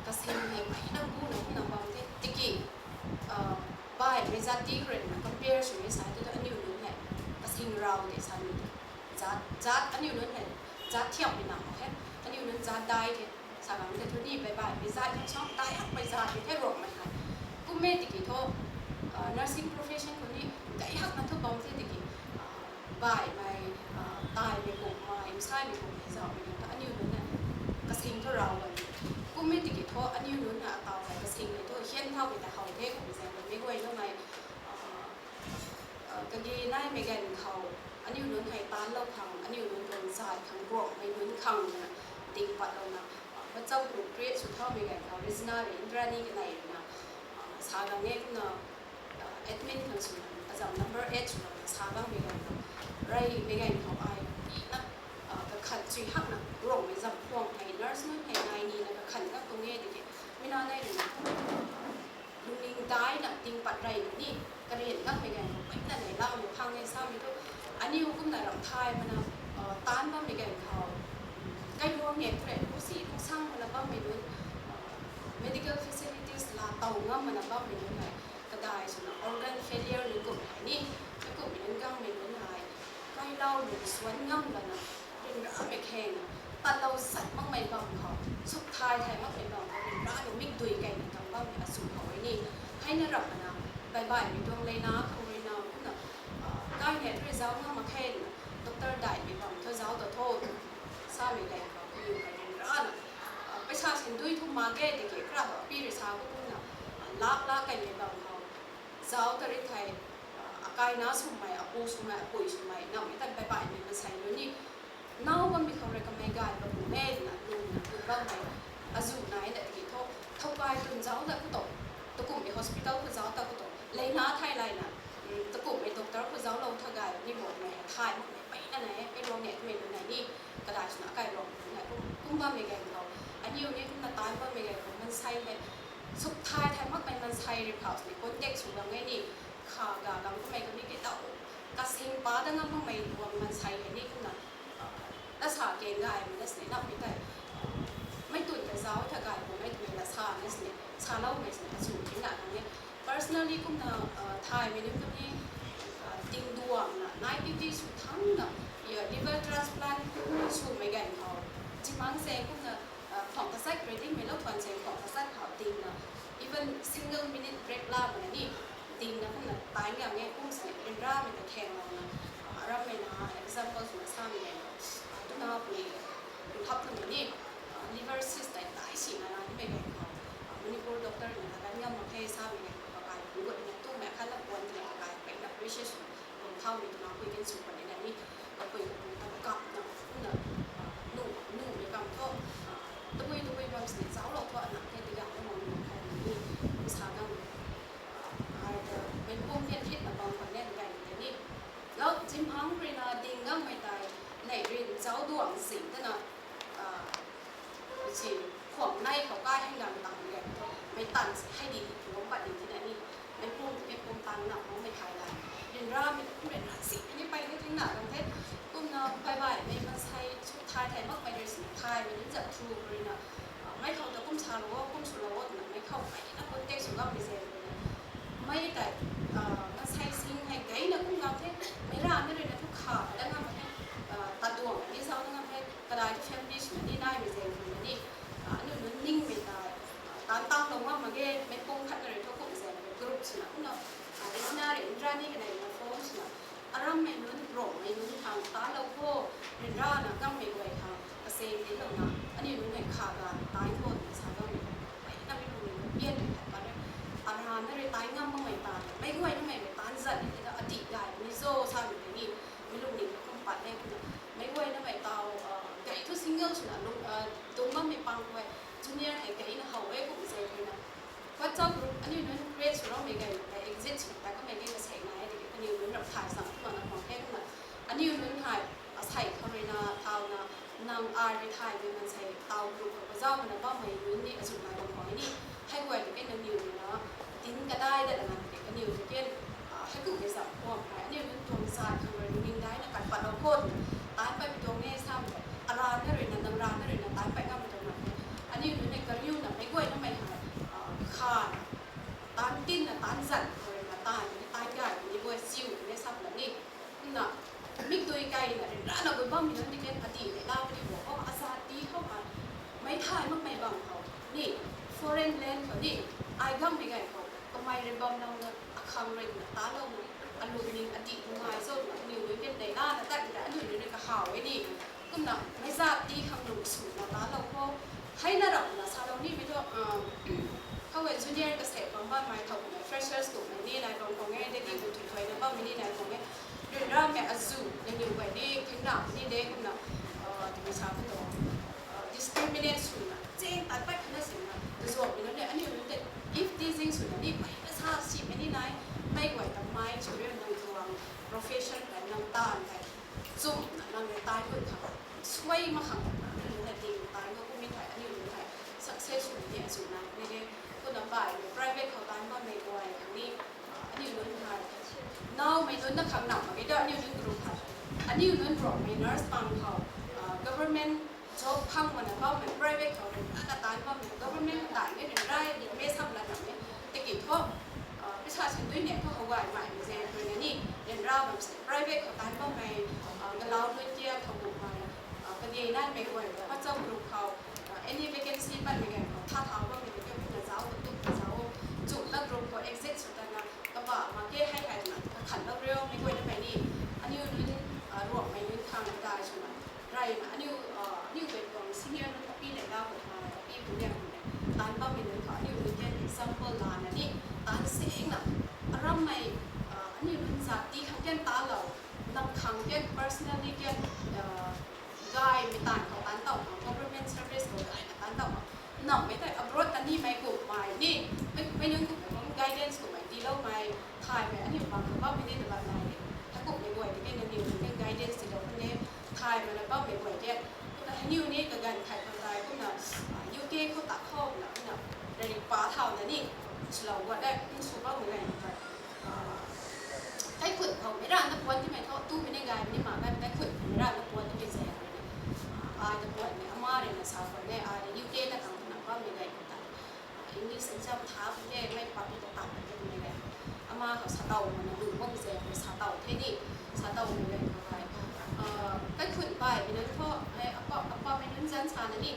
kasing hei mpeyna buna kumna bam the tiki baihmei zat ti khou rui na compare swmei sa tu aniu nunc hei kasing rau de sa ni. Zat, zat aniu nunc hei zat thiammei na mak he, aniu nunc zat dai the. Sa bam the thu ni baihbaihmei zat khang suang dai hakmei zat di the Ruangmei hei. Kummei tiki thu nursing profession khou ni gay hakna thu bam the tiki baihmei, taimei kummei, nsaimei kummei zaumei nunc ta aniu nunc na kasing thu rau bam the. Kummei tiki thu aniu nunc na ataw hei kasing hei thu hian thaumei ta how the kummei zaeng meic guay namei kagi naimei ganv khou aniu nunc hei taanlou khang, aniu nunc tuang zat khang, Ruangmei nunc khang na ding patlouna, machau group create sw thaumei ganv khou Regina rui Indrani kanei rui na sa gang e kumna admin khang swna azam number eight swna sa gangmei ganv khou reymei ganv khou ai tina kakhat chui hakna Ruangmei zam khuang hei nurse nunc hei nai nina kakhat gak tuang e tiki mei na nei rui na lungning daina ting pat reyna ni karian gangmei ganv khou peyna nei laumei phang e samei thu aniu kumna ram thay mana taanc bammei ganv khou kailuang nge thu rei lusi lusang mana bammei nunc medical facilities laa tow ngam mana bammei nunc hei Dai swna organ failure nunc kum hei ni, mi kum nunc gangmei nunc hei, kailau nunc suan ngam lana, ryanramei kheng, patlou zat makmei bam khou, suk thay thay makmei bam khou, ryanra nunc mikdui kaina kam bammei azu khou e ni, heina ramh mana, baibaihmei tuang leina khou ruina kumna, kaine rui zauc ngam mak khe na, doctor daihmei bam thu zauc ta tho, samei gay khou kaniw hei ryanrana, paisa sindui thu mak ge tiki kra khou pi rui sa kumna, lak lak kaimei bam khou, zauc ta ri thei, akaina swmei, apu swmei, apui swmei, nammei tan baibaihmei maansei nunc ni, nau bammei khou rui kamei gay bam pu e twna lungna tu bammei, azu nai na tiki thu, thowkai tun zauc ta khou tu, takumhmei hospital khou zauc ta khou tu, leina thay layna, takumhmei doctor khou zauclou tha gay ni bammei hei thay makmei peyna nai e, kailuang ne twmei nunc nai ni, kadai swna kailuang nunc nai kum, kum bammei gay khou, aniu ni kumna tan bammei gay khou maansei hei, suk thay thay makmei maansei rui khou sini contact sw bam e ni, kha ga gam kummei kami ke tau, kasing pa da ngam makmei tuang maansei hei ni kumna, lasa ke gaymei na sini nammei tei, mei tun ta zauc tha gay kummei twmei lasa na sini, saloumei sini azu tina kan e. Personally kumna, thaymei nunc kami, dingduangna, nai titi sw thangna, liver transplant swmei gay khou, zimang se kumna, khwang kachat rui dingmei lou thuan se khwang kachat khou dingna, even single minute break la mana ni, dingna kumna tai ngam e kum sini ryanramei ta khenglouna, arammei na example swna samei e, tuna puni, hap twmei ni, liver cyst tei tai sina na nimei gay khou, Manipur doctor na na gan ngam mak khe samei gay khou kakai gut na tumei khat la puan twna kakai peyna precious, bam thaumei twna pui kan sw puni na ni, kapui kapui ta kapna, kumna, nu, numei kam thu, tabui tabui bam sini zauclou thu na ke tiga na mang nu khou ni, sa gam, ai ta, mei pum pian rit na bam khou ne gay ni, lou zimhang ruina ding ngammei tei, nei rin zauc duang sing tana, si, khwang nei khou kai hei ngam tang gay thu, mei tan si hei di di pum pat di tina ni, mei pum, mei pum tan na makmei thay la, ryanramei ta kum ryanra si ni pey ni tingna ram the, kumna baibaihmei maansei suk thay thay makmei rui sini thaymei nunc zat thu ruina, mei khou ta kum salou o, kum swlou o twna mei khou peyna contact sw gammei zaeng ruina, mei tei, maansei sing hei gayna kum ngam the, meic rana ruina thu kha da ngam the, taduang ni zauc da ngam the, kadai thu family swna ni naimei zaeng ruina ni, aniu nunc ningmei tei, tan tanglou ngam mak ge, mei pum khat na rui thu kum zaeng rui group swna kumna, ryanra ryanra ni kanei na form swna, arammei nunc, Ruangmei nunc khang talou kho, ryanrana ngammei guay khang kaseng tilouna, aniu nunc hei kha ga tai kho twna sa gammei, peyna mei pum ni pian ni khat pat re, arana rui tai ngam makmei ta, meic guay namei rui tan zat ni ta adih gay ni zo samei tei ni, mei lungning kum pat e kumna, meic guay namei tau, gay thu single swna, dung bammei pang khou, junior hei gayna how e kum zaeng ruina, WhatsApp group aniu nunc create swloumei gay, exit swna ta kamei gay kasek nai e tiki, aniu nunc rap thay zang kumna na khwang the kumna, aniu nunc hei, asei khou ruina, thauna, nang ai rui thaymei maansei tau group khou kazauh mana bammei nunc ni azu nai bam khwang ni, hei guay tiki nangniw ruina, tin kadai dat lana tiki, aniu tiki, hei kummei zat khwang hei, aniu nunc tuang zat khang rui ningdaina kat patlou kho twna, tan patmei tuang e samei, arana ruina, nang rana ruina, tan pat ngammei tuang na the, aniu nunc ni kariuna meic guay namei hei, khana, tan tinna, tan zat khou ruina, tan ni, tan gay ni, guay chiu ni sapna ni, kumna, mikdui kaina ryanrana gut bammei nunc tiki, adih mei la puni bo, o, azat ti khou ha, mei thay makmei bam khou ni, foreign land khou ni, ai gammei gay khou kamei rui bamlouna, akhang ruina talouna, alungning adih nungai zouna, aniu nunc kan dei lana tat ta, aniu nunc ni kahaw e ni, kumna, meic zat ti khang lung swna talou kho, heina ramna salou nimei thu, khou e junior kasek bam bammei thow kummei, freshers kummei ni nai bam khwang e, dedi bu thui thoina bammei ni nai khwang e, ryanramei azu, nangniw guay ni, thingna ni de kumna, twmei sa khou tu, discriminate swna, ching tat pat khana sina, tazuanmei nunc ni, aniu nunc tei, if teasing swna ni, peyna sa simei ni nai, mei guay ta mai sw riu nang tuang, profession tei, nang taanv tei, chumna nang rui tai gut khang, suai mak khang, nang nunc hei ding tai mak kummei thei, aniu nunc hei, success swmei ni azu nai ni de, kumna bai, private khou tan bammei guay khang ni, aniu nunc hei, nowmei nunc na khang nam mak ge da, aniu nunc group hei, aniu nunc Ruangmei nurse pang khou, government job phang mana bammei, private khou ryanrana tan bammei, government daihmei ryanra di mei sam la nam e, tiki thu, pisa Ra bam se private khou tan bammei, galau nunc kia thowkumhmei, kage naimei guay WhatsApp group khou, any vacancy patmei ganv khou tha thau bammei tei kumna zauc, katuk ta zauc, chumna group khou exit sw tana kabah mak ge hei hei twna kakhanlou riu mei guay namei ni, aniu nunc, Ruangmei nunc khang kadai swna, reyna aniu, aniu guay tuang senior nunc api nei la khou, api puniang khou nei, tan bammei nunc khou aniu nunc kan example lana ni, tan sengna, arammei, aniu nunc zat ti khang kan talou, nam khang kan personally kan, gaymei taanv khou tan tow khang, government service khou gayna tan tow khang, nammei tei abroad ta nimei kumhmei ni, mei, mei nunc kummei guidance kummei tiiloumei, thaymei aniu bang khou bammei ni ta bam nai de. Heikumhmei guay tei kan aniu nunc kan guidance tiilou kan de, thaymei na bammei guay kan. Kumna hei niw ni kaganv thei khou tei kumna, U K khou ta khouna kumna, rari pa thauna ni, swlou guat de, kum sw bammei ganv khou tei, kaikhunc khou mei rana puan timei thu, tumei ni gaymei ni mak gaymei kaikhunc khou mei rana puan timei zaeng rui na, ai ta puanmei ama rui na sa khwan e, ai U K na khang twna bammei ganv khou tei, English exam tha pui the, mei papi ta tan pui the twmei ganv khou, ama khou satow mana lu bam zaeng rui satow the ni, satowmei ganv khou tei, kaikhunc baihmei nunc thu, apamei nunc zanc sana ni,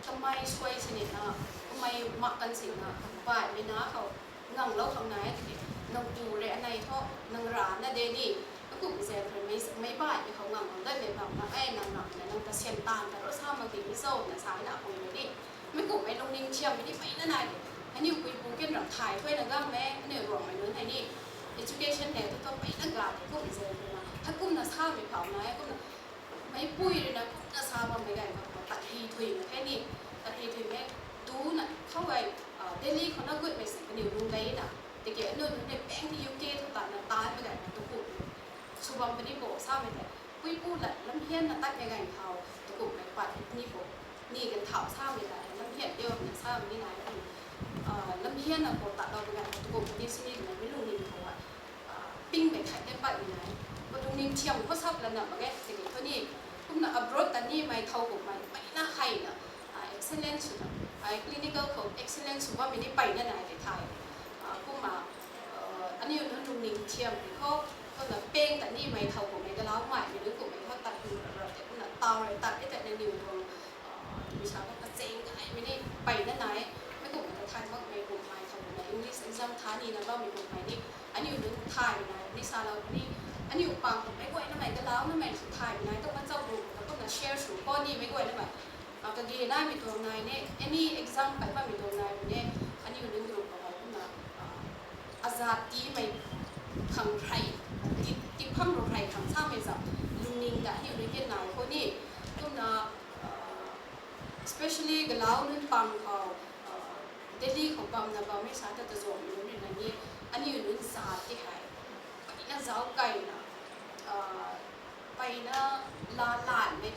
kamei suai sini na, kamei mak kan sini na, baihmei na khou nganglou khang nai tiki, nang pu rui anei thu nang rana de ni, akumhmei zaeng rui mei, mei baihmei khou nganglou datmei bam na, e nang nang na, nang ta sian taanv ta ro sa mak ding ni cho na sa na apui rui ni. Mei kumhmei lungning thiammei ni mpeyna nai de. Aniu puipu kan ram thay thuayna gammei, aniu Ruangmei nunc hei ni, education hei thu thu mpeyna ga de, kumhmei zaeng rui na. Heikumna samei phau nai, kumna meipui rui na kumna sa bammei ganv khou tat hi thuy mak khe ni, tat hi thuymei, tuna khou gay, Delhi khou na gutmei si kaniw lung lei na, tiki aniu nunc hei bank ti U K thu tatna taanmei ganv khou tu kum sw bam puni bo samei tei, puipu lat lamhianna tatmei ganv khou tu kumhmei pat ni bo, ni ganv thau samei tei lamhian diuna samei ni nai, lamhianna khou tatloumei ganv khou tu kum puni sini twmei mi lungning khou a, pingmei khat kan patmei nai. Khou lungning thiam khou sap lana mak ge tiki thu ni, kumna abroad ta nimei thowkumhmei mpeyna hei na, excellence swna, ai clinical khou excellence sw bammei ni mpeyna nai de thay. Kumna, aniu nunc lungning thiam ri khou, kumna pang ta nimei thowkumhmei galau maimei nunc kumhmei khou tat hu ra ra tei kumna taw rui tat e tei nangniw tuang, mi sa khou kachang kaimei ni mpeyna nai. Mei kumhmei ta thay makmei kumhmei thowkumhmei English exam tha nina bammei kumhmei ni, aniu nunc thaymei nai ni salou ni, aniu pang khou mei guay namei galau namei sw thaymei nai tu ma chau ru ta kumna share sw khou ni mei guay namei, kage naimei tuang nai ne, any exam kai bammei tuang nai ne, aniu nunc group khou kumna, azat tiimei khang rei, ti, ti phang rou rei khang samei zam, lungning ta aniu nunc kan nai khou ni, kumna, especially galau nunc pang khou, Delhi khou bamna bammei sa ta ta zuanmei nunc rui na ni, aniu nunc zat ti hei, mpeyna zauc kaina, mpeyna la lanmei,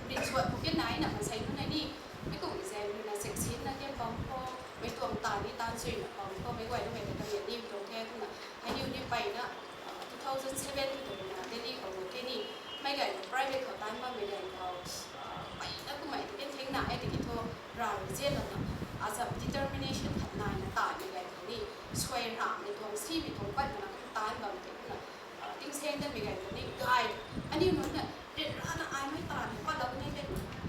rinsuat khou kan naina maansei nunc na ni, mei kumhmei zaeng rui na seksinna kan bam khou, mei tuang ta ni tan suina bam khou, mei guay namei ta kamian ni tuang the kumna, hei niw ni mpeyna, two thousand seven khou twna Delhi khou gu the ni, mei ganv khou private khou tan bammei ganv khou, mpeyna kumhmei ti kan thingna e tiki thu, ra rui zianlana, azam determination khat naina tanmei ganv khou ni, suai ramei tuang simei tuang pat mana kum tan bam tei kumna, tingsaeng datmei ganv khou ni gay, aniu nunc na, ryanrana ai mei taanv patlou ni the,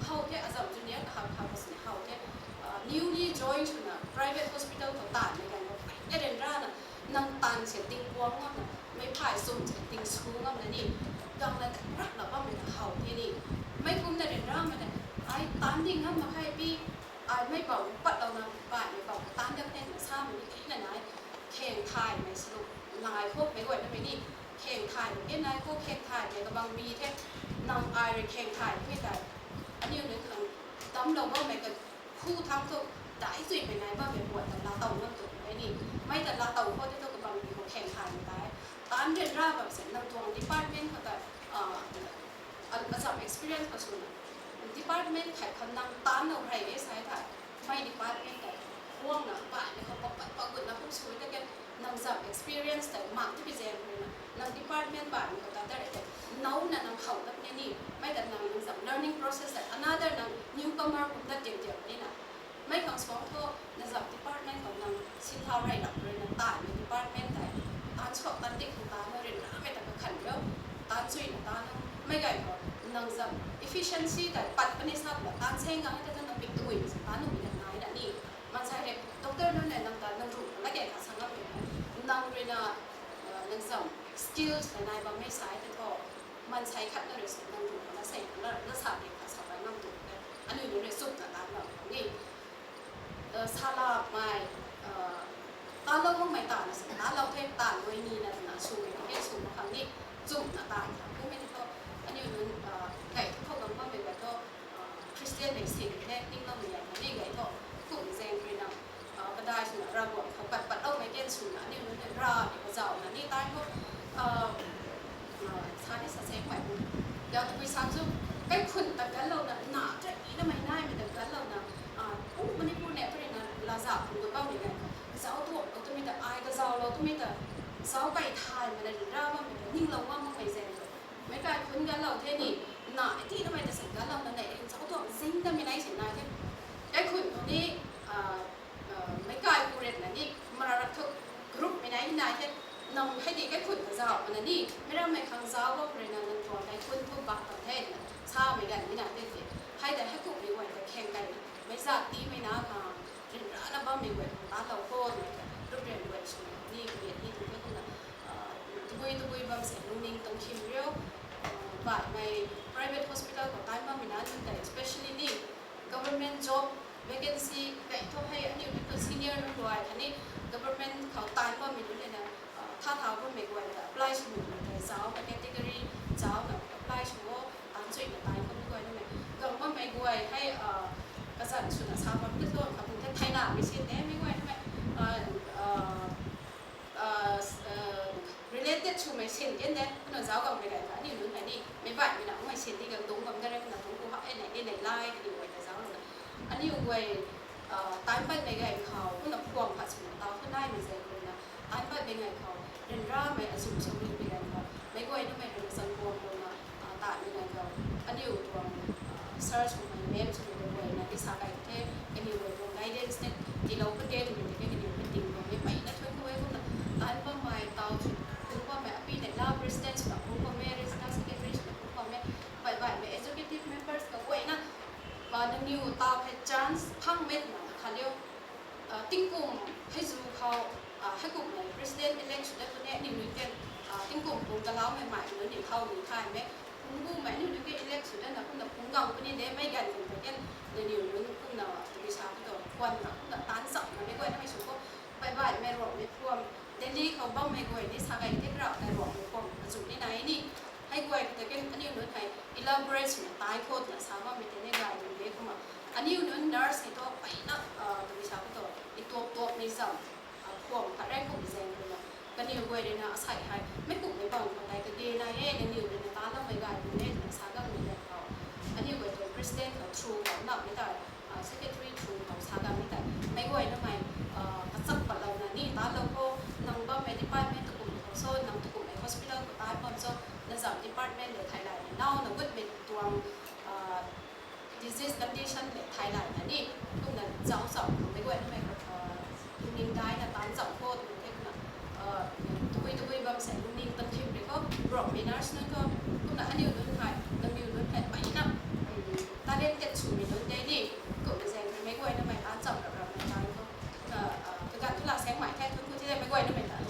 how the azam junior kahak kahak sini how the, newly join swna private hospital khou tanmei ganv khou mpeyna ryanrana, nang taanv se tingkuang ngamna, mei phay sum se tingsu ngamna ni, gangna ta rapna bammei ta how the ni, mei kumna ryanramei ta, ai taanv ding ngam mak khe pi, ai mei bam patlouna baihmei bam taanv dat the na samei ni kena nai, kheng thaymei sw nai khou mei guay namei ni, kheng thaymei kan nai khou kheng thaymei kabang bi the, nang ai rui kheng thaymei tei, aniu nunc khang damclou bammei ka khu thangc thu, daic chuimei nai bammei puat ta laatow ngam tu e ni, mei ta laatow khou tei thu kabang bi khou kheng thaymei tei, taanv ryanra bam se nang tuang department khou ta, azam experience khou swna, department khat khou nang taanvlou rey e sa thei, mei department tei guangna baihmei khou pak pat pak gutna kum sw ta ke, nang zam experience tei mak ti pi zaeng rui na, nang department baihmei khou ta dar tei, nouna nang how dat ni ni, mei ta nang nang zam learning process tei another nang newcomer kum dat diam diam ni na. Mei khang suang thu, na zam department khou nang sinthau rey lam rui na taanvmei department tei, taanv Sua tan dik khang ta na rin ramei ta kakhan rio. Tan chuina ta na mei gay khou nang zam efficiency ta pat puni sa la tan seng gang ta na pik tui sa ta nu mi na nai na ni. Mansei re doctor nu ne nang ta nang ru na gay kha sa ngam ni. Nang rui na nang zam skills na nai bam mei sai te tho. Mansei khat na rui sa nang ru na sei na na sa gay kha sa pa ngam tu. Anu nu rui sum na ta ngam ni. Sala mei, talou makmei ta na sa, talou the ta loi ni na na sw mei ke sw mak khang ni, chumna ta ta kummei ni thu, aniu nunc, gay thu khou gang bammei gay thu, Christian nei sing the, ningloumei gay ni gay thu, kum zaeng rui na, kadai swna Ravguangc khou pat patloumei ken swna aniu nunc ra ni kazauhna ni tai thu, sa ni sa seng mei bu. Yau tabui sa chu, kaikhun ta ganlouna, na tei namei naimei ta ganlouna, Manipur ne puni na laza khun gu bammei gay khou, zauc tuang lou twmei ta, ai kazauhlou twmei ta, zauc kai thaymei na ri ra bammei ta, ninglou ngam makmei zaeng tu. Meic kaikhun ganlou the ni, na ti namei ta sa ganlouna nei, zauc tuang zing tamei nai si nai the. Kaikhun tu ni, meic kaikhun ret na ni, mara rak thu group mei nai nai the. Nang hei di kaikhun ta zauh mana ni, meic rammei khang zauc bam rui na nang tuang kaikhun thu bak bam the na, samei ganv ni na the the. Hei ta hei kummei guay ta kheng kai na, meic zat tiimei na khang, ryanrana bammei guay khang talou kho twna, ruprian guay sw ni, kariat ni tu the kumna, tabui tabui bam se lungning tuang khim rio, baihmei private hospital khou tan bammei na nunc tei, especially ni, government job vacancy kai thu hei aniu ni tu senior nunc guay khatni government khou tan bammei nunc le na, tha thau bammei guay ta apply sw nuh na tei zauc na category, zauc na apply sw o, tan chuina tan bammei guay namei. Gang bammei guay hei, kazanc swna sa bam ni tuang kha bung the thayna mei sin de mei guay namei. Related swmei sin ken de, kumna zauc gangmei gay ta, aniu nunc hei ni, meic baihmei na, mei sin ni gang dungc bam de re, kumna tuang ku hak e nei, e nei lai, kaniw guay ta zauc lana. Aniu guay, tan patmei gay khou, kumna phuam khat swna tau kha naimei zaeng rui na, tan patmei gay khou, ryanramei azu sa mei gay khou, meic guay namei rui na zang kuang kumna, tatmei gay khou, aniu tuang, sir swmei, ma'am swmei guay na, ti sa kai the, kaniw guay tuang guidance ne, tiilou pate twmei tei kaniw mei ting tuang mei peyna thuan khou e kumna, tan bammei tau, kung bammei api nei la president swna kung bammei, regional secretary swna kung bammei, baih baihmei executive members kaguayna, nangniw tau hei chance phangmei twna kha liu. Tingkum hei zu khou, heikumhmei president elect sw dat tu ne, aniu nunc kan, tingkum pung kalaumei mei nunc ni khou ni thaymei, pung bumei aniu nunc kan elect sw datna kumna pung gang puni de, mei ganv kum ta kan, nangniw nunc kumna tabui sa ki tu, kuanna kumna tan chapna mei guay namei sw khou, baih baihmei Ruangmei phuam, Delhi khou bammei guay ni sa gay the kra, kai Ruangmei phuam azu ni nai ni. Hei guay kata kan aniu nunc hei elaborate swna tai khou twna sa bammei tei ni gay ni de kumna. Aniu nunc nurse hei thu peyna, tabui sa ki tu, i tuak tuakmei zam, phuam khat rey kummei zaeng rui na, kaniw guay rui na asei hei meic kummei bam khou tei kage nai e, nangniw rui na taloumei gay bu ne twna sa ganmei zaeng khou, aniu guay tuang president khou through khou namei tei, secretary through khou sa ganmei tei, meic guay namei, kachak patlouna ni talou kho, nang bammei department tukumhmei khou so, nang tukumhmei hospital khou tan bam so, na zam department le thei lay ni, naw na gutmei tuang, disease condition le thei lay na ni, kumna zauc zauc khou meic guay namei, lungning daina tan zauc kho twmei the kumna, tabui tabui bam se lungning tan khim ri kho, Ruangmei nurse nunc thu, kumna aniu nunc hei, nangniw nunc hei peyna, talented swmei nunc de ni, kumna zaeng rui meic guay namei tan zauc rap rapmei tan kho, kumna, kaganv thu la seng mei the, thun ku thi de meic guay namei tan.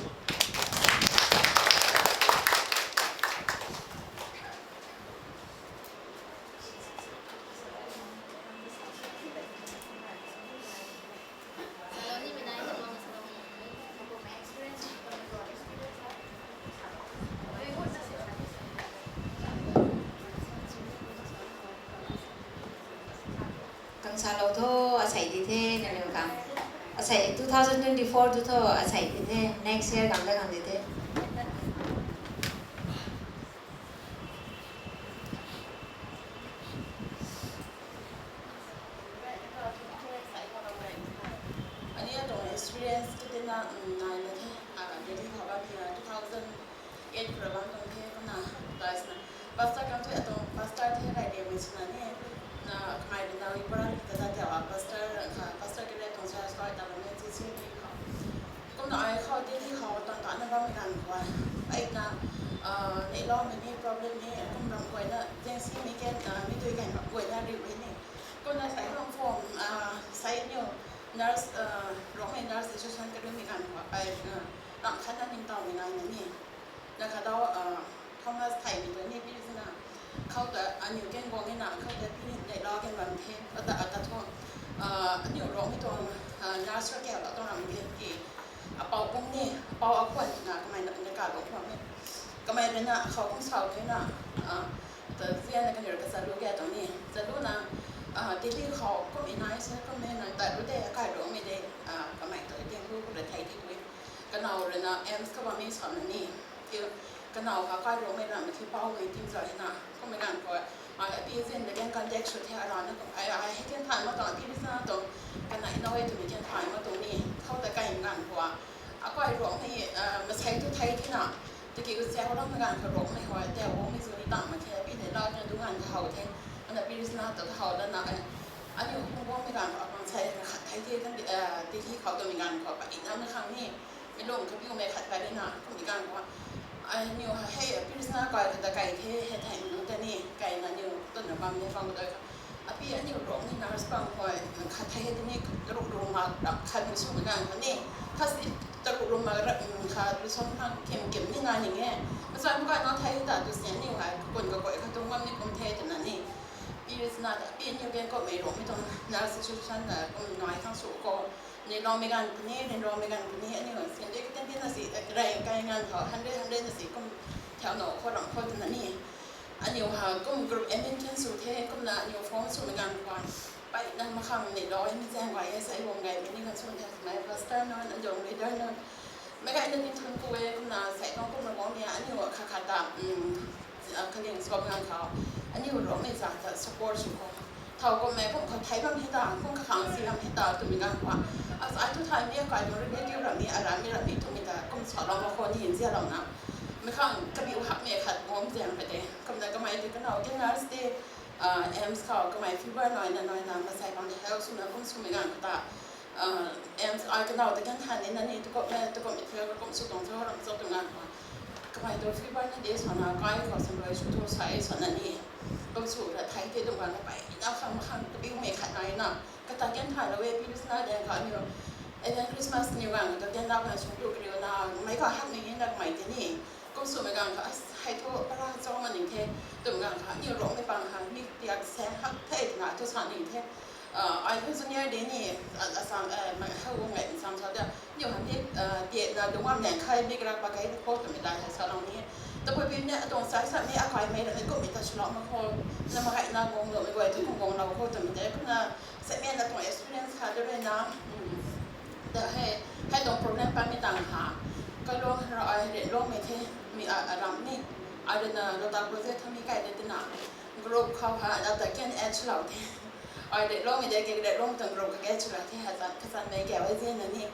Kang salou tho, asei di the, nangniw kang. Asei two thousand twenty-four tu tho, asei di the, next year kang ta kang di the. Ani atuang experience tu tina, nai na the, a, Delhi khou bam the, two thousand eight khou bam tuang the, kumna, guys na, pastor kang thu atuang pastor the, rai de mei sina ni, na, kamei rui na, ipara ta ta tia, pastor, kha, pastor kere tuang church khou ta bam the, chi chi ni khou. Kumna ai khou Delhi khou tuang ta na bammei Ram guay, ai na, ah, neihloumei ni problem ni kum ram guayna, agency mi ken, ah, mi tui kai ram guayna riu hei ni. Kumna sai ram form, ah, sai niu nurse, ah, Rongmei Nurse Association ka rui mi kan khou, ai, ah, ram khat na ningtowmei nai na ni. Na khat dau, ah, Thomas Thaimei tu ni pi sina. Khou ta aniu ken guang e na, khou ta pi neihlau ken bam the, ata, ata thu, ah, aniu Rongmei tuang, ah, nurse ra kau la tuang ram ge ki, apau bung ni, apau akhwan na kamei na, na ka bung khwan e. Kamei rui na, khou kum sau the na, ah, ta zian na kaniw rui ka chalu ge tuang ni. Chalu na, ah, Delhi khou kum inai se, kum e na, ta ru de, kai Rongmei de, ah, kamei tu, ting ru, kum ra thei ti tu e. Kanow rui na, AIIMS ka bam e sa na ni. Ki, kanow ha kai Rongmei ram ki pau mei ting zai na. Kummei ganv khou, ai, api zin de ken contact sw the ara na kum, ai, ai, hei ken thay ma tuang, api zin na tuang, kanei na hei twmei ken thay ma tuang ni, khou ta kai ganv khou, akai Rongmei, ah, masei tu thei the na, tiki u se hou lam ganv khou Rongmei hou, te Rongmei zu ni tang ma the, api de lau na du ganv khou how the, ana api zin na tu how da na, ai, aniu kum Rongmei ganv khou apang sei na khat thei the, kan, ah, Delhi khou twmei ganv khou, pa i na na khang ni, mi lung kapiumei khat kai rui na, kummei ganv khou, aniu hei, api zin na kai khat ta kai the, hei thei mi lung ta ni, kai na niu, tun na bam ni bam dai kha. Api aniu Rongmei nurse bam khou, khat thei hei ta ni, taruk rung ma, ram khat mi swmei ganv khou ni, khat si taruk rung ma, ram, khat lu swm khang kim kim ni na ni nge. Masai mu kai na thei ta tu si aniu hei, kakun kakoi khat tu ngam ni kum the twna ni. Pi rui na ta, pi aniu ken kummei Rongmei tuang nurse association ta kum nai khang sw khou, neihloumei ganv puni, neihloumei ganv puni, aniu sende katen ti na si, ta rei kai ganv khou, hundred, hundred na si kum, thau no khou ram khou twna ni. Aniu ha kum group admin kan sw the, kumna aniu form swmei ganv khou, pai na makhang neihlou e, mi zaeng guay e, sai bam gay, mi ni kan sw the, mei pastor nunc, aniu leader nunc, mei gay na ting thun ku e, kumna sai tuang kumna guang ni, aniu khat khat ta, um, ah, kaling sw ganv khou, aniu Rongmei za ta support sw khou. Thau kummei kum khou thei bam hei ta, kum kakhang si bam hei ta, twmei ganv khou. As ai thu thay mi, akai tuang relative ram ni, aram mi ram ni twmei ta, kum salou mak khou ni hin zialou na. Mei khang kabiu hakmei khat bam zaeng khat de. Kumna kamei tei kanow ken nurse tei, ah, AIIMS khou kamei fever nai na nai na, masei bam de hei swna kum swmei ganv khou ta, ah, AIIMS ai kanow ta kan than ni na ni, tu kum, eh, tu kum i thei kum sw tuang cho ram cho twna. Kamei tu fever na de swna kai khou sw rui sw thu sai swna ni. Kum sw ra thei the tuang ganv khou pai na khang khang kabiumei khat nai na. Kata kan thanlou e, pi rui na de khou aniu. Even Christmas niu ganv khou ta kan lau kan sw tu kariu na, mei khou hakmei ni na kamei tei ni. Kum swmei ganv khou, as, hei thu para cho ma ning the, twmei ganv khou, aniu Rongmei pang ha, mi tiak se hak the twna thu sa ning the. Ah, ai thu junior de ni, ah, asang, eh, mei hou ngai nsang sa ta, aniu ha mi, ah, tiak na dungam nang khai mi karak pa kai khou twmei dai hei salou ni. Tabui pi ni atuang sai sa mi akai mei ra ni kummei ta swlou mak khou, na mak kai na guang lou mei guay thu kum guang lou khou twmei tei, kumna, sai mi na tuang experience khat de rui na, um, ta hei, hei tuang problem patmei tang ha, kalung ra ai re lungmei the, mi a, aram ni, ai rui na Rota project tha mi kai de tina, group khou ha, ata ken add lou the, ai re lungmei de ke re lung tuang group ka add la the, hazan kazanmei kau e zin na ni,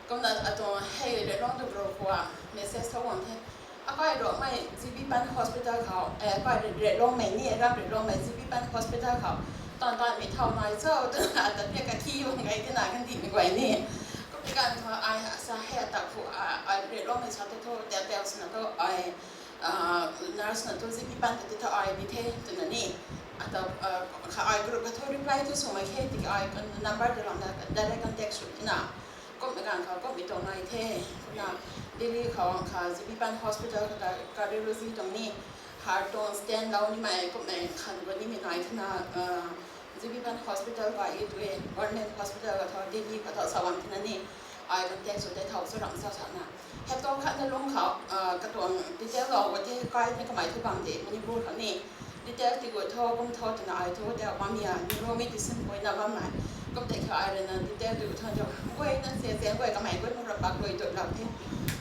kumna atuang hei re lung tuang group khou message tho guang the, akai Rongmei G B Pant Hospital khou, eh, akai re, re lungmei ni, aram re lungmei G B Pant Hospital khou, tan tan mi thau nai cho, twna ata pia kathi bam gay tina kandihmei guay ni. Kummei ganv khou ai sa hei ata khou, ah, ai re lungmei sa thu thu, tel tel swna thu ai, ah, nurse na thu G B Pant ta ti thu ai di the twna ni. Ata, ah, kha ai group kha thu reply thu swmei khe, tiki ai number ta lam na direct contact sw tina. Kummei ganv khou kummei tuang nai the, kumna Delhi khou kha G B Pant Hospital khou ta cardiology tuang ni, heart tuang stent lou nimei kummei khan guang nimei nai thena, ah, G B Pant Hospital guay e tu e, government hospital khou tho Delhi khou tho sa bam thena ni, ai contact sw tei thau sw ram sa sa na. Hei tuang khat na lung khou, ah, katuang detail lou ka the kai ni kamei thu bam de Manipur khou ni. Detail ti guay tho, kum tho twna ai thu tei bam ya, neuro medicine guay na bam nai. Kum tei kha ai rui na detail ti guay tho tho. Guay na se se guay kamei guay mu rap bak guay tu lak the.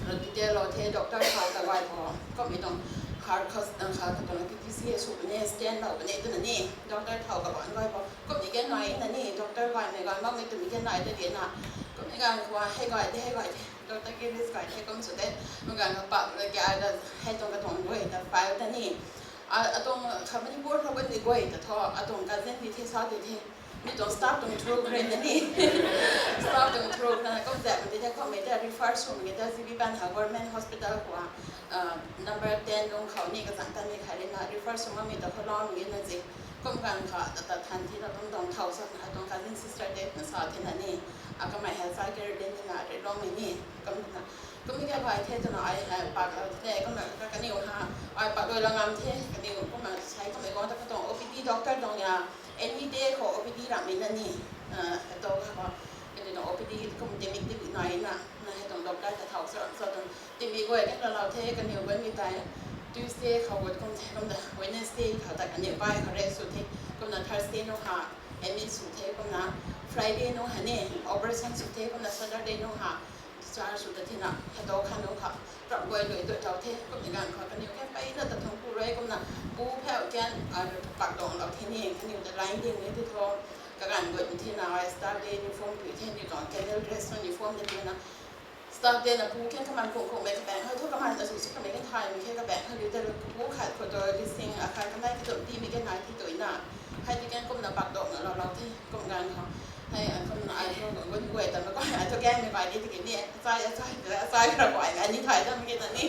Ro detail lou the, doctor khou ta guay khou. Kummei tuang heart khou, ah, kha katuang P T C sw puni, stent lou puni twna ni. Doctor khou ka bam guay khou. Kummei ken nai na ni, doctor guay mei guay bam mei twmei ken nai ta di na. Kummei ganv khou hei guay the, hei guay the. Doctor Gillis guay the kum sw the. Mei ganv khou pa, la kya ai ta, hei tuang katuang guay ta file ta ni. A, atuang kha Manipur khou bam di guay ta tho, atuang cousin di the sa di the. Mi tuang staff tuang through karen na ni. Staff tuang through na kum zat mei tei khoumei tei refer sw mei tei G B Pant ha government hospital khou, number ten lung khou ni kazanc tan ni khat rui na refer sw makmei ta khou lou mei na zi. Kum ganv kha ta ta than thina kum tuang thau sa na tuang cousin sister tei na sa thina ni. A kamei hei sa karen ni na rui lou mei ni. Kum na Kum mi kha bai the twna ai, ai pak lou the, kumna ka, kaniw ha, ai pak lou la ngam the, kaniw kumna sai kamei guang ta katuang O P D doctor tuang ya, any day khou O P D ramh mei na ni, a, to ha, kaniw tuang O P D kum timik timik nai na, na hei tuang doctor ta thau sa, sa tuang, timik guay kan lou the, kaniw guay mi tei, Tuesday khou guat kum the, kumna Wednesday khou ta kaniw bai khou rest sw the, kumna Thursday nung ha, admit sw the, kumna Friday nung ha ni, operation sw the, kumna Saturday nung ha, discharge sw ta thina, hei to khan nung kha, ramh guay lui tu tau the, kum ni ganv kha, kaniw kan peyna ta thang pu rui, kumna pu phau kan, a, pak dang lou the ni, kaniw ta line ding ni tu tho, kaganv guay thina, ai staff day uniform pui the ni tuang, candle dress uniform de thina, staff day na pu kan kaman khung khung mei kabaeng hei thu kaman ta su su kamei kan thay mei khe kabaeng hei lui ta pu khat khou tu lising akhat kanei ki tum ti mei kan nai ti tu na, hei ti kan kumna pak dang na lou lou the, kum ganv kha. Hei, a, kumna ai thu gun guay ta ma koi, ai thu gaeng mei bai di tiki ni, achai, achai, achai ra guay, ai ni thay dam ki ta ni.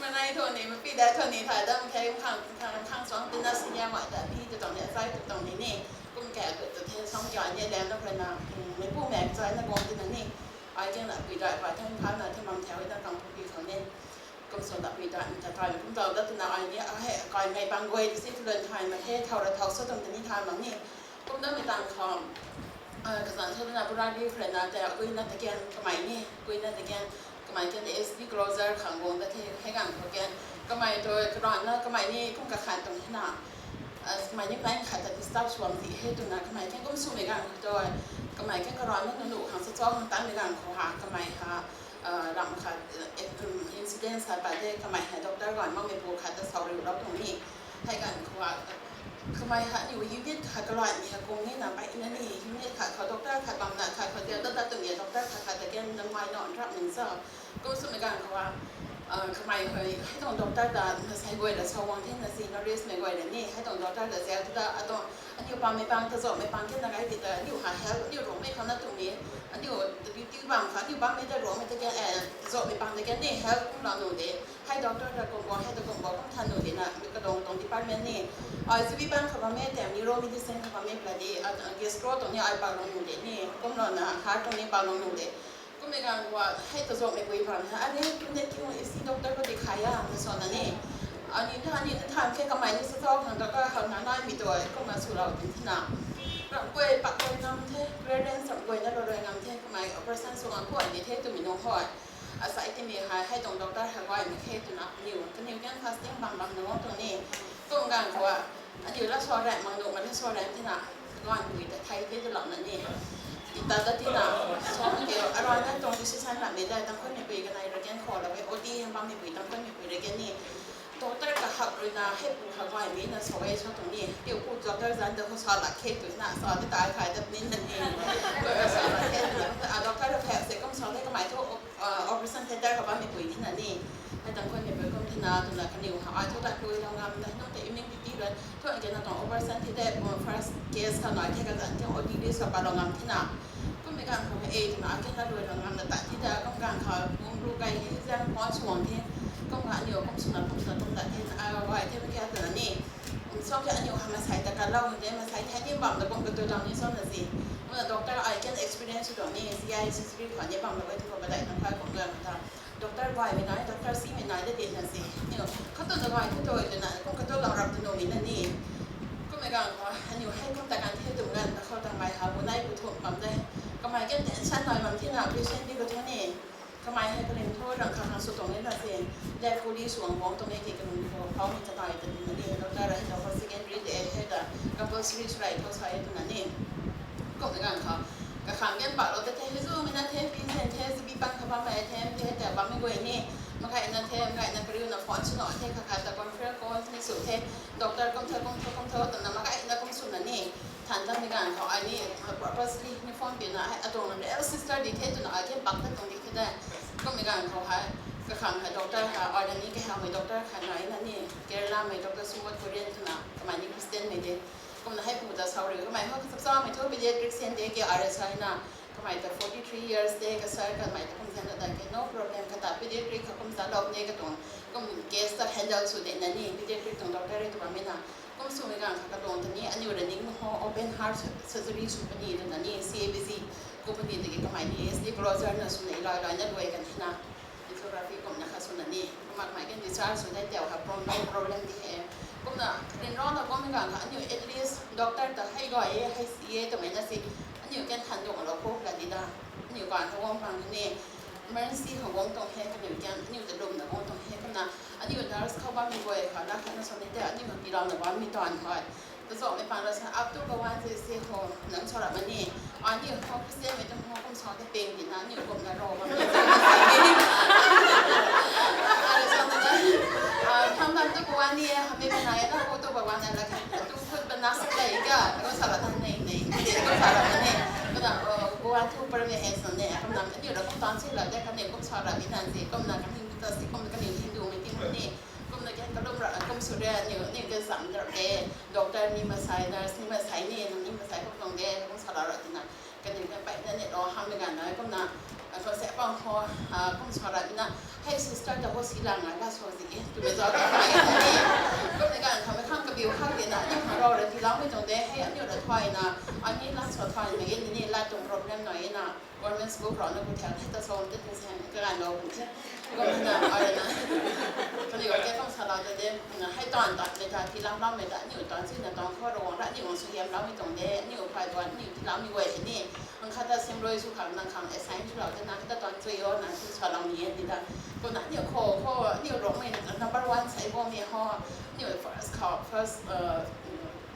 Manei thu ni, mapi dai thu ni thay dam khe, khang, khang, khang suang tina senior mai ta pi tu tuang ni, achai tu tuang ni ni. Kum khat tu, tu the song kya ni lem na kha na, mm, meipu mei achai na guang tina ni. Ai kiang na pui dai bai thang kha na the mam thau na kang pu pi khou ni. Kum sw ta pui dai, ta thay kum tau dat twna ai ni, a hei, kaimei bang guay di si tu lun thay mak khe, thau ra thau sa tuang ta ni thay mak ni. Kum dammei tang khou, a, kazanc sa twna pura di kha na tei, a, guina ta kian kamei ni, guina ta kian, kamei kian S P closer khang guang ta the, hei ganv khou kian, kamei tu, karana, kamei ni kum kakhan tuang hina, a, kamei ni plan khat ta disturb suang ti hei twna, kamei kian kum swmei ganv khou tu, kamei kian karana nunu khang sa chau khang tanmei ganv khou ha, kamei ha, a, ram khat, e, um, incident sa pat the, kamei hei doctor guan makmei pu khat ta sau riu lou tuang ni. Hei ganv khou, a, kamei ha aniu unit khat kalai ni ha kung ni na pai na ni, unit khat khou doctor khat bam na khat khou tia ta ta tuang ni doctor khat khat ta kian na mai na rap ning sa. Kum swmei ganv khou, a, kamei hei, hei tuang doctor ta, na sai guay la sau wang the na si, na risk mei guay la ni, hei tuang doctor ta zia tu ta, a tuang, aniu pammei pang, ta zauhmei pang kian na gai ti ta, aniu ha help, aniu ruangmei khou na tuang ni, aniu duty bam kha, aniu bammei ta ruangmei ta kian, e, ta zauhmei pang ta kian ni, help kum lou nu de. Hei doctor ta kum bo, hei ta kum bo, kum than nu de na, kadang tuang department ni. Ai G B Pant kha bammei, tem neuro medicine kha bammei pla de, a, gastro tuang ni ai pak lou nu de ni, kum lou na, heart tuang ni pak lou nu de. Kummei ganv khou, hei ta zauhmei pui bam na, ani, tumne kiu isi doctor khou dikhai a, na sa na ni. Ani na, ani na than khe kamei ni sa zau khang doctor khou na naimei tu, kumna swlou tin thina. Ram guay pak guay ngam the, clearance ram guay na lou rui ngam the, kamei operation sw ngam khou ni the twmei nung hoi. Asai timei hei, hei tuang doctor hei guay mak khe twna, kaniw, kaniw kan fasting bam bam na tuang ni. Kum ganv khou, aniu la sa rem, mang nu ma la sa rem thina, guan pui ta thei the twlou na ni. Ita ta tina, sa ke, aruan na tuang decision la mei dai, tang khou ni pui kanei rui kan khou la e, O T bammei pui, tang khou ni pui rui kan ni. Doctor kahak rui na, hei pu kha guaymei na sa e sa tuang ni. Tiu pu doctor zan ta khou sa lak khe twna, sa ta tai khai dat ni na ni. Sa lak khe twna, a doctor rui phek se kum sa the kamei thu, a, operation theatre khou bammei pui thina ni. Hei tang khou ni pui kum thina twna kaniw ha, ai thu ta pui lou ngam ta, nung ta iming titi rui, thu an kena tuang operation theatre, first case kha nai the kazanc, O T list khou pat lou ngam thina. Kummei ganv khou e twna, a kena rui lou ngam na tat thi ta, kum ganv khou, kum ru kai hei zang phone sw wang the. Kum kha aniu kum swna kum swna kum tat the, a, guay the, kya twna ni. Kum song khe aniu ha masei ta kalou de, masei the ni bam ta kum katu tang ni song na si. Kumna doctor ai kan experience sw tuang ni, C I surgery khou ni bam ta kai tu khou badai tang kha kum ganv ta. Doctor guaymei nai, doctor simei nai de de na si. Aniu, khatu na guay khatu twna, kum katu lou rap tu nu mei na ni. Kummei ganv khou, aniu hei kum ta kan the twm ganv ta khou tang mai ha, bu nai bu thum bam de. Kamei kan tension nai bam thina, patient di bu thu ni. Kamei hei kaling thu rang khang khang sw tuang e na si. Lab kuli suang bang tuang e ki kaling thu, pau ni ta nai ta ni na ni. Doctor hei ta khou secondary de, hei ta compulsory sw rai khou sa e twna ni. Kummei ganv khou, kakhang kan pak lou ta the, hei zumei na the, pi zen the, zibi pan kha bammei the, the, the, bammei guay ni. Makai na the, makai na kariu na phone sw na the, kha kha ta conference call ni sw the. Doctor kum tho, kum tho, kum tho, twna makai na kum sw na ni. Than tanmei ganv khou ai ni, purposely ni phone pi na, hei, atuang real sister di the twna ai kan pak ta tuang di the de. Kummei ganv khou hei, kakhang hei doctor hei, order ni kahaumei doctor khat nai na ni, Kerala mei doctor Sumot Korean twna, kamei ni Christian mei de. Kumna hei pu ta sau riu kamei ho kachap chamei thu pediatrician de ke R S I na, kamei ta forty three years de ka sir kamei ta kum zan da ke no problem kata pediatric kha kum zalou de katuang kum case ta handle sw de na ni pediatric tuang doctor rui tu bammei na. Kum swmei ganv kha katuang ta ni aniu ra ning ho open heart surgery sw puni twna ni C A B C company tiki kamei ni S D Closer na swna ilai lai na luai kan hina. Angiography kumna kha swna ni. Kumna kamei kan discharge sw dai tau ha problem, problem di he. Kumna rinrana kummei ganv kha aniu at least doctor ta hei gay e, hei si e twmei na si. Aniu kan than dungc lou khou la di da. Aniu kan kha guang pang ni. Emergency kha guang tuang he, kaniw kan, aniu ta lwmna guang tuang he. Kumna aniu nurse khou bammei guay kha la khatna swmei tei aniu kha tiilouna bammei tuan kha. Tazauhmei pang la sa, up to Bhagwan se se ho, nang sa rap mani. Aniu ho Christian mei tuang ho kum sa ta peng di na, aniu kumna ro bam. Ara sa na, ah, tham tham tu Bhagwan ni e, hamei banai na, ho tu Bhagwan na la kha, tu khut bana sa lai ga, ro sa rap na nei nei, de ro sa rap na nei. Kumna, oh, Bhagwan tu par mei he sa nei, kumna aniu ra kum tan si la de, kaniw kum sa rap ni na si, kumna kaniw ta si, kum kaniw Hindu mei ting ni. Kumna kan kalum ra kum sw re, aniu, aniu kan sam ra de, doctor ni masai, nurse ni masai ni, nang ni masai kum tuang de, kum sa rap ra tina. Kaniw kan pai na ni lo hamei ganv na, kumna, ah, ko se pang ho, ah, kum sa rap na, hei sister ta ho si lang na, la so zi e, twmei zauc ta pai na ni. Kumna ganv kha mei khang kabiu khang de na, aniu kha ro ra tiiloumei tuang de, hei aniu ra thuay na, ani la so thuay mei e ni, la tuang problem na e na. Government school khou na kum thau the ta sa te tin se kaganv lou kum the. Kumna, ara na. Kaniw ke kum sa la ta de, hei tuan ta, mei ta, tiilam lam mei ta, aniu tuan si na tuan khou ro guang ra, aniu guang suaihiamloumei tuang de, aniu phay tuan, aniu tiiloumei guay ni. Ang khat ta sim rui sw khang, nang khang assign sw lou de, nang khat ta tuan chui o, nang kum sa lou ni e, ni da. Kumna aniu khou, khou, aniu Rongmei number one sai bo mei ho, aniu first khou, first, uh,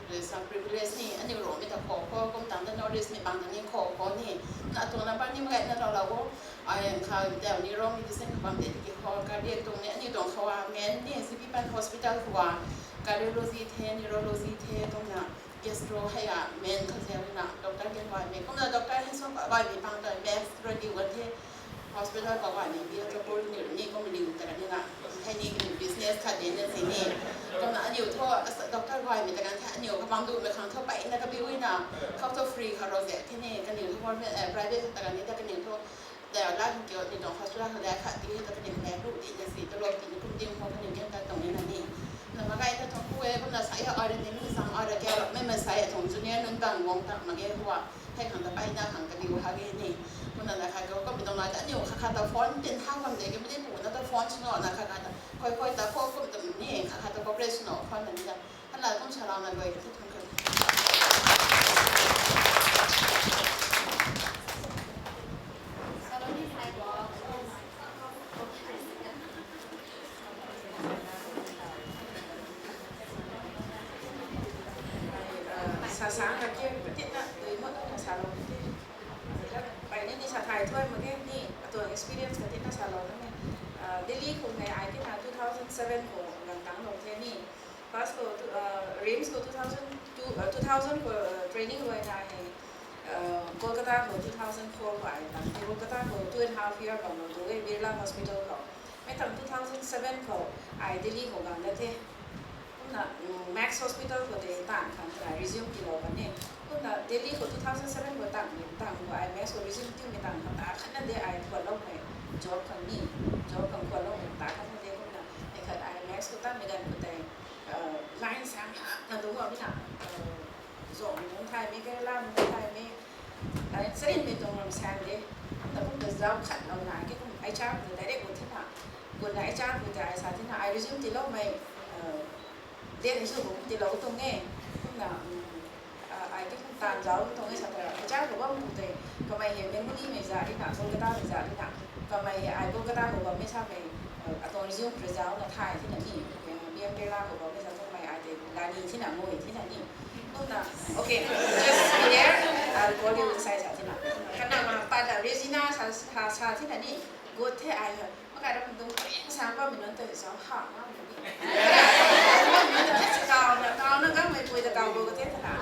Some privilege ni, aniu Rongmei ta khou khou, kum tang ta North East mei bang ta ni khou khou ni. Na tuang number ni mak gay na lou lou o. Ai kha tau ni Rongmei medicine kha bam de tiki khou, cardiac tuang ni, aniu tuang khou a, main ni, C P Pan Hospital khou a, cardiology the, neurology the, kumna gastro hei a, main khou zian na, doctor kan baymei. Kumna doctor hei song baymei pang ta, max radiu kan the. Hospital khou guay ni, dia ta bor ni, ni kum liu ta kan ni na. Hei ni kaniw business khat de na si ni. Kumna aniu thu, as doctor guay mei ta kan the, aniu kabam du mei khang thu pai na kabiu na. Khou thu free kha ro ze, the ni, kaniw thu government, eh, private ta kan ni ta kaniw thu. Da la hung kyo, ni tuang hospital khou da khat ti, ta kaniw le lu ti na si, ta lo ti ni kum ding ho kaniw kan ta tuang ni na ni. Na mak gay ta tuang hu e, kumna sa ya ara ni mi sang ara kya, mei mei sa ya tuang junior nunc bang guang ta mak ge hua. Hei khang ta pai na khang kaniw ha ge ni. Kumna na kha kyo, kum tuang na ta aniu kha kha ta phone tin hang bam de, ke mei pu na ta phone sw no, na kha kha ta. Khoi khoi ta khou kum tuang ni, kha kha ta cooperate sw no, phone na ni ta. Hala kum sa rau na loi ka ta thun kha. Sa sang ka ke, patit na, dui mo na sa lo patit. Pai ni ni sa thai thuai mak ge ni, atuang experience patit na sa lo na ni. Ah, Delhi khou mei ai tina two thousand seven khou ngang tang lo the ni. First khou, ah, RIMS khou two thousand two, ah, two thousand khou, ah, training luai na hei. Ah, Kolkata khou two thousand four khou ai tang the, Kolkata khou two and a half year bam lo tu e, Birla Hospital khou. Mei tang two thousand seven khou ai Delhi khou gang da the. Kumna, mm, Max Hospital khou tei taanv khang twna resume tiilou kan e. Kumna Delhi khou two thousand seven khou taanv, taanv khou ai Max khou resume tiimei taanv khang ta khatna de ai khuanloumei job khang ni, job khang khuanloumei ta khatna de kumna. Ai khat ai Max khou taanvmei ganv khou tei, uh, line sang hakna dungc bam na, uh, zauh nunc thaymei, Kerala nunc thaymei, ai charynmei tuang ram sang de. Kumna kum ta zauc khatlouna ki kum H R khou direct khou thina. Kumna H R khou tei ai sa thina, ai resume tiiloumei, uh, date hei sw kum tiilou tuang e. Kumna, um, ah, ai ti kum taanv zauc tuang e sa ta, H R khou bam khou tei, kamei hei Bengalimei za rina, Kolkatamei za rina, kamei hei ai Kolkata khou bammei samei, uh, atuang resume rui zaucna thay thina ni, uh, B M Birla khou bammei za tuangmei ai tei lani thina ngoi thina ni. Kumna, okay, just be there, I'll call you inside sa thina. Kana ma pa ta Regina sa, sa, sa thina ni, good the ai ha. Makai ram tuang pring sang bammei nunc tei zauc ha ngammei ni. Kauna, kauna gammei pui ta kau bo ka the thana.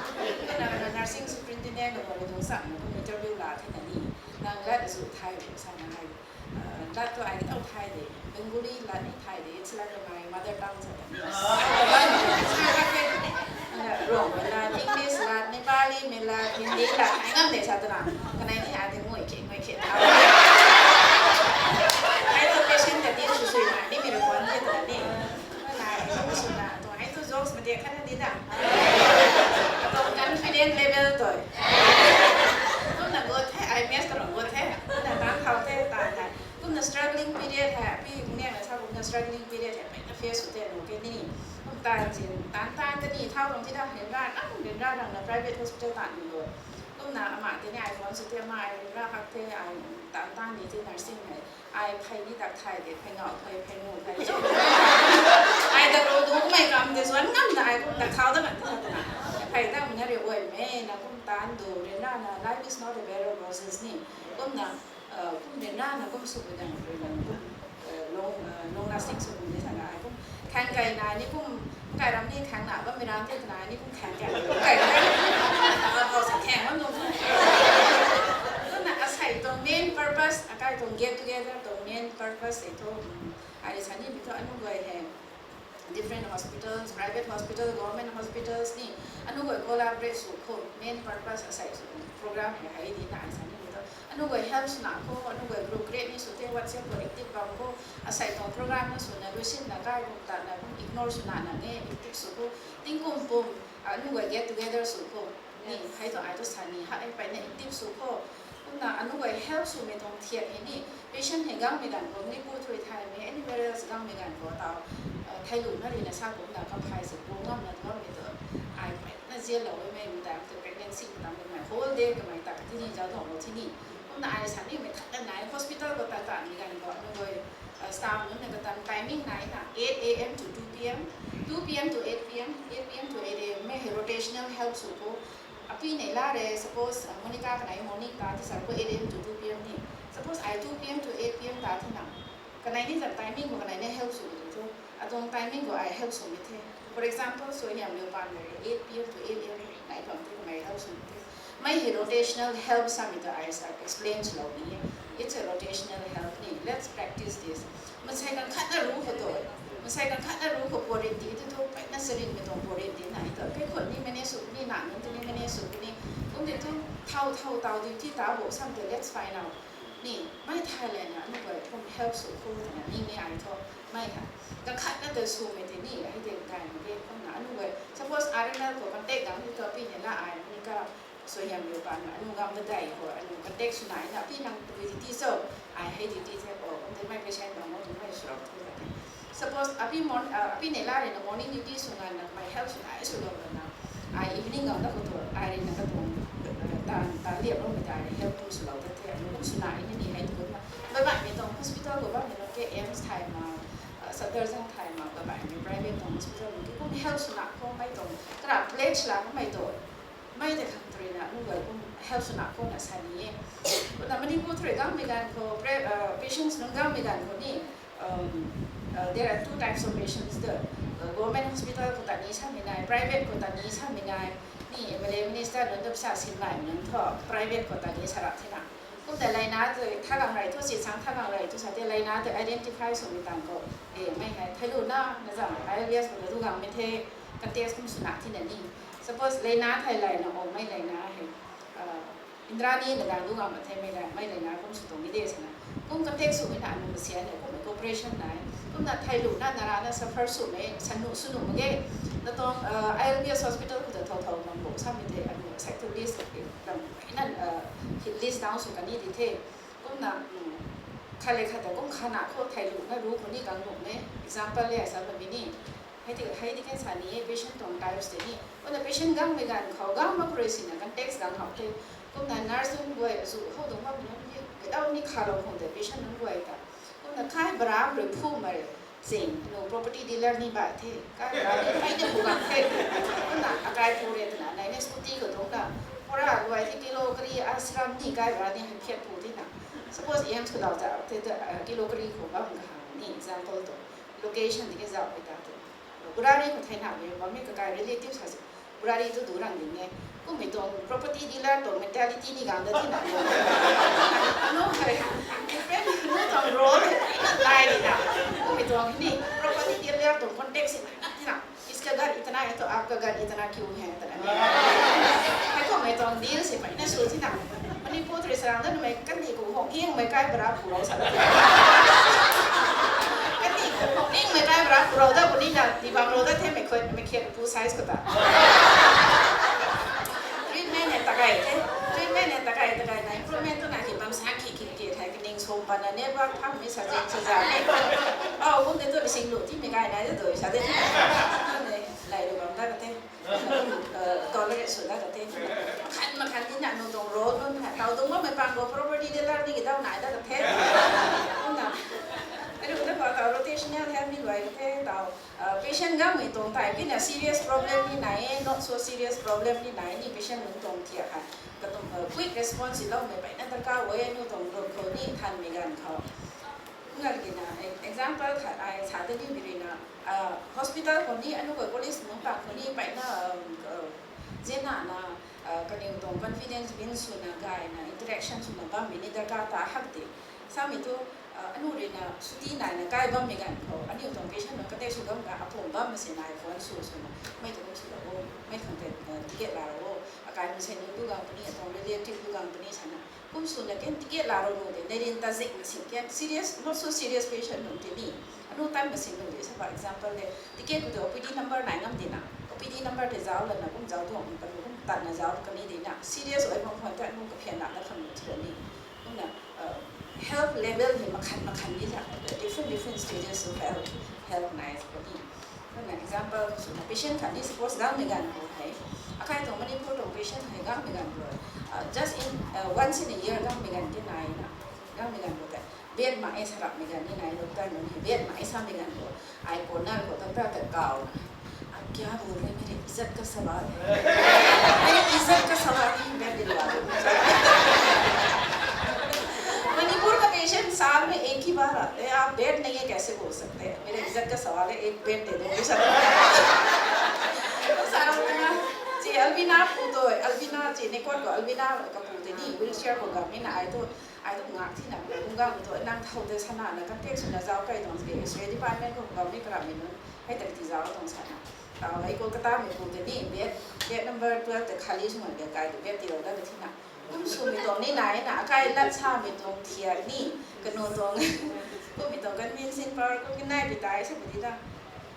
Kana, kana nursing superintendent na khou tuang sam na kum interview la thina ni. Nang lat zu thay bo sa na hai. Ah, lat tu ai tau thay de. Bengali lat ni thay de. It's like my mother tongue sa ta ni. Mei la, English la, Nepali mei la, Hindi la, ai ngam de sa twna. Kanei ni ai de ngui khe, ngui khe. Ai tu patient ta di sui sui na, ni mi ruan de twna ni. Ai tu sui na, tu ai tu jokes mei de khat na di da. Tu confident level tu. Kumna got the, ai mes ta got the. Kumna tan thau the, tan the. Kumna struggling period hei, pi kumna sa kumna struggling period hei, pai na face sw the nu ke ni. Kum tan zin, tan tan ka ni thau rong ti da, rin ra, nang rin ra, nang na private hospital tan ni lo. Kumna ama te ni ai phone sw the, ama ai rin ra hak the, ai tan tan ni the nursing hei. Ai phey ni tak thay de, phey ngau, phey, phey ngau, phey. Ai da ro du mei kam de zuan ngam na ai kum da khau da man ta na. Phey da mna re oi me, na kum tan du, rin ra na, life is not a bed of roses ni. Kumna, uh, kum rin ra na kum sw bu dang, rin ra na kum, uh, long, uh, long lasting sw bu ni sa na, ai kum khang kai na, ni kum, kai ram ni khang na, bam mi ram te na, ni kum khang kai, kum kai na, ta ba sa khang ram dong. Kumna asei tuang main purpose, akai tuang get together tuang main purpose e thu, um, ai sa ni mi thu anu guay hei different hospitals, private hospital, government hospitals ni, anu guay collaborate sw khou, main purpose asei sw program hei hei di na ai sa ni mi thu. Anu guay help swna khou, anu guay group create ni sw the, WhatsApp khou active bam khou, asei tuang program na swna, lusin na kai kum ta na kum ignore swna na nge, active sw khou, tingkum pum, anu guay get together sw khou. Ni, hei tu ai tu sa ni, ha, ai pai na active sw khou. Kumna anu guay help swmei tuang thiak hei ni, patient hei gangmei ganv khou, ni pu thui thaymei, anywhere else gangmei ganv khou tau, uh, thei lu na ri na sa kumna kam phai se, pu ngam na tu gammei tu, ai pai na zialou e mei, mi dam tu pregnancy mi dam mei, whole day kamei tak ti ni zau dong lo ti ni. Kumna ai sa ni mei khat na nai, hospital khou ta ta ni ganv khou, anu guay, uh, staff nunc na katan timing nai na, eight A M to two P M, two P M to eight P M, eight P M to eight A M, mei hei rotational help sw khou, Api nei la re, suppose, uh, Monica kanei morning ta ti sa ko eight A M to two P M ni. Suppose ai two P M to eight P M ta thina. Kanei ni zat timing khou kanei ni help sw tu thu. Atuang timing khou ai help sw mi the. For example, so hiam liu pan re eight P M to eight A M nai tuang the kanei help sw mi the. Mei hei rotational help sa mi tu ai sa explain swlou ni e. It's a rotational help ni. Let's practice this. Mansei kan khat na ru khou tu. Mansei kan khat na ru khou porit ti tu tu, pai na sarin mi tuang porit ti nai tu. Pe khun ni mene sw ni, na nunc ti ni mene sw ni. Kum ti tu, thau, thau, tau di ti ta bo sam te, let's find out. Ni, mei thai le na, anu guay kum help sw khou twna, ni, ni ai thu, mei ha. Kan khat na tu sw mei ti ni, ai te kai mei de, kum na, anu guay. Suppose R M L khou contact dang ti tu, pi ni la ai, ni ka, So hiam liu pan anu gam badai khou anu contact sw nai na, api nang tabui duty cho, ai hei duty the o, kum de mei patient bam o, tabui mei swlou thu ta the. Suppose api mon, uh, api nei la re na morning duty sw ngan na, mei help sw nai swlou na, ai evening gam da khou tu, ai re na katuang, uh, tan, tan liap lou mei ta re help kum swlou ta the, anu kum sw nai ni ni hei tu na. Baihmei tuang hospital khou bammei nunc ke AIIMS thay ma, uh, Safdarjung thay ma, baihmei private tuang hospital nunc ke kum help sw na khou mei tuang, kara pledge la mei tu. Mei ta khang tw rui na, anu guay kum help sw na khou na sa ni e. Kumna Manipur tw rui gangmei ganv khou, pre-, uh, patients nunc gangmei ganv khou ni, um, uh, there are two types of patients. The, uh, government hospital khou ta ni samei nai, private khou ta ni samei nai, ni M L A minister nunc ta sa sin mai nunc thu, private khou ta ni sa rap thina. Kumna leina tei thagang rei thu, si sang thagang rei thu sa tei leina tei identify swmei tang khou, e, mei hei, thei lu na, na zam, I L B S khou ta du gangmei the, kan test kum sw na thina ni. Suppose leina thei leina, o, mei leina hei, uh, Indrani na gang du gangmei the, mei le-, mei leina kum sw tuang ni de sana. Kum kan test swmei na, anu masian e, kum cooperation nai. Kumna thei lu na, na ra na suffer swmei, sanu, sunu mak ge. Na tuang, uh, I L B S hospital khou ta thou thou mang bo samei the, anu sector list, e, lam, na, uh, hit list down sw kan ni di the. Kumna, um, khat le khat ta kum khana khou thei lu na ru khou ni gang lu mei. Example le, ai sa bam ni. Hei ti, hei ti kan sa ni, patient tuang types tei ni. Kumna patient gangmei ganv khou, gang mak rui sina context gang hou the. Kumna nurse nunc guay, zu hou dungc bam nunc ni, kadau ni khalou khou de patient nunc guay ta. Kumna kai bara rui phu mei, zing, nu property dealer ni bai the. Kai bara ni, kai ni phu gang the. Kumna akai phu re twna, nai ni scooty khou dungc na. Pura guay the kilo kari ashram ni kai bara ni hei phiat phu thina. Suppose AIIMS khou dau ta, the, the, uh, kilo kari khou bam kahang ni, example tu. Location di ke zauh pui ta tu. Burari khou thei na, mi, bammei kakai relatives ha se. Burari tu du rang ding e. Kummei tuang property dealer tuang mentality ni gang da thina. Anu hei, different, anu tuang role hei, na lai di na. Kummei tuang ni, property dealer tuang context si na, na, na. घर इतना है तो आपका घर इतना क्यों है, twna. Hei kummei tuang deal si mpeyna sw thina. Manipur rui sarang da numei kandih khou hong ingmei kai bara purou sa da. Kandih khou hong ingmei kai bara purou da puni na, di bam rou da the mei khou, mei khiat pu size khou ta. Treatment hei ta kai the. Treatment hei ta kai, ta kai na improvement tu na ki bam sa ki ki ki thai kaning som pa na ne ba pham mi sa jeng sa ja. Oh, bum de tu sing lu ti mi kai na de doi sa de. Lai lu bam ta ka the. Tolerate sw da ka the. Khan ma khan ni na nu tuang role nun ha. Tau tuang ma mei pang ko property de lar ni ki dau nai da ka the. Na. Ai lu da ko tau rotational health ni luai ka the tau. Patient gangmei tuang type ki na serious problem ni nai e, not so serious problem ni nai ni patient nunc tuang thiak kha. Katuang quick response si loumei mpeyna darkar e, nu tuang lun khou ni thanmei ganv khou. Ngar ki na example khat ai sa da ni mi rui na, hospital khou ni anu koi colleague nunc pang khou ni mpeyna zena na kaniw tuang confidence build swna gayna interaction swna bammei ni darkar ta hak de. Samei thu anu rui na suti naina kai bammei ganv khou aniu tuang patient nunc katei sw gam ka apum bammei si nai phone sw swna, mei tuang sw la o, mei khang tei ticket la o, akai masei nunc tu gang puni, atuang relative tu gang puni sana kum swna ken ticket la ro nu de, nai rin ta zikna sing ken serious, not so serious patient nunc tei ni. Anu tan masei nu de, sa pa example de, ticket khou tei O P D number nai ngam dina, O P D number tei zauc lana kum zauc tuang kanu kum tatna zauc kani dina, serious ai bam khwan tei anu kaphian na da khang nu thira ni. Kumna health level hei makhan makhan ni ta, different different stages of health, health nai kani. Kumna example swna patient khat ni suppose gangmei ganv khou hei, akai tuang Manipur tuang patient hei gangmei ganv khou, just in once in a year gangmei ganv ti nai na, gangmei ganv khou tei bed ma e sa rapmei ganv ni nai, doctor nunc hei bed ma e samei ganv khou ai corner khou doctor ta kauna, अब क्या बोल रहे, मेरे इज्जत का सवाल है, मेरे इज्जत का सवाल है, मैं दिलवा दूंगा। मणिपुर का patient साल में एक ही बार आते हैं, आप bed नहीं है कैसे बोल सकते हैं, मेरे इज्जत का सवाल है, एक bed दे दो, ऐसा। साल में ना, जी, अल्बीना pu to, अल्बीना जी, नेकॉन को अल्बीना का pu tei ni wheelchair khou gangmei na ai tu, ai tu ngak thina, bunggang tu nang thau tei sana na contact swna zauc kai tuang ke, X-ray department khou gangmei karamei nunc hei ta ti zauc tuang sana. Ai Kolkata mei pu tei ni bed, bed number twelve tei khali swna bed kai tu bed tilou da ka thina. Kum swmei tuang ni nai na, akai lat samei tuang thiak ni, kanu tuang, kummei tuang convincing power kum ki nai pi tai sa pu di ta.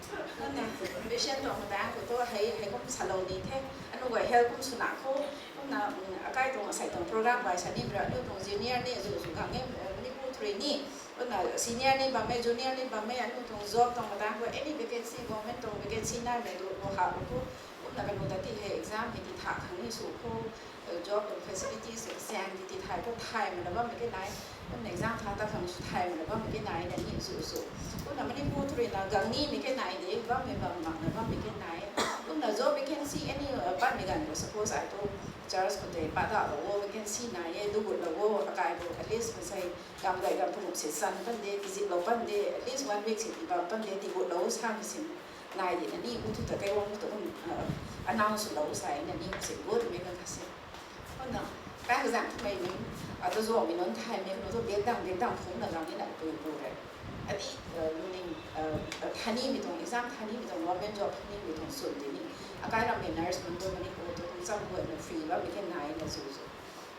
Kumna patient tuang matang khou tu hei, hei kum salou ni the, anu guay health kum swna khou, kumna akai tuang asei tuang program guay sa ni bra, anu tuang junior ni zu zu gang e, Manipur three ni, kumna senior ni bam e, junior ni bam e, anu tuang job tuang matang khou any vacancy, government tuang vacancy nai mei tu khou ha khou, kumna kanu ta ti hei exam hei ti tha khang ni sw khou, job tuang facilities hei kasaeng ti ti thay khou thay mana bammei ke nai, kumna exam tha ta khang sw thay mana bammei ke nai na ni zu zu. Kumna Manipur three na gang nimei ke nai de, bammei bam makna bammei ke nai. Kumna job vacancy any patmei ganv khou suppose ai tu church khou tei pat da lou o, vacancy nai e, dugutlou o, akai khou at least masei gam gay gam phurum si san pan de, tiziplou pan de, at least one week si ti bam pan de, tibutlou samei si nai di na ni, kum thu ta kaiwang tu kum announce swlou sa na ni, kum si good mei kan kha se. Kumna, kai kazang twmei nunc, ata zuangmei nunc thaymei kanu tu bek dang bek dang phungna gang ni na pui pu re. Adi, lungning, thanimei tuang exam, thanimei tuang government job, thanimei tuang swn ti ni, akai rammei nurse nunc tu mani pu tu kum cham guayna free bammei ke nai na zu zu.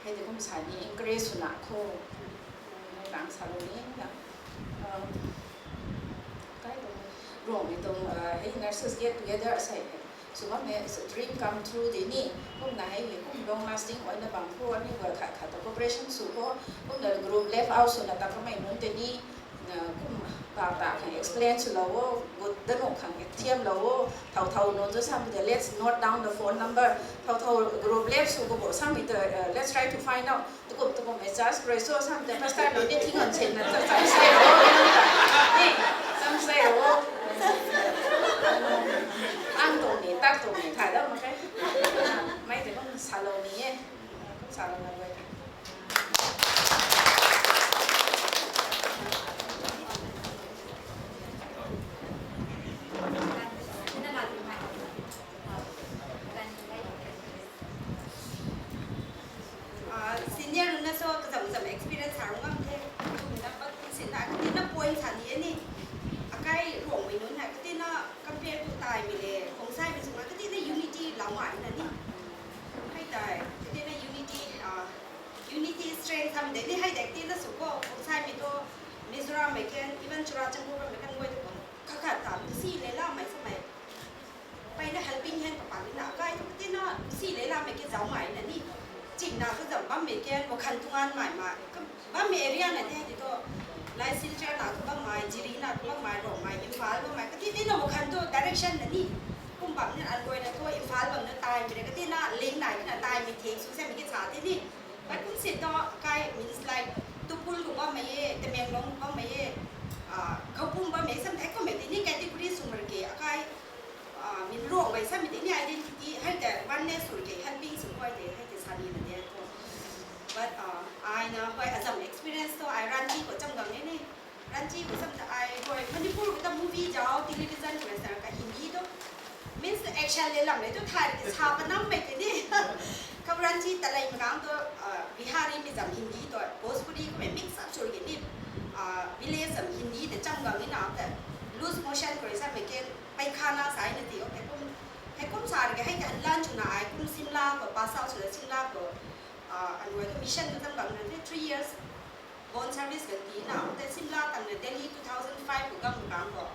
Hei tei kum sa ni encourage swna khou, tang salou ni na, kai tuang, Ruangmei tuang hei nurses get together asei hei sw bammei, it's a dream come true di ni. Kumna hei hei kum long lasting oina bam khou, aniu guay khat khat ta cooperation sw khou, kumna group left out swna ta kamei nunc tei ni, kum bak ta khang explain swlou o, gut danu khang thiamlou o, thau thau nunc tu samei ta let's note down the phone number, thau thau group left sw khou bo samei ta let's try to find out. Tukum tukum mei church pray so samei ta pastor nunc ni thing on sin na ta cham sei ro, ni cham sei ro, ang tuang ni tak tuang ni thay dau mak khe, mei tei kum salou ni e, kum salou na guay. Senior nunc na so kazam kazam experience harung ngam the. Kum na pat kum sin na kati na Mei de ni hei de ti na sw khou, kum sai mei tu, Mizoram mei kan, even Churachandpur mei kan guay tu kum, kha kha ta, si le la mei sa mei. Peyna helping hand pa pa ni na, kai tu ti na, si le la mei ke zau mei na ni. Ching na tu zam bam mei kan, wo khan tu ngan mei ma. Bam mei area na de ti tu, lai Silchar na tu bam mei, Jiri na tu bam mei, Rongmei, Imphal bam mei. Kati ti na wo khan tu direction na ni. Kum bam ni an guay na tu, Imphal bam na tai mei, kati na link na, na tai mei thek, su se mei ke sa ti ni. But kum si tu, kai means like, Tupul kum bam mei ye, Tamenglong kum bam mei ye, ah, Khoupum bam mei, sam thek kum mei ti ni category sw mer ke, akai, ah, min Rongmei sam mei ti ni identity, hei te oneness sw ke, helping sw koi te, hei te sa ni na de tu. But, ah, ai na, hoi azam experience tu, ai Ranchi khou cham gang ni ni. Ranchi khou cham ta ai, hoi Manipur khou ta movie zauc, television khou sa ka Hindi tu. Means action le lam le tu thai ke sa pa nam mei te ni. Khou Ranchi ta lei makang tu, ah, Bihari mei zam Hindi tu, Bhojpuri khou mei mix up sw ke ni. Ah, village zam Hindi te cham gang ni na te. Loose motion khou sa mei ke, paikhana sa na ti, okay, kum, hei kum sa ke, hei te an lan chu na ai, kum Shimla khou, pass out sw le Shimla khou, ah, an guay tu mission tu cham gang na te, three years. Bond service kan ti na, te Shimla tang na Delhi two thousand five khou gam kang khou.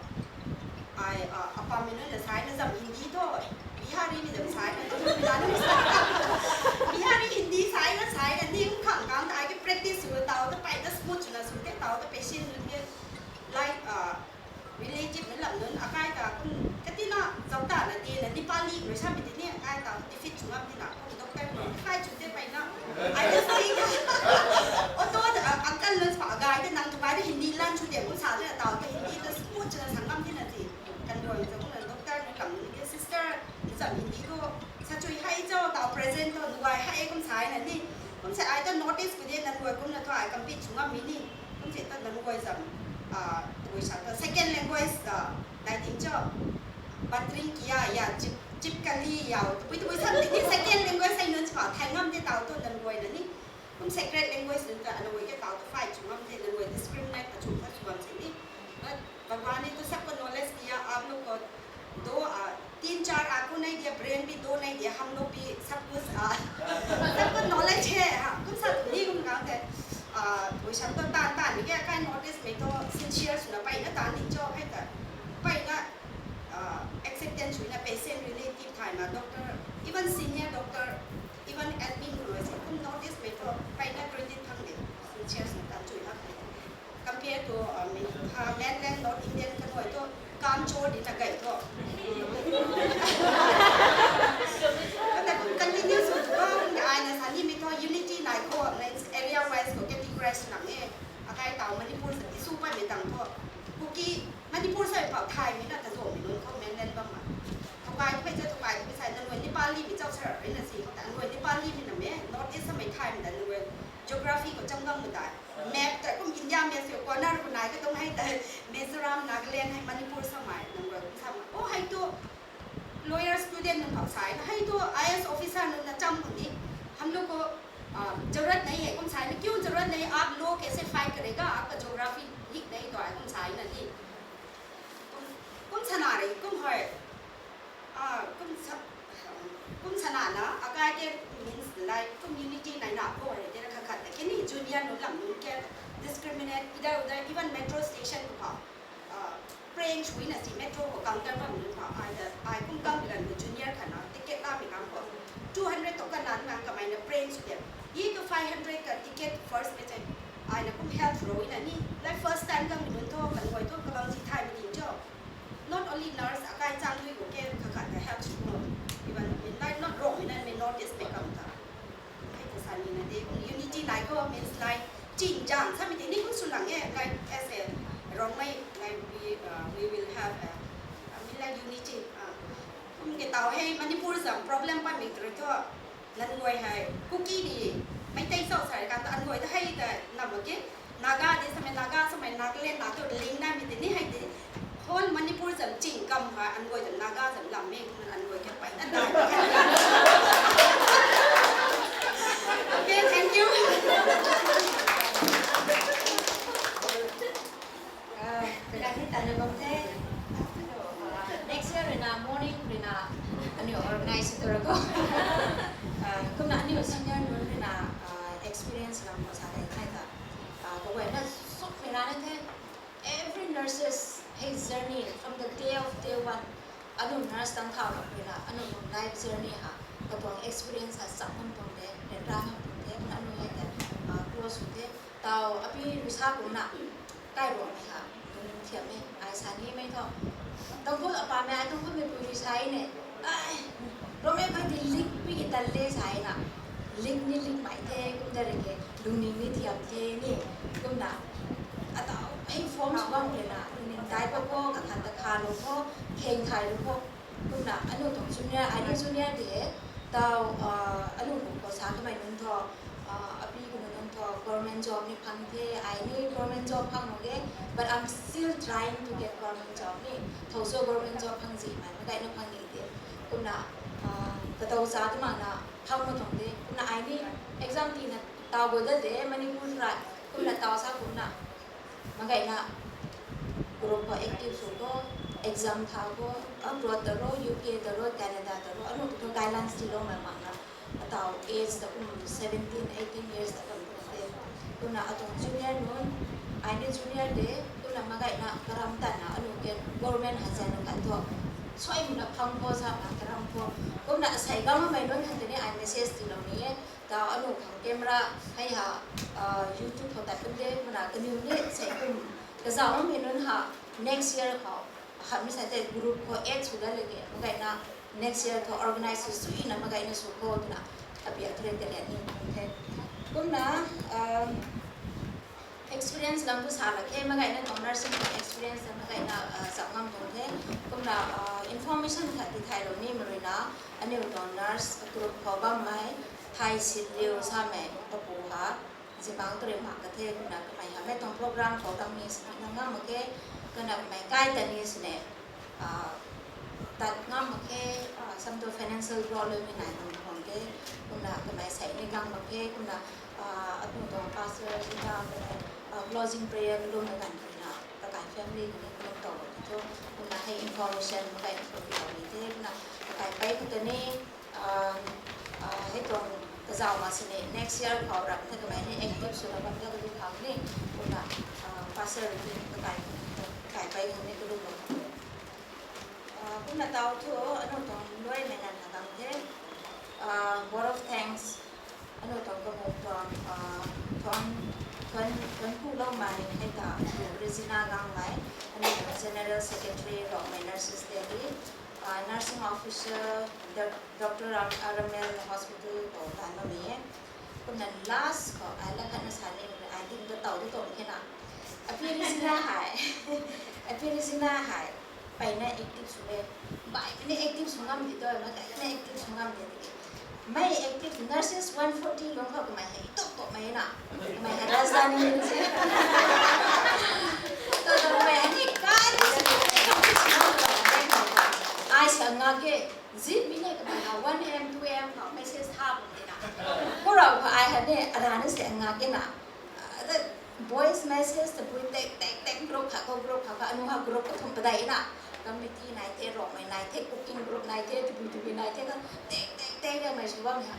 Ai, ah, apa mei nunc na sai na zam Hindi tu, Bihari mei zam sai na, tu na ni sa. Bihari Hindi sai na, sai na, ni kum khang kang ta, ai ke practice sw tau, ta pey ta smooth sw na sw te, tau ta patient nunc ke, like, ah, relative nunc lam nunc, akai ta kum, kati na, zauc ta na de na, Nepali rui sa mei ti ni, akai ta defeat sw ngam ti na, kum doctor nunc, kai chu te pey na. I just think, auto ta, ah, uncle nunc pa, akai te nang tu kai te Hindi lan chu de, kum sa te na, tau te Hindi ta smooth sw na sa ngam ti na ti. Kan guay ta kum na doctor nunc lam nunc ke sister, zam Hindi tu, sa chui hei zauc, tau present tu, nuai hei kum sa na ni. Kum sa ai ta notice khou de, nang guay kum na tu ai compete sw ngam mei ni. Kum se ta nang guay zam, ah, guay sa ta second language, ah, dai ting cho. Batring kiya ya, chip, chip kali ya, tabui tabui sa ti ni second language ai nunc pa thai ngam te tau tu nang guay na ni. Kum secret language nunc ta, nang guay ke tau tu fight sw ngam te, nang guay discriminate achu kha sw ngam se ni. But भगवान ने तो सबको knowledge दिया, आप लोग को दो, आ, तीन चार आंखों नहीं दिया, brain भी दो नहीं दिया, हम लोग भी सब कुछ, आ, सबको knowledge है, हाँ, kum sa tu ni kum kang te, ah, guay sa tu tan tan ni ke, kai notice mei tu sincere sw na pey na tan ni cho, hei ta, pey na, ah, acceptance sw na patient relative thai na doctor, even senior doctor, even admin khou rui se, kum notice mei tu, pey na credit thang de, sincere sw na tan chui hak de. Compare to, uh, mi-, ha, mainland North Indian kan hoi tu, kam chor di na gay tu. Kata kum continue sw tu, kum ai na sa ni mei tu, unity nai khou, means area wise khou categorize nang e. Akai tau Manipur sa issue pa mei tang tu. Kuki, Manipur sa pau thai mei na ta zo mei nunc khou mainland bam ma. Thokai tu mei cha thokai tu mei sa, nang guay Nepali mei chau sa rui na si, ta nang guay Nepali mei na mei, North East sa mei thai mei ta nang guay geography khou cham gang mei ta. Map ta kum India map sw corner khou nai ka tuang hei ta Mizoram, Nagaland hei Manipur sa mei nang guay kum sa mei. O hei tu lawyer student nunc khou sa na, hei tu I A S officer nunc na cham khou ni, हम लोग को, आ, जरूरत नहीं है, kum sa na, क्यों जरूरत नहीं, आप law कैसे fight करेगा, आपका geography ठीक नहीं तो है, kum sa na ni. Kum, kum sa na re, kum hoi. Ah, kum sa, kum sa na na, akai ke means like community nai na khou hei, tera khat khat ta ke ni junior nunc lam nunc ke discriminate, इधर उधर, even metro station khou pa, ah, prank sw na si metro khou counter bam nunc pa, ai ta, ai kum kam gan junior khat na, ticket la mei kam khou, two hundred token na na kamei na prank sw de. Ye tu five hundred ka ticket first pe chai, ai na kum help rui na ni, like first time kam nunc thu, kan hoi thu, kabang si thai mei ding cho. Not only nurse, akai chang dui khou ke khat khat ta help sw khou. Even in like not wrong, in mei notice mei kam ta. Hei ta sa ni na de, kum unity nai khou means like, ching jang, sa mei te ni kum sw lang e, like as a Rongmei, like we, uh, we will have a, I mean like unity, uh, kum ke tau hei Manipur zam problem pa mei tru thu. Nang guay hei, Kuki ni, Meitei chau sa kan ta, nang guay ta hei ta, nam ke, Naga di sa mei, Naga sa mei, Nagaland na tu link na mei ti ni hei ti. Whole Manipur zam ching kam ha, nang guay zam Naga zam lam mei, nang guay ke pey na dai. Okay, thank you. Ah, kakai ni tana bam the. Ah, next year rui na morning rui na aniu organize tu ra ko. Ah, kumna aniu senior nunc rui na, ah, experience experience lam khou sa dei the ta. Kaguayna sukmei rana the, every nurses hei journey from the day of day one. Anu nurse tang thau lam ruina anu tuang life journey ha, katuang experience ha cham ngam tuang de, ryanra ngam tuang de, anu hei ta close sw the. Taw api rui sa kumna, kairuangmei ha, lungning thiammei ai sa nimei thu, Tangkhul apamei ai Tangkhulmeipui rui sa ne, ai, Rongmei phay di lik pi ki tan le sa na, lik ni likmei the kumna rui ke, lungning ni thiam the ni, kumna, ataw hei form sw bam ruina lungning dai pa kho, kakhan ta khalou kho, kheng thailou kho, kumna anu tuang junior, ai ni junior de, taw, anu kum khou sa kamei nunc thu, api kumna nunc thu government job ni phang the, ai ni government job phang mak ge, but I'm still trying to get government job ni, thow cho government job phang zimei, magayna phang ni de, kumna, katow cha tu makna phang mak tuang de, kumna ai ni exam tina taw go da de, Manipur rai, kumna taw sa kumna, magayna group khou active sw kho, exam tha kho, abroad ta ro, U K ta ro, Canada ta ro, anu tu guidelines tiiloumei makna, ataw age ta kum seventeen, eighteen years ta kum kum de, kumna atuang junior nunc, ai ni junior de, kumna magayna karam tanna anu ke government hazan na kan thu, suai muna phang kho sa na karam kho, kumna asei gangmei nunc khang tei ni ai message tiilou ni e, taw anu khang camera hei ha, YouTube khou tat pun de, kumna kaniw ni sei kum kazauhmei nunc ha, next year khou, hamhmei sa tei group khou add sw dat le ke, magayna next year khou organize sw suina magayna sw kho twna, api athurin kalian ni the. Kumna, experience lam tu sa lak khe, magayna tuang nursing tuang experience ta magayna cham ngam tuang the. Kumna, information khat ti thaylou nimei ruina, aniu tuang nurse group khou bammei, Thai Sit Liu samei papu ha, zibang turi mak ka the, kumna kamei hamei tuang program khou tam ni sini na ngam mak khe, kumna kamei kai ta ni sini, tat ngam mak khe, sam tu financial problem ni nai ngam khang the, kumna kamei sei ni gang mak khe, kumna, atu tuang pastor zina kamei, closing prayer kalum na ganv ruina, kakai family kani kalum tow bam thu, kumna hei information makai na khou ni the, kumna kakai pei khou ta ni, hei tuang kazauh mak sini next year khou rap the kamei ni active swna bam da kadu khang ni, kumna, pastor ni kakai, kakai pei khang ni kalum bam. Kumna taw thu, anu tuang luaimei nganv na gang the, word of thanks, anu tuang kamu tuang, thuan, thuan, thuan kuloumei hei ta, Regina Gangmei, aniu tuang General Secretary Rongmei Nurses Delhi, nursing officer, Doctor Ram, Ramel Hospital khou tan bammei e. Kumna last khou ai lat khatna sa ni, ai ting ta taw tu tuang khe na, api Regina hei, api Regina hei, peyna active sw e, baihmei ni active sw ngam di tu, magayna active sw ngam di tiki, mei active nurses one forty lung khou kamei hei tuk tukmei na, kamei hei Rajdhani ni se, kamei hei ni kai, ai sa ngak e, zip mi ni kamei ha one am two am khou message tha bam tina, khou rau khou ai ha ni arana se ngak e na, voice message tabui tek tek tek group khat khou group khat khou anu ha group kathumh padeih na, committee nai the, Rongmei nai the, cooking group nai the, tabui tabui nai the, tek tek tek tek mei sw bammei ha,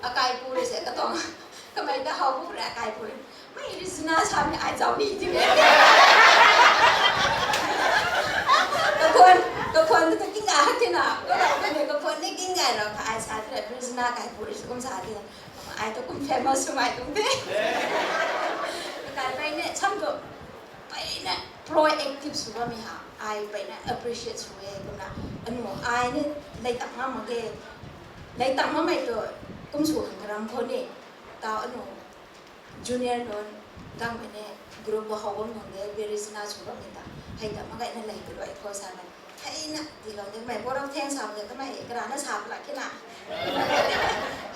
akaipu rui se katuang, kamei ta how bu rui akaipu rui, mei Regina samei ai zauc ni ti, kakhwan, kakhwan tu king gay hak tina, khou rau kamei kakhwan ni king gay rau kha ai sa ti, Regina kaipu rui sw kum sa ti, ai tu kum famous swmei tuang the, kakai pei ni sam tu, peyna proactive sw bammei ha, ai peyna appreciate sw e, kumna, anu, ai ni, lei tak ngam mak ge, lei tak ngammei tu, kum sw khang karam khou ni, taw anu, junior nunc, gangmei ni, group khou how bam nunc de, Regina sw bammei ta, hei ta magayna lei kaluai khou sa na, heina tiilou de, kamei word of thanks sa de, kamei karana sa lak khe na,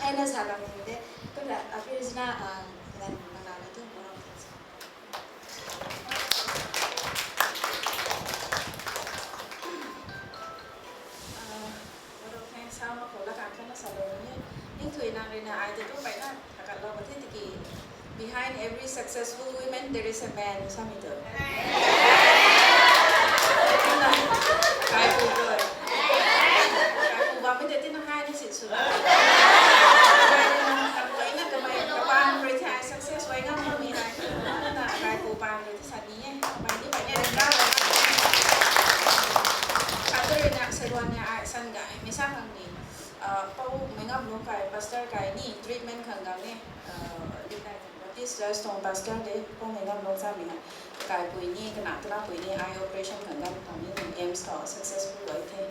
heina sa lak de, kumna, api Regina, ganv nang la tu word of thanks sa. Word of thanks sa mak khou la kan khatna salou ni, ningthui nang ruina ai ta tu peyna takatlou ka the tiki, behind every successful women there is a man samei tu, kaipu tu, kaipu bammei ta tina hei ni sit sw la, kamei na kamei kapang rui the, Pou Mei Ngam Lung kai pastor kai ni treatment khang gang e. Baptist Church tuang pastor de Pou Mei Ngam Lung samei hei. Kaipui ni, kana kana pui ni eye operation khang gang khang ni AIIMS khou successful lou the.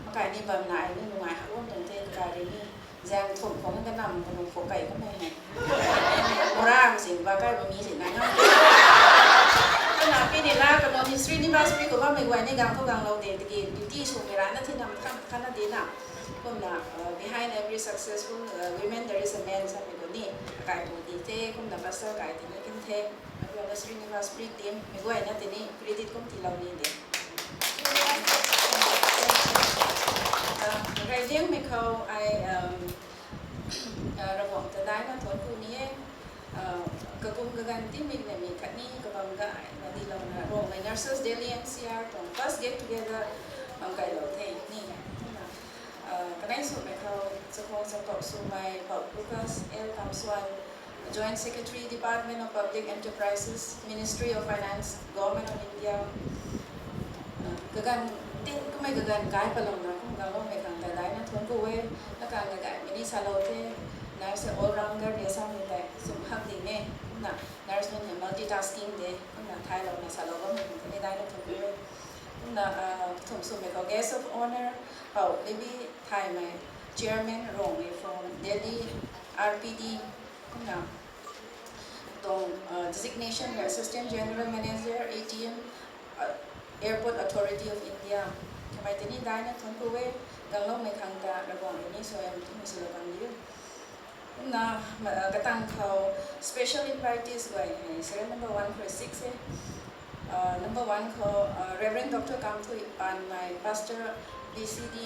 Makai ni bam nai ni nungai hak bam tuang the, kakai rui ni zaeng thum khou kanam kanung khou kai kamei hei. Mora ka sin ba kai ba mi sin na ngam. Kana pi ni la kanu ni Srinivas Pri khou bammei guay ni gang khou gang lou de, tiki duty swmei rana thi nam khan khan na de na. Kumna, behind every successful women there is a man samei kou ni, kaipui di the, kumna pastor kai tini kin the, aduana Srinivas Pri team mei guayna tini credit kum tiilou ni de. Raidiangmei khou ai Ravguangc ta daina thuanc ku ni e. Kakum kaganv timei namei khatni kabam gay na dilouna Rongmei Nurses Delhi NCR tuang first get together bam kailou the ni. Kanei swmei khou chakhwang chakok swmei Pou Lucas L Kamswan, Joint Secretary, Department of Public Enterprises, Ministry of Finance, Government of India. Kaganv tin kummei kaganv kai palouna kum gangloumei khang ta daina thuanc ku e. Nakan kagaymei ni salou the, nai se all rounder de samei tei sum hak ding e. Kumna nurse nunc hei multitasking de, kumna thailouna salou bammei khang ta ni daina thuanc ku e. Kumna thum swmei khou guest of honour Pou Levi Thaymei, Chairman Rongmei from Delhi RPD, kumna tuang designation Assistant General Manager ATM, Airport Authority of India. Kamei tini daina thuanc ku e. Gangloumei khang ta Ravguangc rui ni suaihiam twmei silou kan diu. Kumna katang khou special invitees guay hei serial number one khou six e. Number one khou Reverend Dr Kamthui Panmei, Pastor BCD,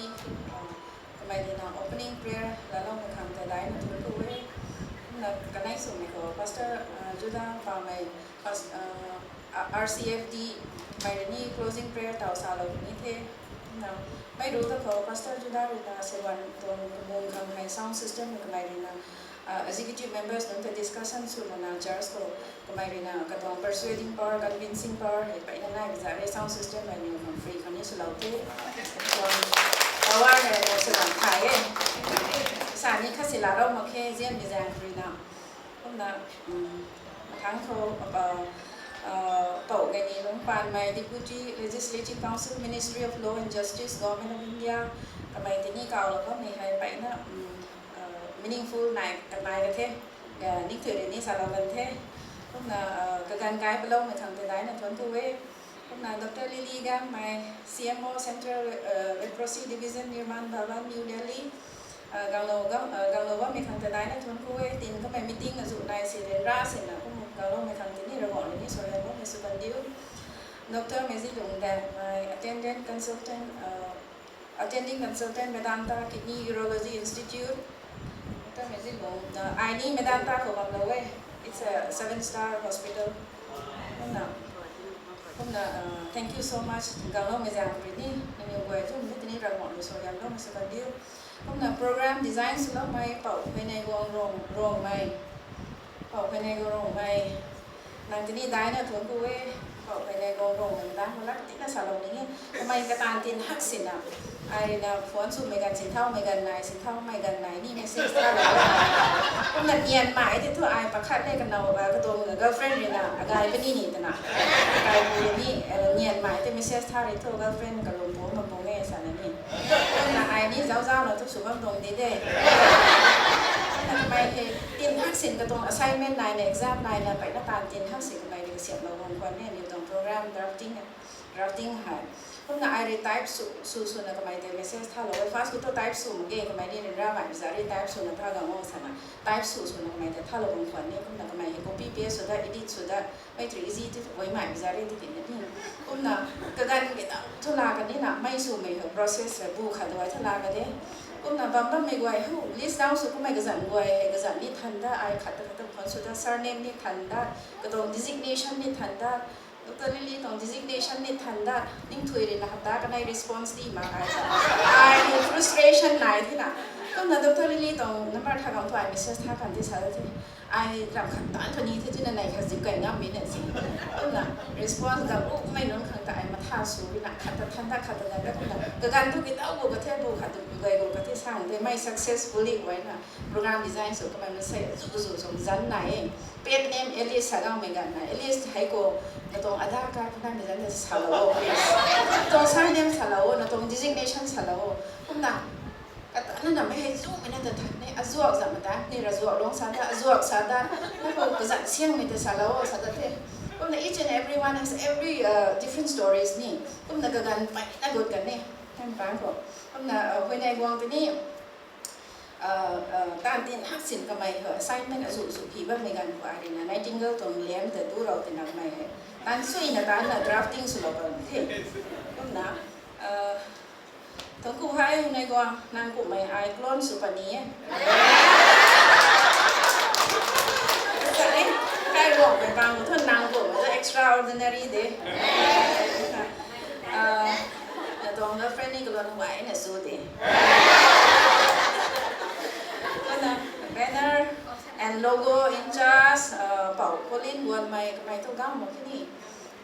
kamei ruina opening prayer laaloumei khang ta daina thuanc ku e. Kumna kanei swmei khou Pastor Juda Pamei, RCFD, kamei rui ni closing prayer taw salou ni the. Kumna mei ru ta khou Pastor Juda ruina sewan tuang kamung khang hei sound system kamei ruina executive members nunc ta discussion sw lana church khou kamei ruina katuang persuading power, convincing power hei peyna nai kazat re sound system hei niw khang free khang ni swlou the. Power hei sewan thay e. Sa ni khat si laalou mak khe zianmei zaeng ruina. Kumna mathangc khou Pou Gaini Lungpanmei, Deputy Legislative Council, Ministry of Law and Justice, Government of India, kamei tini kawlou bammei hei peyna meaningful nai kanai ka the, ningthui rui ni salou kan the. Kumna kaganv kai paloumei khang ta daina thuanc ku e. Kumna Dr Lily Gammei, CMO, Central Leprosy Division, Nirman Bhavan, New Delhi, ganglou bammei khang ta daina thuanc ku e. Tin kamei meeting azuh nai si ryanra sina kum gangloumei khang tini Ravguangc rui ni suaihiam bammei sw kan diu. Dr Mezi Lungdanmei, Attending Consultant, Medanta Kidney Urology Institute. Dr Mezi Lung, ai ni Medanta khou bamlou e. It's a seven star hospital. Kumna, kumna thank you so much. Gangloumei zaeng rui ni nangniw guay zumh ni tini Ravguangc rui suaihiam bammei sw kan diu. Kumna program design swloumei Pou Pheynei Guang Rongmei, Pou Pheynei Guang Rongmei, nang tini daina thuanc ku e. Pou Pheynei Guang Rongmei ta malak tina salou ni e. Kamei kataanv tin hak sina ai ruina phone swmei ganv sinthaumei ganv nai, sinthaumei ganv nai ni message thalou. Kumna nianmei tei thu ai pakhat le kanow katuang girlfriend ruina agay puni ni twna, kaipui ni nianmei tei message tha rui thu girlfriend kalum pu mak pung e sana ni. Kumna ai ni zauc zaucna thu sw bam tuang di de. Kumna kamei hei tin hak sin katuang assignment naina, exam naina peyna taanv tin hak sin kamei rui kasiamhlou guang khwan e aniw tuang program drafting, drafting hei. Kumna ai rui type sw sw swna kamei tei message thalou e. First khou thu type sw mak ge, kamei ni ryanramei zari type swna tha gang o sana type sw swna kamei tei thalou guang khwan e. Kumna kamei hei copy paste sw da, edit sw da, mei three easy ti guaymei zari ti tina ni. Kumna kaganv kata thu la kanina mei swmei hei process hei bu khat duai thu la ka de. Kumna bam bammei guay hu list down sw kummei kazanc guay hei kazanc ni than da, ai khat ta khat ta phone sw da, surname ni than da, katuang designation ni than da, Dr Lily tuang designation ni than da, ningthui ruina hapta kanei response di mak ai ta, ai ni frustration nai thina. Kumna Dr Lily tuang number tha gang thu ai message tha kan ti sa da the. Ai ram khat tan thu ni the twna nei khat zip kai ngammei na si. Kumna response gang ukmei nunc khang ta ai Kha sw rui na khat ta than ta khat ta gan ta kumna kaganv thu ki tau gu ka the, bu khat tu gay gu ka the sang the, mei successfully guay na program design sw kamei mansei zu zu sw zan na e. Pet name Alice sa gang mei gan na, Alice hei ko, na tuang Aadhaar card khou na mei zan ta sa lou o, please. Na tuang surname sa lou o, na tuang designation sa lou o. Kumna kata na na mei hei zu mei na ta than ni, azuak zam ta ni, razuak long sa ta, azuak sa ta, na ko kazan siang mei ta sa lou o sa ta the. Kumna each and everyone has every uh, different stories ni. Kumna kaganv pey na gut kan ni. Kan pang ko. Kumna uh, Huayney Guang tei ni uh, uh, tan tin hak sin kamei ho assignment azu zu phi bammei ganv khou ai rui na Nightingale tuang lam ta tu rou tina mei hei tan sui na tan na drafting sw lou bam the. Kumna uh, Tuang ku hei Huayney Guang, nang kumhmei ai clone sw puni e. Sa e, kai guangmei bang thu nang kumhmei thu extraordinary de. Ah, na tuang girlfriend ni kalon guay na sw de. Kumna banner and logo in charge, ah, Pou Colin Guanmei kamei thu gam mak khe ni.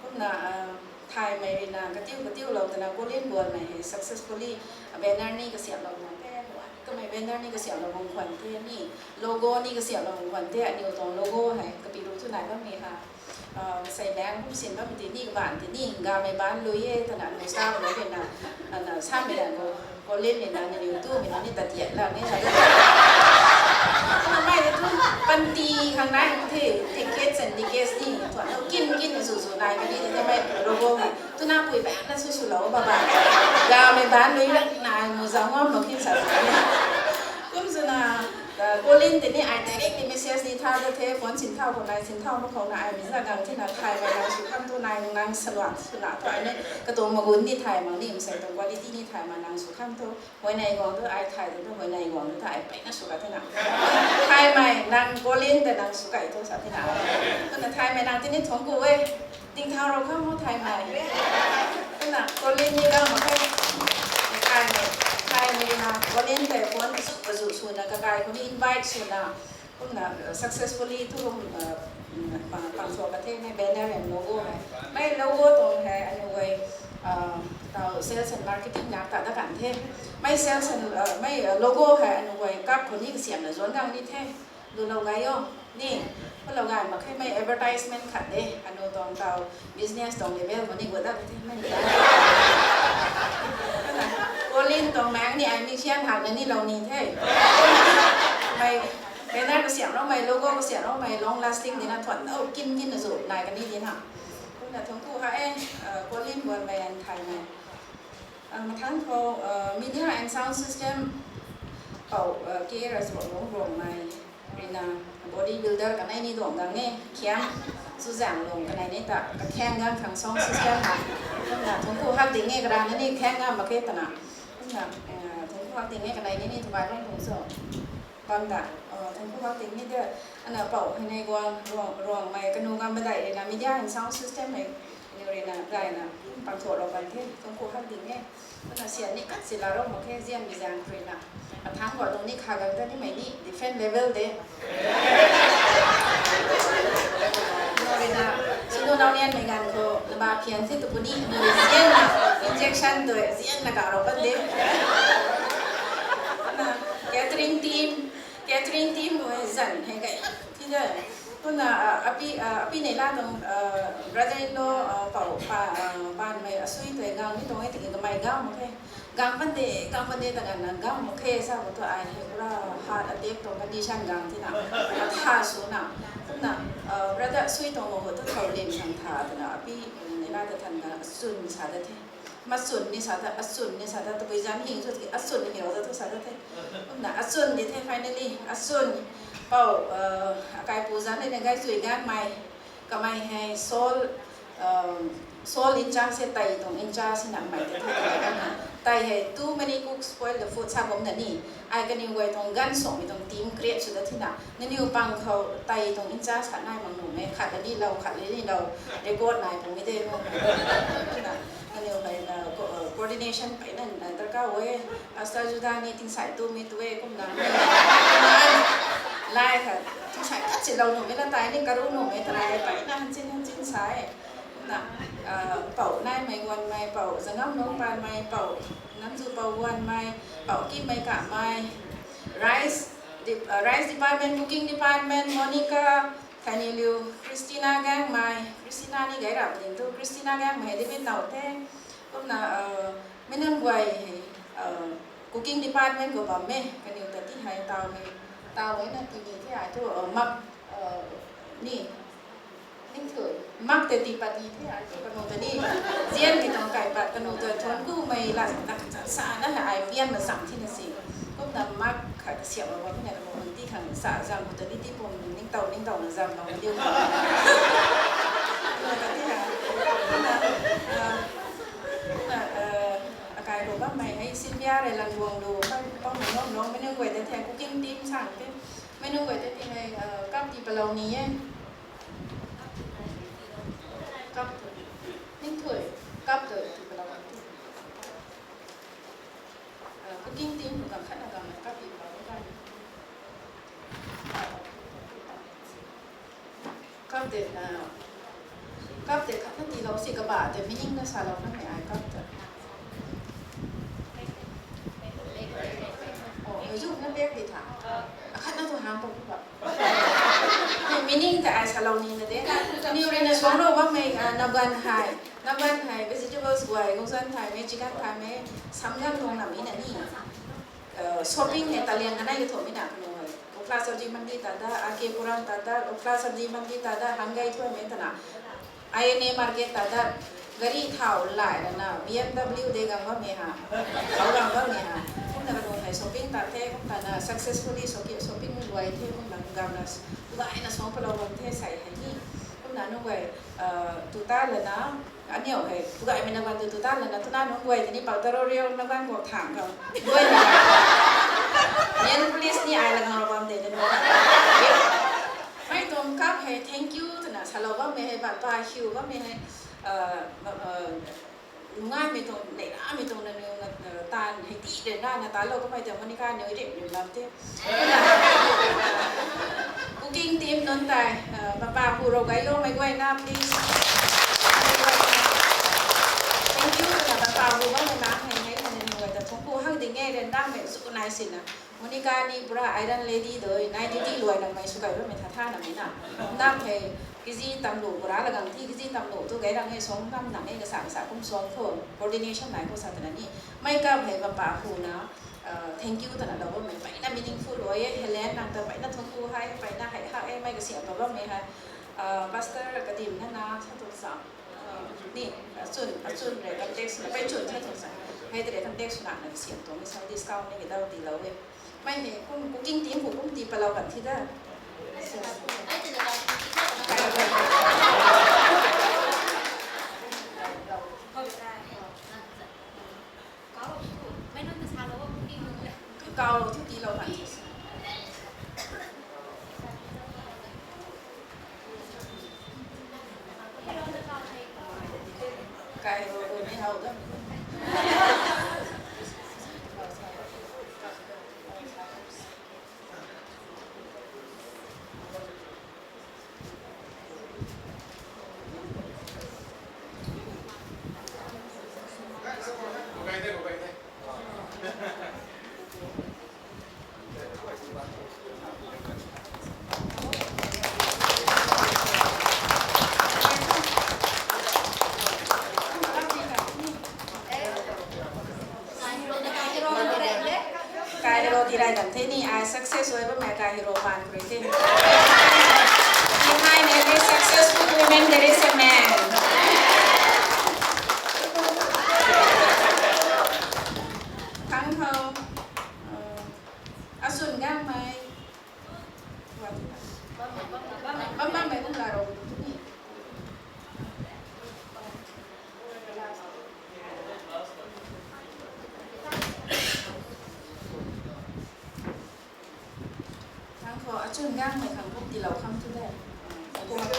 Kumna ah, thaymei rui na katiu katiu lou tana Colin Guanmei hei successfully banner ni kasiamhlou guang the, kamei banner ni kasiamhlou guang khwan the ni, logo ni kasiamhlou guang khwan the, aniw tuang logo hei kapi ru thu nai bammei ha. Ah, masei lang kum sin bammei ti ni kabaanc ti ni, gamei baanc lui e, tana aniw staff lou rui na, ana samei lang khou Colin rui na, nangniw tumei na ni tatiat la ni sa. Kamei tu panty khang nai the, decades and decades ni, tuan lou kin kin zu zu nai kani de, kamei logo hei. Tuna pui baanc na sw sw lou baba. Gamei baanc lui rak na mu zauc ngam lou kin sa. Kum swna, Colin tei ni ai directly message ni tha da the, phone sin thau khou nai sin thau mak khou na ai mi za gang thina thaymei nang sw kham thu nai nang saluan sw na thu ai ni katuang magun ni thay mak ni, masei tuang quality ni thay mak nang sw kham thu. Huayney Guang thu ai thay tu thu Huayney Guang thu ai peyna sw ka thina. Thaymei nang Colin tei nang sw kai thu sa thina. Kumna thaymei nang tei ni thuangc ku e. Ding thau rou kham mo thaymei. Kumna Colin ni gam mak khe. Thaymei, thaymei na Colin tei phone zu zu swna kakai khou ni invite swna. Kumna uh, successfully thu kum uh, pang pang thuak ka the mei banner and logo hei. Mei logo tuang hei aniw guay uh, tau sales and marketing nak ta da kan the. Mei sales and uh, mei uh, logo hei aniw guay cup khou ni kasiamna zuan gang ni the. Lu lou gay o ni. Kum lou gay mak khe, mei advertisement khat de. Aniw tuang tau business tuang level khou ni gut dat the mei. Colin tuang maeng ni ai mi sian hak na ni lou ni the. Mei banner kasiamloumei, logo kasiamloumei long lasting dina thuan lou kin kin na zu nai kani dina. Kumna thuangc ku ha e, uh, Colin Guanmei and thaymei. Uh, mathangc khou uh, media and sound system khou uh, K Razuanglung Ruangmei rui na body builder kanei ni tuang gang e, Khiam Chuzaenglung kanei ni ta kathaeng gang khang sound system ha. Kumna thuangc ku hak ding e, karana ni thaeng gang mak khe tana. Kumna uh, thuangc ku hak ding e, kanei ni ni tubai bam tuang so. Bam ta, uh, thuangc ku hak ding ni de, ana Pou Huayney Guang, Ruang, Ruangmei kanu gam badeih rui na media and sound system hei, aniw rui na gayna pang thuak lou bam the, thuangc ku hak ding e. Kumna sian ni kat si la rou mak khe, zianmei zaeng rui na. Mathangc guay lung ni kha gang ta nimei ni different level de. Rui na, sunu nau nianmei ganv khou naba phian the tu puni, aniw rui zianna injection tu zianna ka rou kan de. Na, catering team, catering team khou zan hei gay lak thi de. Kumna uh, api uh, api nei la tuang uh, brother in law uh, Pou pa uh, Banmei Asui tei gang ni tuang e, tiki kamei gang mak khe. Gang pan de, gang pan de ta ganna gang mak khe sa khou tu ai hei pura heart attack tuang condition gang thina. Tha swna. Kumna uh, brother Asui tuang mak khou tu thau lim khang tha twna api nei la ta than na achwn sa da the. Machwn ni sa ta, achwn ni sa ta, tabui zan hing sw tiki achwn hei rou ta thu sa ta the. Kumna achwn di the finally, achwn. Pou uh, akaipu zan ni na gay chui ganmei. Kamei hei sole, uh, sole in charge se tei tuang in charge na mei ta the. Tei hei too many cooks spoil the food sa kumna ni. Ai kaniw guay tuang gan swmei tuang team create sw ta thina. Nangniw pang khou tei tuang in charge khat nai mak nuh me, khat la ni lou, khat la ni lou, record nai pumei de nuh me. Kumna, kaniw hei uh, co- uh, coordination peyna uh, darkar e. Pastor Juda ni tingsai tumei tu e kumna. Lai khat tingsai khat si lou nuh me la tei ni karu nuh me ta nai peyna hanchin hanchin sa e. Kumna. Pou Naimei Guanmei, Pou Zangam Lungpanmei, Pou Namzu Pou Guanmei, Pou Kimei Kamei, rice, rice department, cooking department, Monica, khatni liu Christina Gangmei, Christina ni gay rap ding tu, Christina Gangmei hei David Nauthe, kumna mei nunc guay hei cooking department khou bam e, kaniw ta ti hei taw hei, taw hei na ti ni the ai thu mak ni ning thu mak tei tii pat ni the ai thu kanu ta ni zianmei tuang kai pat kanu ta thuanc kumei la ta sa na hei ai pian ma zam thina si. Kumna mak khat siam a bam na kanu ti khang sa zam ta ni ti pum ningtow ningtow na zam bam diu. Akai khou bammei hei Sylvia rui Languang lu, Pamei Ngam Lung, mei nunc guay tei the cooking team sang the. Mei nunc guay tei ti hei kap ti palou ni e. Kap tu, ning thu, kap tu ti palou ni. Cooking team khou kang khatna kang kap ti palou ni. Kap tei, kap tei khatna tiilou si kaba tei meaning na salou kanmei ai kap ta. Zu na pek di tha. Akhatna tu hang pou ba. Meaning ta ai salou ni na de. Kaniw rui na suanglou bammei nagan hei, nagan hei vegetables guay, gongzan thaymei, chicken thaymei, samgan tuang nam i na ni. Shopping hei taliang kanei kathumhmei na kanu hei. Okhla Sabji Mandi ta da, R K Puram ta da, Okhla Sabji Mandi ta da, Hanggai Thuanmei ta na, I N A market ta da, gari thau lai rana, B M W de gang bammei ha, thau gang bammei ha. Kumna kanu hei shopping ta the, kumna na successfully shopping guay the, kumna gamna guayna suang palou bam the sei hei ni. Kumna nunc guay tu ta lana, aniu hei tu gaymei nagan tu tu ta lana, tuna nunc guay tei ni pau taro riu nagan guak thang khou guay na, nail polish ni ai la gang bam de de. Mei tuang kap hei thank you twna salou bammei hei, bapa hiu bammei hei, nungaimei tuang, neihlamei tuang nanu taanv hei ti rui na na talou kamei tei Monica niw rim rim lam the. Cooking team nunc tei, bapa hu rou gay loumei guayna please. Thank you twna bapa hu bammei na hei hei nanu guay ta thungc ku hak ding e rui na mei zu nai sina. Monica ni pura iron lady doi, nai duty luai na mei sw kai bammei tha tha na mei na. Nam hei, kg tamlu pura la gang thi, kg tamlu tu gay rang e, suang nam nang e, kasa kasa kum suang khou coordination nai khou sa twna ni. Mei kap hei bapa hu na thank you twna lou bammei peyna meaningful e. Helen nang ta peyna thungc ku hei, peyna hei hak e, mei kasiam bam bammei hei, pastor kadim na na sa tu sa ni, achun achun rui context na pei chun sa tu sa, hei tei rui context na na kasiam tuang ni sa discount ni ki dau tiilou e. Mei hei kum cooking team khou kum tii palou kan thi da. Kaulou thu tiilou kan thi. Kai ro ro ni hau da. Kai hero tirai kan the ni, ai success oi bammei kai hero paan kuri the. Behind every successful woman there is a man. Thang hou, achun gangmei, bam bammei kum la rou ni. Thang khou achun gangmei khang kum tiilou kham thu de. Kum te.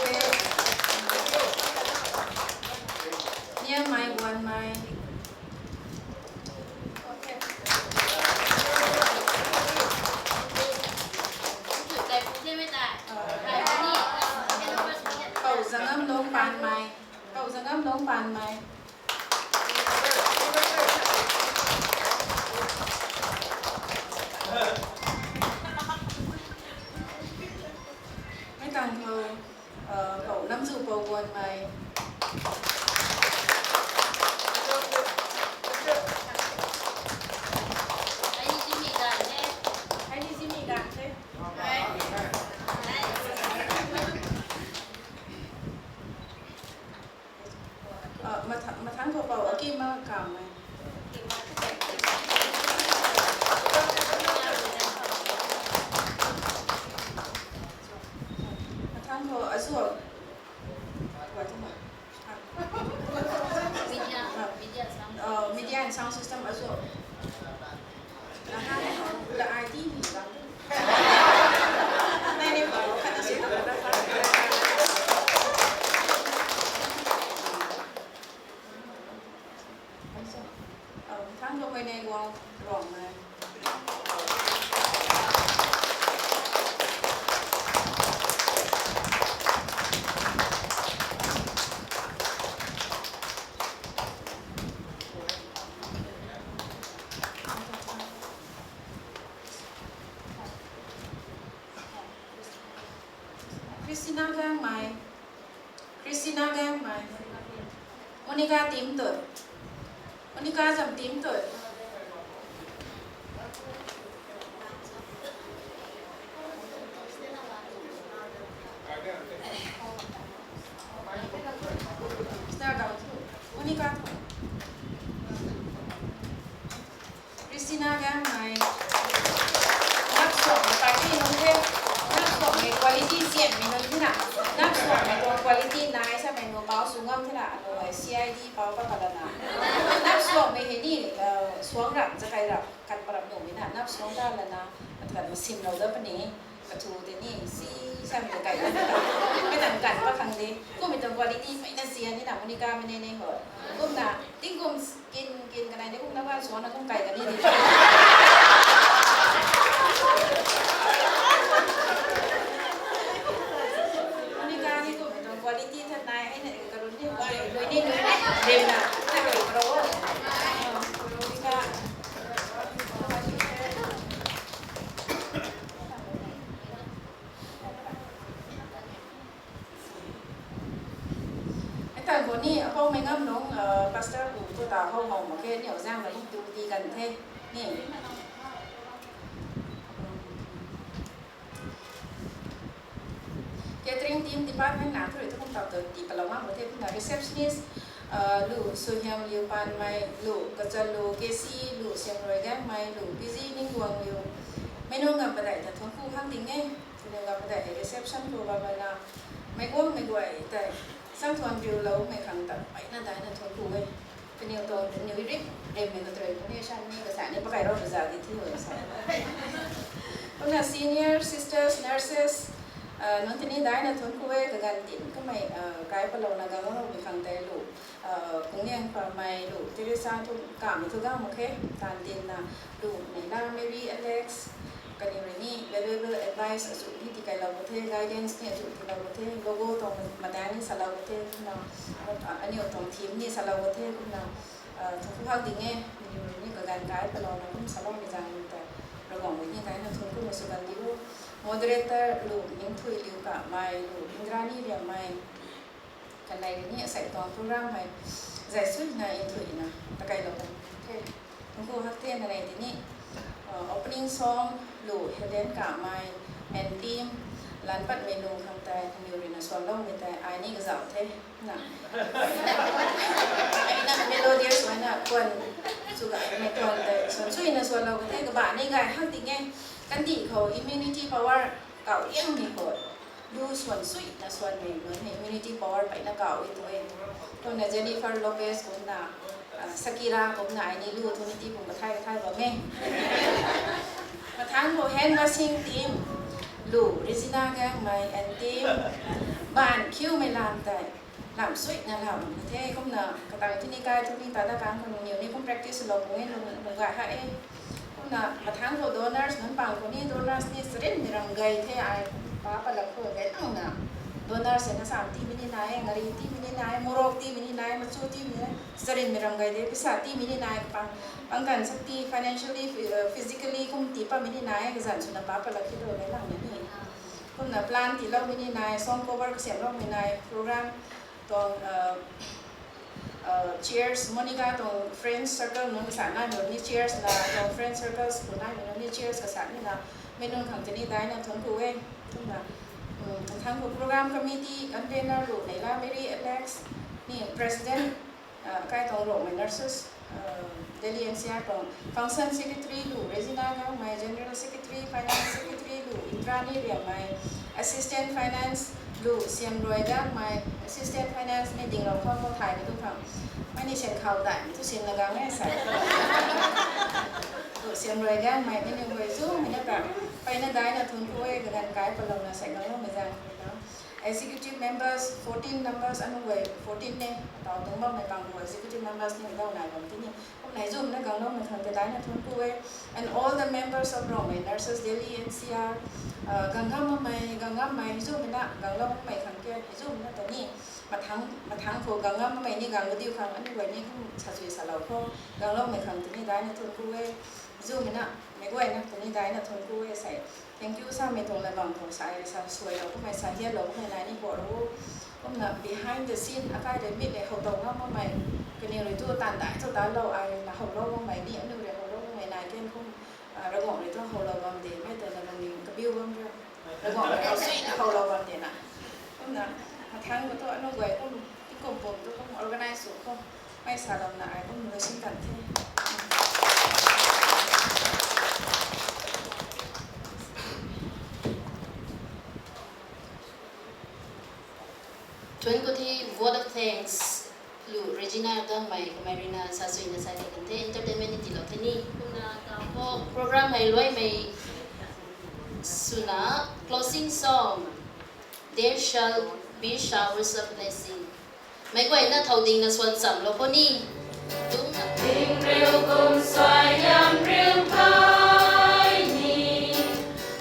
Kamei. Mathang khou azuak. Media, media sound. Oh, media and sound system azuak. Aha, la I T ni bang. Nai ni bang, khat na si. Thank you. Huayney Guang, Ruangmei. Christina Gangmei. Christina Gangmei. Monica Timtut. Monica Zam Timtut. Monica. Christina Gangmei. Napsuangmei party nunc the. Napsuangmei quality sianmei nunc the na. Napsuangmei tuang quality nai samei nunc pau sw ngam the na. Anu hei C I D pau pa kalana. Napsuangmei hei ni, eh, suang ram, zakai ram, kan parap nuhmei na. Napsuang ta lana, at kan simlou da puni. Kathu tei ni, si, sam tei kai ta. Mei tan kan pa khang de. Kummei tuang quality mei na sian ni na, Monica mei ne ne ho. Kumna, tingkum kin, kin kanei ni kumna ban suan na kum kai ta ni ni. Monica ni kummei tuang quality tha nai, hei na karun ni, wai, lui ni, lui ni, rem na, ta kari karo. Monica. Hei tan khou ni, apou mei ngam nung, uh, pastor pu tu ta hou hou mak khe, ni au zang na kum tu ti kan the, ni. Catering team department na thu rui tu kum tau tu ti palou ngam mak the, kumna receptionist, uh, Lu Suhiam Liu Panmei, Lu Kachan Lu K C, Lu Siamrui Gangmei, Lu P Z Ningguang Liu. Meic nunc ngam padeih ta thuanc ku hak ding e. Meic nunc ngam padeih hei reception khou bam bam na. Meic guangmei guay tei. Sang thuan riuloumei khang ta. Peyna daina thuanc ku e. Kaniw tuang, kaniw rip, rimmei khou tei, donation ni kasa ni pakai rou baza di thi o sa. Kumna senior sisters, nurses, ah, nunc tini daina thuanc ku e, kaganv tin kamei, ah, kai palouna gang loumei khang tei Lu, ah, Kungliang Pamei, Lu Teresa thu, kamei thu gang mak khe, tan tin na, Lu Neila, Mary, Alex, kaniw rui ni valuable advice azuh ni tikailou pu the, guidance ni azuh tilou pu the, logo tuang madan ni salou pu the, kumna, ah, aniw tuang theme ni salou pu the, kumna, ah, thuanc ku hak ding e, kaniw rui ni kaganv kai palouna kum saloumei zaeng tei, Ravguangc rui ni daina thuanc kumei sw kan di o. Moderator Lu Ningthuiliu Kamei, Lu Indrani Riammei, kanei rui ni asei tuang program hei zay suina nthuina takailou kan the. Thuanc ku hak the na rei tini, uh, opening song Lu Helen Kamei and team, lan patmei lung khang tei kaniw rui na suanloumei tei ai ni kazauh the na. Ai na melodious ai na kuan, chugamei kuan tei suan suina suanlou kan the, kaba ni gay hak ding e. Kandih khou immunity power kau liangmei khou. Lu suan suina suanmei nunc hei immunity power peyna kau e tu e. Kumna Jennifer Lopez kumna, ah, Shakira kumna ai ni lu thu ni ti kum kathai kathai bam e. Mathangc khou hand washing team, Lu Regina Gangmei and team, baanv khiumei lam tei, lam suina lam the, kumna katang tini kai thu ni ta da kang khou nangniw ni kum practice lou pung e, nung, nung gay ha e. Kumna mathangc khou donors nunc pang khou ni, donors ni charynmei ram gay the ai, pa patlak khou gay tangna. Donors e na sam tiimei ni nai e, ngari tiimei ni nai e, morok tiimei ni nai e, machu tiimei ni nai e, charynmei ram gay de, pisa tiimei ni nai e, pang, pang kan sak ti, financially, phy-, uh, physically kum tii patmei ni nai e, kazanc swna pa patlak khou gay tangna ni. Kumna plan tiiloumei ni nai e, song cover kasiamhloumei nai e, program tuang, uh, uh, chairs, Monica tuang friends circle nunc kasa naimei nunc ni chairs la, tuang friend circles khou naimei nunc ni chairs kasa nina, mei nunc khang tini daina thuanc ku e. Kumna, um, mathangc khou program committee convener Lu Neila, Mary, Alex ni president, Kai tuang Rongmei nurses, Delhi N C R tuang function secretary lu Regina Gangmei, general secretary, finance secretary lu Indrani Riammei, assistant finance lu Siamruai Gangmei, assistant finance ni dinglou khou khou thay ka tu khang, mei ni sian khou daihmei tu sinna gang e sa. Lu Siamruai Gangmei ni ni guay zumei na ta, mpeyna daihna thuanc ku e, kaganv kai palouna sei gangloumei zaeng khou na. Executive members, fourteen members, anu guay fourteen ne, tau tuang bammei pang gu executive members ni dau nai bam tini. Kumna hei zumei na gangloumei khang ta daihna thuanc ku e. And all the members of Rongmei Nurses Delhi N C R, ganggam mamei, ganggam mei, hei zumei na gangloumei khang ke, hei zumei na ta ni. Mathang, mathang khou ganggam mamei ni gang kadiu khang, anu guay ni kum sachui salou khou, gangloumei khang ta ni daihna thuanc ku e. Zumei na, meic guayna ta ni daihna thuanc ku e sei. Thank you samei tuang la bam khou sa, sa suailou kummei, sa hianlou kummei nai ni bo ru. Kumna behind the scene, akai rui mi le how tow ngam mamei, kaniw rui tu taanv dai tu tanlou ai na howlou bammei ni, anu rui howlou bammei nai ken kum, Ravguangc rui tu howlou bam de, mei ta na lungning kabiu bam ra. Ravguangc rui howsuina howlou bam de na. Kumna, mathang khou tu anu guay kum, tingkum pum tu kum organize sw khou, mei sa ramna ai kum lusin kan the. Thuanc ku the, vote of thanks lu Regina Gangmei, kamei ruina sachui na sa the kan the, entertainment ni tiilou the ni. Kumna ta khou program hei luaimei swna closing song, There shall be showers of blessing. Meic guayna thow dingna swan chamlou khou ni. Dungc na. Tingriu kum suaihiam riu kai ni,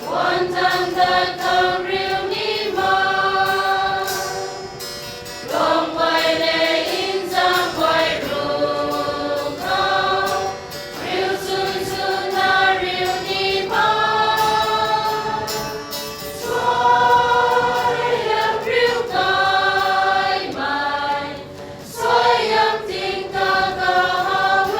wan tan dat khang riu ni ma. Luang guay le nzang guay ru khou, riu chwn chwn na riu ni ma. Suaihiam riu kaimei, suaihiam ting ta kahaw e.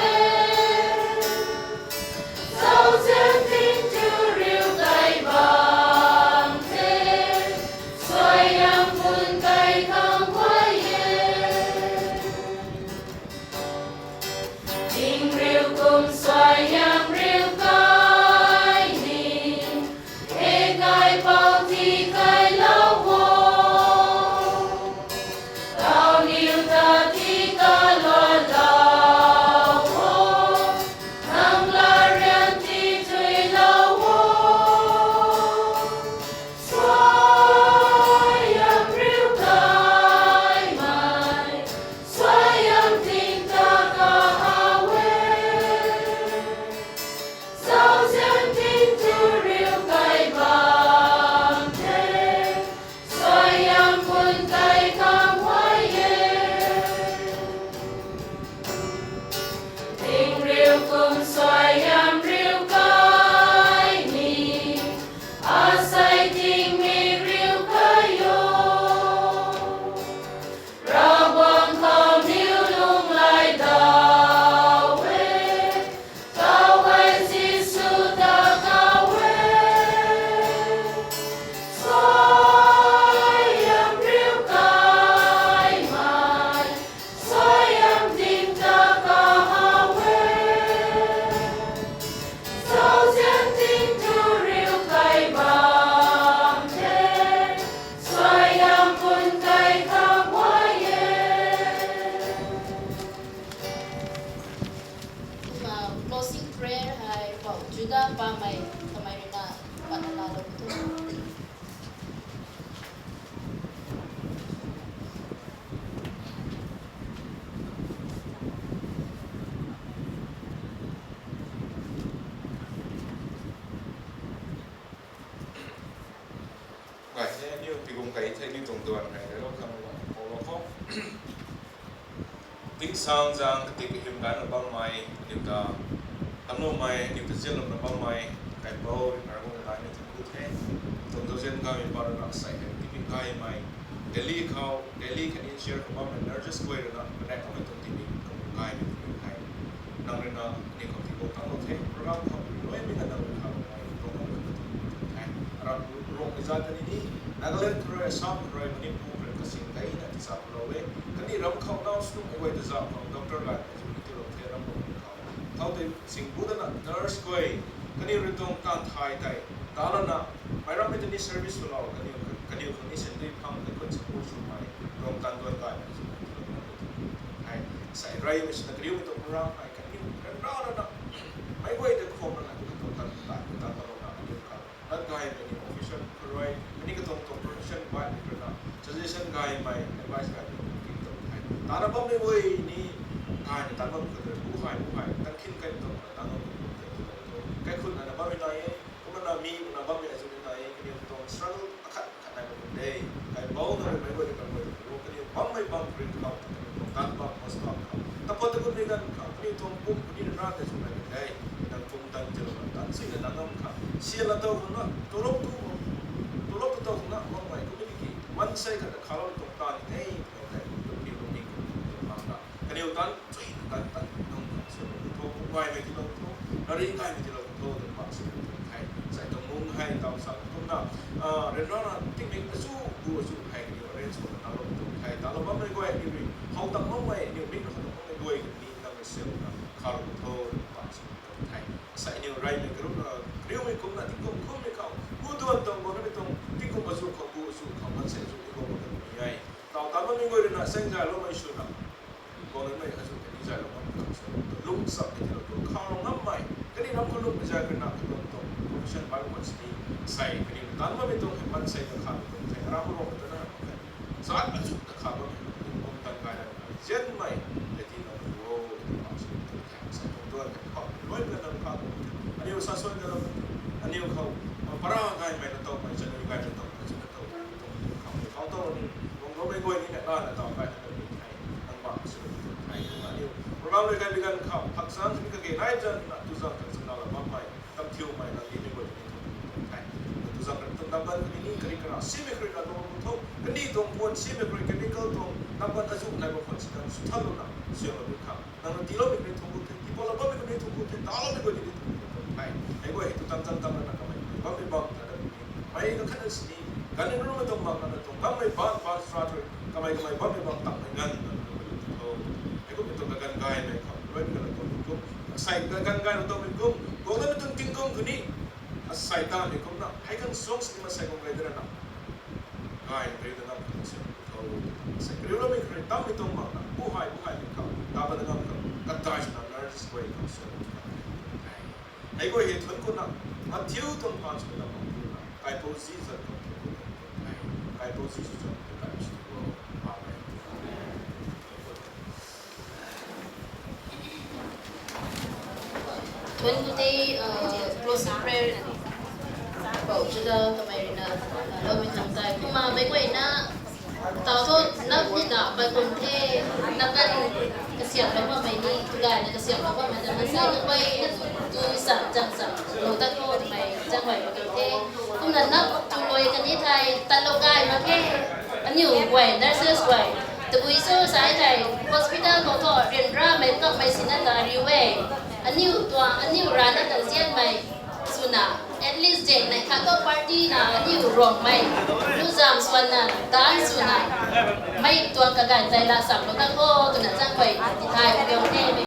Zauzian ting tu riu kai bam the, suaihiam pun kai khang guay e. Tingriu kum suaihiam riu kai ni, hei kaipouc ti kailou o. Kauniw ta ti kaluatlou o, nang la rian ti tuilou o. Suaihiam riu kaimei, suaihiam ting ta kahaw e. Zauzian ting tu riu kai bam the, suaihiam pun kai khang guay e. Tingriu kum suaihiam riu kai ni, asei tingmik riu kai o. Ravguangc khou niw lunghlaic daw e, kaw e Jisu ta kaw e. Suaihiam riu kaimei, suaihiam ting ta kahaw e. Zauzian ting tu riu kai bam the, suaihiam pun kai khang guay e. Kumna closing prayer hei Pou Juda Pamei, kamei ruina patna laalou thu. Gay the, aniu pi kum kai the, aniu tuang duan hei lou khang lou khou. Tingsaengzaeng katik kahym gancna bammei, aniu ta tangloumei, aniu ta zianlouna bammei, Kaipouc Ravguangc ta aniu thuanc ku the. Tuang dou zian gaymei pa rui rak sei hei, tingmik gaymei, Delhi khou, Delhi khatni N C R khou bammei nurses guay ruina kanek kamei tuang tingmik gaymei tingmik hei, nang ruina aniu khou tiikhou tangclou the, program khou luaimei na nang rui khaloumei tuang nang rui khou the. Aram Rongmei zat ta ni ni, Nagaland khou rui, Assam khou rui, Manipur khou rui kasing kaina ti Zauclou e, kaniw ram khou nau sw nuh e guay ta zauc khou doctor gay mei zun ni tiilou the ram bam khou. Thau tei singbu dana nurse guay, kaniw rui tuang taanv thay tei ta lana, meic rammei ta ni service swlou, kaniw, kaniw khang ni sandui phang, kaikhunc support swmei, tuang taanv duan gay mei zun ni tiilou the. Hei, sei reymei swna kariumei tuang program hei kaniw ryanra lana, meic guay ta kham lana, kaniw tuang taanv thay ta lana, kaniw khang lat gaymei ni official khou rui, kaniw katuang tuang profession baihmei khou rui na, suggestion gaymei, advice gaymei ni tuang the. Tana bammei guay ni, gayna tan bam khou tei, bu hei, bu hei, tan khin kai tuang, tan bam khou tei, kaikhunc na bammei nai e, kumna mi na bammei azu ni nai e, kaniw tuang struggle akhat khat nai bam de. Kaibou na rui meic guay ni kan guay ni, kaniw bammei bam khrin khou, kaniw tuang tan bam hospital khou, tapat ta kummei ganv khou, kaniw tuang pum, kaniw na tei sw nai de. Nang pum tan tiilou na, tan sina nang ngam khang, sian la tow khang na, tulop tu, tulop tu tow khang na, makmei kummei ki, maansei khat ta khalou tuang tan ni e, tei, tei, tuang ni lung ni khou, tuang bam ta kaniw tan, chui tan, tan, nang khang sian la tho, kum gaymei tiilou tho, nari gaymei tiilou tho, tuang bam sw the. Sei tuang mung hei taw sa kumna, ryanra na tingmik azu, bu azu hei kaniw arrange swna talou tuang the. Talou bammei guay ni rui, how tang makmei, aniw mik na how tang makmei guay ni nang rui sian na khalou tho, tuang bam sw the. Sei aniw reymei group, kariumei kumna tingkum kummei khou, bu duan tuang, bu namei tuang, tingkum azu khou, bu azu khou, maansei azu ni guang bam ni e. Taw tan makmei guay rui na, saeng zayloumei swna, guang namei azu tei ni zaylou ngam khang sw, lung cham tei tiilou tu, khalou ngammei, kaniw ram khou lungmei zay rui na, katuang tuang profession baihmei khwan sini, sei kaniw tan bammei tuang hei maansei ta khalou tuang the, aram rong ta na, zat azu ta khalou bammei, kum tan gay na, zianmei, tei tiilou tu o, tuang bam sw tuang the. Sei tuang duan tei khou, luai ka nang kha, aniw sa suan kalou, aniw khou, para gaymei na towmei, chanui gaymei towmei, chuna tow, tuang khou, khou tow ni, guangloumei guay ni na, na, na taw kai, na ni the, nang bam sw tuang the. Aniw program rui kai bi ganv khou, hakchang sini kage nai zan na, tuzang kan sina la bammei, tam thiumei na ni mei guay ni tuang the. Tuzang kan tuang tam ban ni ni kari kara simei khou rui na tuang tho, kaniw tuang puan simei khou rui chemical tuang tam ban azu nai bam khwan si kan sw thanlouna, sianlou ni khang nang rui tiiloumei khou rui thangc ku the, tiipatloumei khou rui thangc ku the, taloumei guay ni thangc ku the. Hei guay hei tu tam tam tam na kamei bammei bam ta da ni, mei kakhatna sini, ganv ni ruhmei tuang bam na tuang bammei ban ban sra tui, kamei kamei bammei bam tangmei nganv na tho. Hei kummei tuang kaganv gaymei khou, rui ni kana tuang tingkum, asei kaganv gayna tuangmei kum, guangna tuang tingkum khou ni, asei tanmei kumna, hei khang suang sini maansei kum gay de rana, gayna kariu da ngam khang sw tho. Sei kariuloumei khou rui tammei tuang bam na, bu hei, bu hei ni khou, ta pat da ngam khang, kadai swna nurses guay khang sw the. Hei guay hei thuanc kuna, Matthew tuang pan swna bam kuna, kaipouc zi zan khou thuanc kuna, hei, kaipouc zi zan khou kai sw o, Amen. Thuanc ku tei, closing prayer na ni. Pou chuda kamei rui na, loumei khang tei. Kumna meic guayna, taw thu nap ni na, paikum the, nap kan kasiamhlou bammei ni, tugayna kasiamhlou bammei na, maansei kaguayna tu, tu sam, chang sam, lou tat khou twmei, chang guay pa kan the. Kumna nap tu luai kan ni thei, tatlou gay mak khe, aniw guay, nurses guay. Tabui cho sa thei, hospital khou thu, ryanramei, kapmei sina ta riu e. Aniw tuang, aniw rana ta zianmei swna, at least zeng nei khat tu party na, aniw ruangmei, lu zam swanna, dance swna, mei tuang kaganv tei la samlou tat khou, twna chang guay, tithai, tuang the,